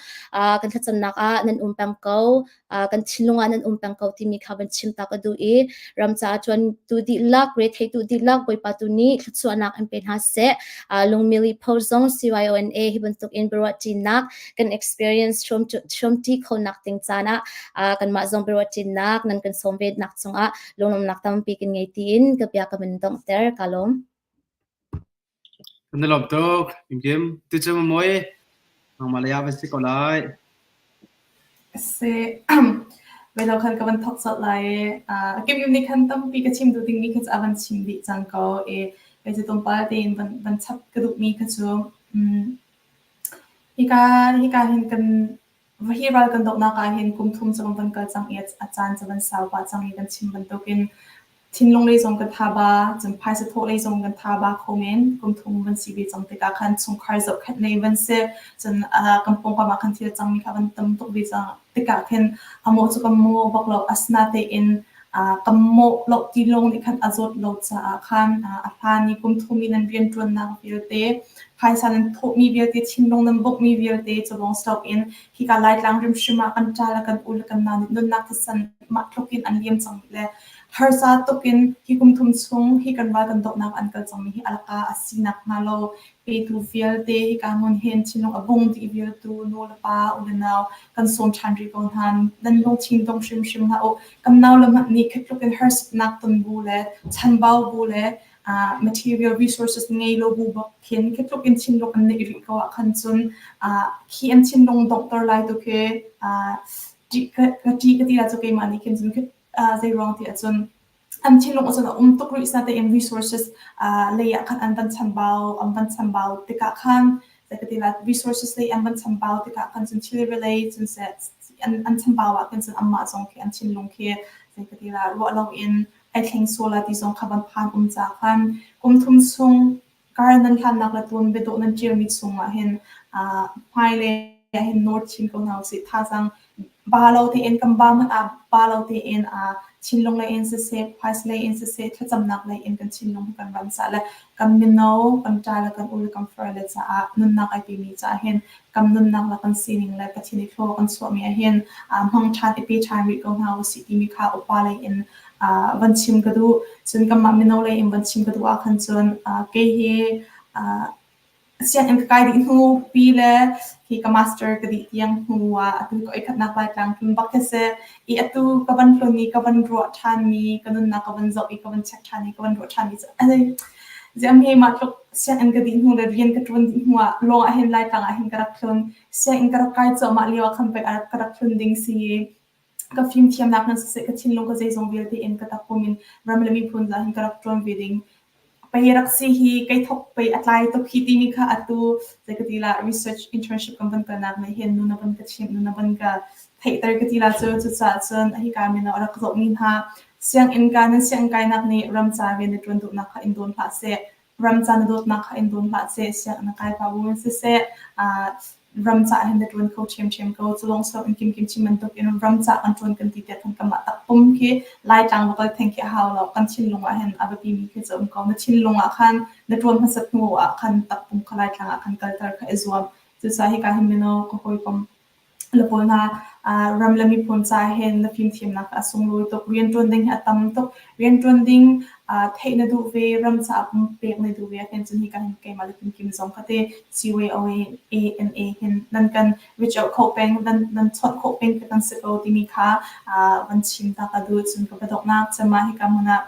Kan thlacamnak ah nan um peng ko. Kan thinlung ah nan um peng ko timi kha van chim ta ka duh i ram caah ṭuan tu dihlak, rethei tu dihlak Bawipa tu nih thluachuahnak in pe hna seh. Lungmili pho zong CYONA hi bantuk in biaruahṭinak kan experience hrawmṭi khonak ding caan ah kanmah zong biaruahṭinak nan kan sawm ve nak cungah lunglawmhnak tampi kan ngei tiin ka bia ka van donghter. Ka lawm. Kan i lawm tuk. Kim tu cu mawi nangmah lei ah van si ko lai. Si Velo khan ka van thok colh lai i Kim Kim nih khan tampi ka chim duh dingmi kha cu a van chim dih cang ko i kei cu tlawmpal tein van van chap ka duhmi kha cu hika hika hin kan Hi ral kan dohnak ahhin kum thum cu kan van kal cang i a caan cu van sau pah cang i kan chim bantukin thinlung lei zong kan tha ba, cun phaisa thawh lei zong kan tha ba kho men. Kum thum van si ve cang tikah khan chungkhar zohkhenh lei van si, cun kan pawngkam ah khan thil a cangmi kha van tam tuk ve cang tikah khin a mawh cu kan maw bak lo. Asinatein kan mawh lo ti lawng nih khan a zawt lo caah khan a hlan i kum thum i nan rianṭuannak vialte Phaisa nan thawhmi vialte, thinlung nan bawmhmi vialte cu lawng si loin hika Laitlang hrimhrim ah kan ṭa le kan u le kan nau nih nunnak thisen mah tluk in an liam cangmi le harsa tuk in hi kum thum chung hi kan ral kan dohnak an kal cangmi hi a laka a si nakhnga lo petu vialte hika hmun hin thinlung a bung dih vialtu nu le pa u le nau kan sawm ṭhan rih ko hna. Nan lungthin dong hrimhrim hlah u. Kan nau le hmanh nih khi tluk in harsatnak ton bu le chanbau bu le material resources ngei lo bu bak khin khi tluk in thinlung an neih rih ko ah khan cun khi an thinlung donghter lai tu khi ka ṭih ka ti la cu keimah nih khin cun zei ruang ti ahcun an thinlung cun a um tuk rih sa tein resources lei ah khan an van chambau an van chambau tikah khan zei ka ti la resources lei an van chambau tikah khan cun thil relay cun se an an chambau ah khan cun anmah zong khi an thinlung khi zei ka ti la ruah lo in ai thleng sual ah ti zong kha van phan um ca khan kum thum chung kar nan hlannak le tuan biadawh nan ṭialmi chungah hin hmailei ah hin nawr chin ko hna usih. Thazaang ba lo tein kan ba hmanh ah ba lo tein thinlung lei in siseh, phaisa lei in siseh, thlacamnak lei in kan thinlung kan ram caah le kan mino, kan ṭa le kan u le kan far le caah nunnak ai pemi caah hin kan nunnak le kan sining le Pathian i thlaw kan chuahmi ah hin hmang ṭhan i pe ṭhan rih ko hna usih timi kha upa lei in van chim ka duh. Cun kanmah mino lei in van chim ka duh ahkhan cun kei hi sianginn ka kai dih hnu pi le hi ka master ka dih tiang hnu ah atu ka oikhatnak Laitlang tlun bak khi si. I atu ka van tlun i ka van ruah ṭhanmi, ka nunnak ka van zoh i ka van check ṭhan i ka van ruah ṭhanmi cu ziah hme mah tluk sianginn ka dih hnu le rian ka ṭuan dih hnu ah lawng ah hin Laitlang ah hin ka rak tlun. Sianginn ka rak kai cuahmah lio ah khan pei ka rak tlun ding si i ka fimthiamnak in siseh, ka thinlung ka zeizong vialte in ka takpum in ram le miphun za hin ka rak ṭuan ve ding. Pei rak si hi kei thok pei a tlai tuk hi timi kha atu zei ka ti la research internship kan van kalnak nih hin nu na van ka chimh nu na van ka theihter ka ti la cu cucaah cun hika mino a rak zohmi hna sianginn ka nan sianginn kainak nih ram ca rian na ṭuan duhnak kha in dawn hlah seh ram ca na dawtnak kha in dawn hlah seh, sianginn na kai pah bu in siseh, ram caah hin na ṭuan kho ṭhiamṭhiam ko. Cu lawng si loin kimkim chim bantuk in ram caah kan ṭuan kan ti tiah khan kanmah takpum khi Laitlang va kal theng khi a hau lo. Kan thinlung ah hin a biapimi khi cu a um ko. Na thinlung ah khan na ṭuan hmasat hnu ah khan takpum kha Laitlang ah khan kalter kha i zuam. Cucaah hika hin mino ka hawikom le pawl hna. Ram le miphun ca hin na fimthiamnak a sunglawi tuk. Rianṭuan ding hi a tam tuk. Rianṭuan ding theih na duh ve, ram caah pumpek na duh ve ahhin cun hika hin keimah le Kimkim zong kha te CYOANA hin nan kan reach out kho peng, nan chawnh khawh peng ka kan si ko timi kha van chim ta ka duh. Cun ka biadonghnak cem ah hika hmun ah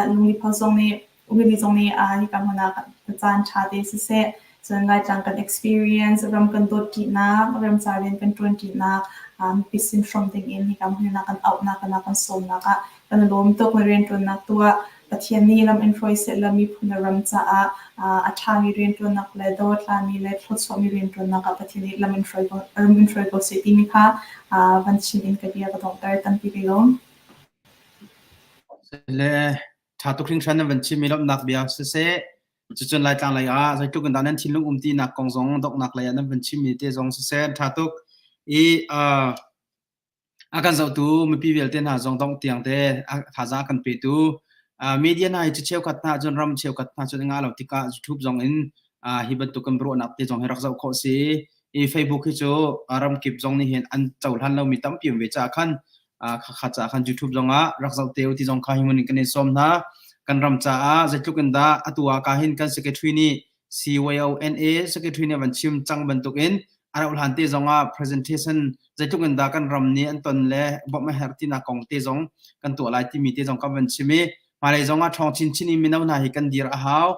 Lunglipho zong nih Rili zong nih hika hmun ah caan ṭha te siseh, cun Laitlang kan experience, ram kan dawt ṭinak, ram ca rian kan ṭuan ṭinak, mipi sin hrawm dingin hika hmun ah kan auhnak, kan sawmnak ah kan i lawm tuk. Na rianṭuannak tu ah Pathian nih lam in hruai sehlaw miphun le ram caah a ṭhami rianṭuannak le dotlami le thluachuahmi rianṭuannak ah Pathian nih lam in hruai ko, ram in hruai ko seh timi kha van chim in ka bia ka donghter. Tampi ka i lawm. Le Ṭha tuk hringhran nan van chim i lawmhnak bia siseh, cucun Laitlang lei ah zeitluk in dah nan thinlung um tinak kong zong donghnak lei ah nan van chimmi te zong siseh, an ṭha tuk. I uh, a kan zohtu mipi vialte hna zong dongh tiang te thazaang a kan petu uh, media hna hi cu cheukhat hna cun ram cheukhat hna cun ngah lo tikah YouTube zong in uh, hi bantuk kan ruahnak te zong hi rak zoh khawh si i Facebook hi cu ramkip zong nih hin an cohlan lomi tampi um ve caah khan khakha caah khan YouTube zongah rak zoh te u ti zong kha hi mun in kan in sawm hna. Kan ram caah zeitluk in dah atu ah ka hin kan secretary nih CYONA secretary nih van chim cang bantuk in a rauh hlan te zongah presentation zeitluk in dah kan ram nih an ton le bawmh a herh tinak kong te zong kan tuah lai timi te zong kan van chim i hmailei zongah ṭhawng chinchin in mino hna hi kan dir a hau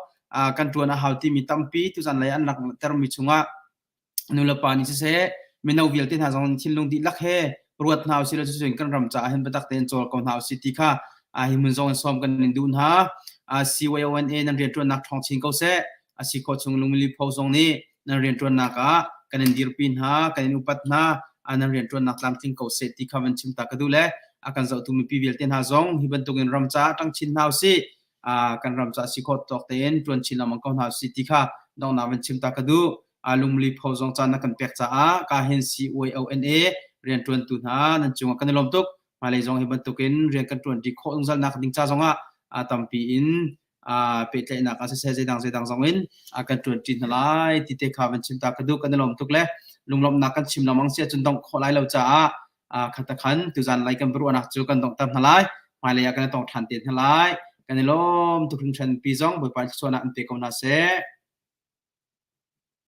kan ṭuan a hau timi tampi tuzan lei an rak termi chungah nulepa nih siseh mino vialte hna zong thinlung dihlak he ruat hna usih law cucun kan ram caah hin biatak tein cawl ko hna usih ti kha hi hmun zong in sawm kan in duh hna. CYONA nan rianṭuannak ṭhawng chin ko seh. A si khawh chung lungmili pho zong nih nan rianṭuannak ah kan in dirpi hna, kan in upat hna, nan rianṭuannak tlamtling ko seh ti kha van chim ta ka duh le a kan zohtu mipi vialte hna zong hi bantukin ram caah ṭang chin hna usih. Kan ram caah si khawh tawk tein ṭuan chin lengmang ko hna usih ti kha donghnak van chim ta ka duh. Lungmuli pho zong caan na kan pek caah ka hin CYONA rianṭuantu hna nan cungah kan i lawm tuk. Hmailei zong hi bantukin rian kan ṭuanṭi khawh zungzal nak ding ca zongah tampi in pehtlaihnak ah siseh zeidang zeidang zong in kan ṭuanṭi hna lai ti te kha van chim ta ka duh. Kan i lawm tuk le lunglawmhnak kan chim lengmang si ahcun dongh khawh lai lo caah khatakhan tuzan lai kan biaruahnak cu kan donghter hna lai. Hmailei ah kan i tong ṭhan te hna lai. Kan i lawm tuk hringhran pi zong Bawipa thluachuahnak in pe ko hna seh.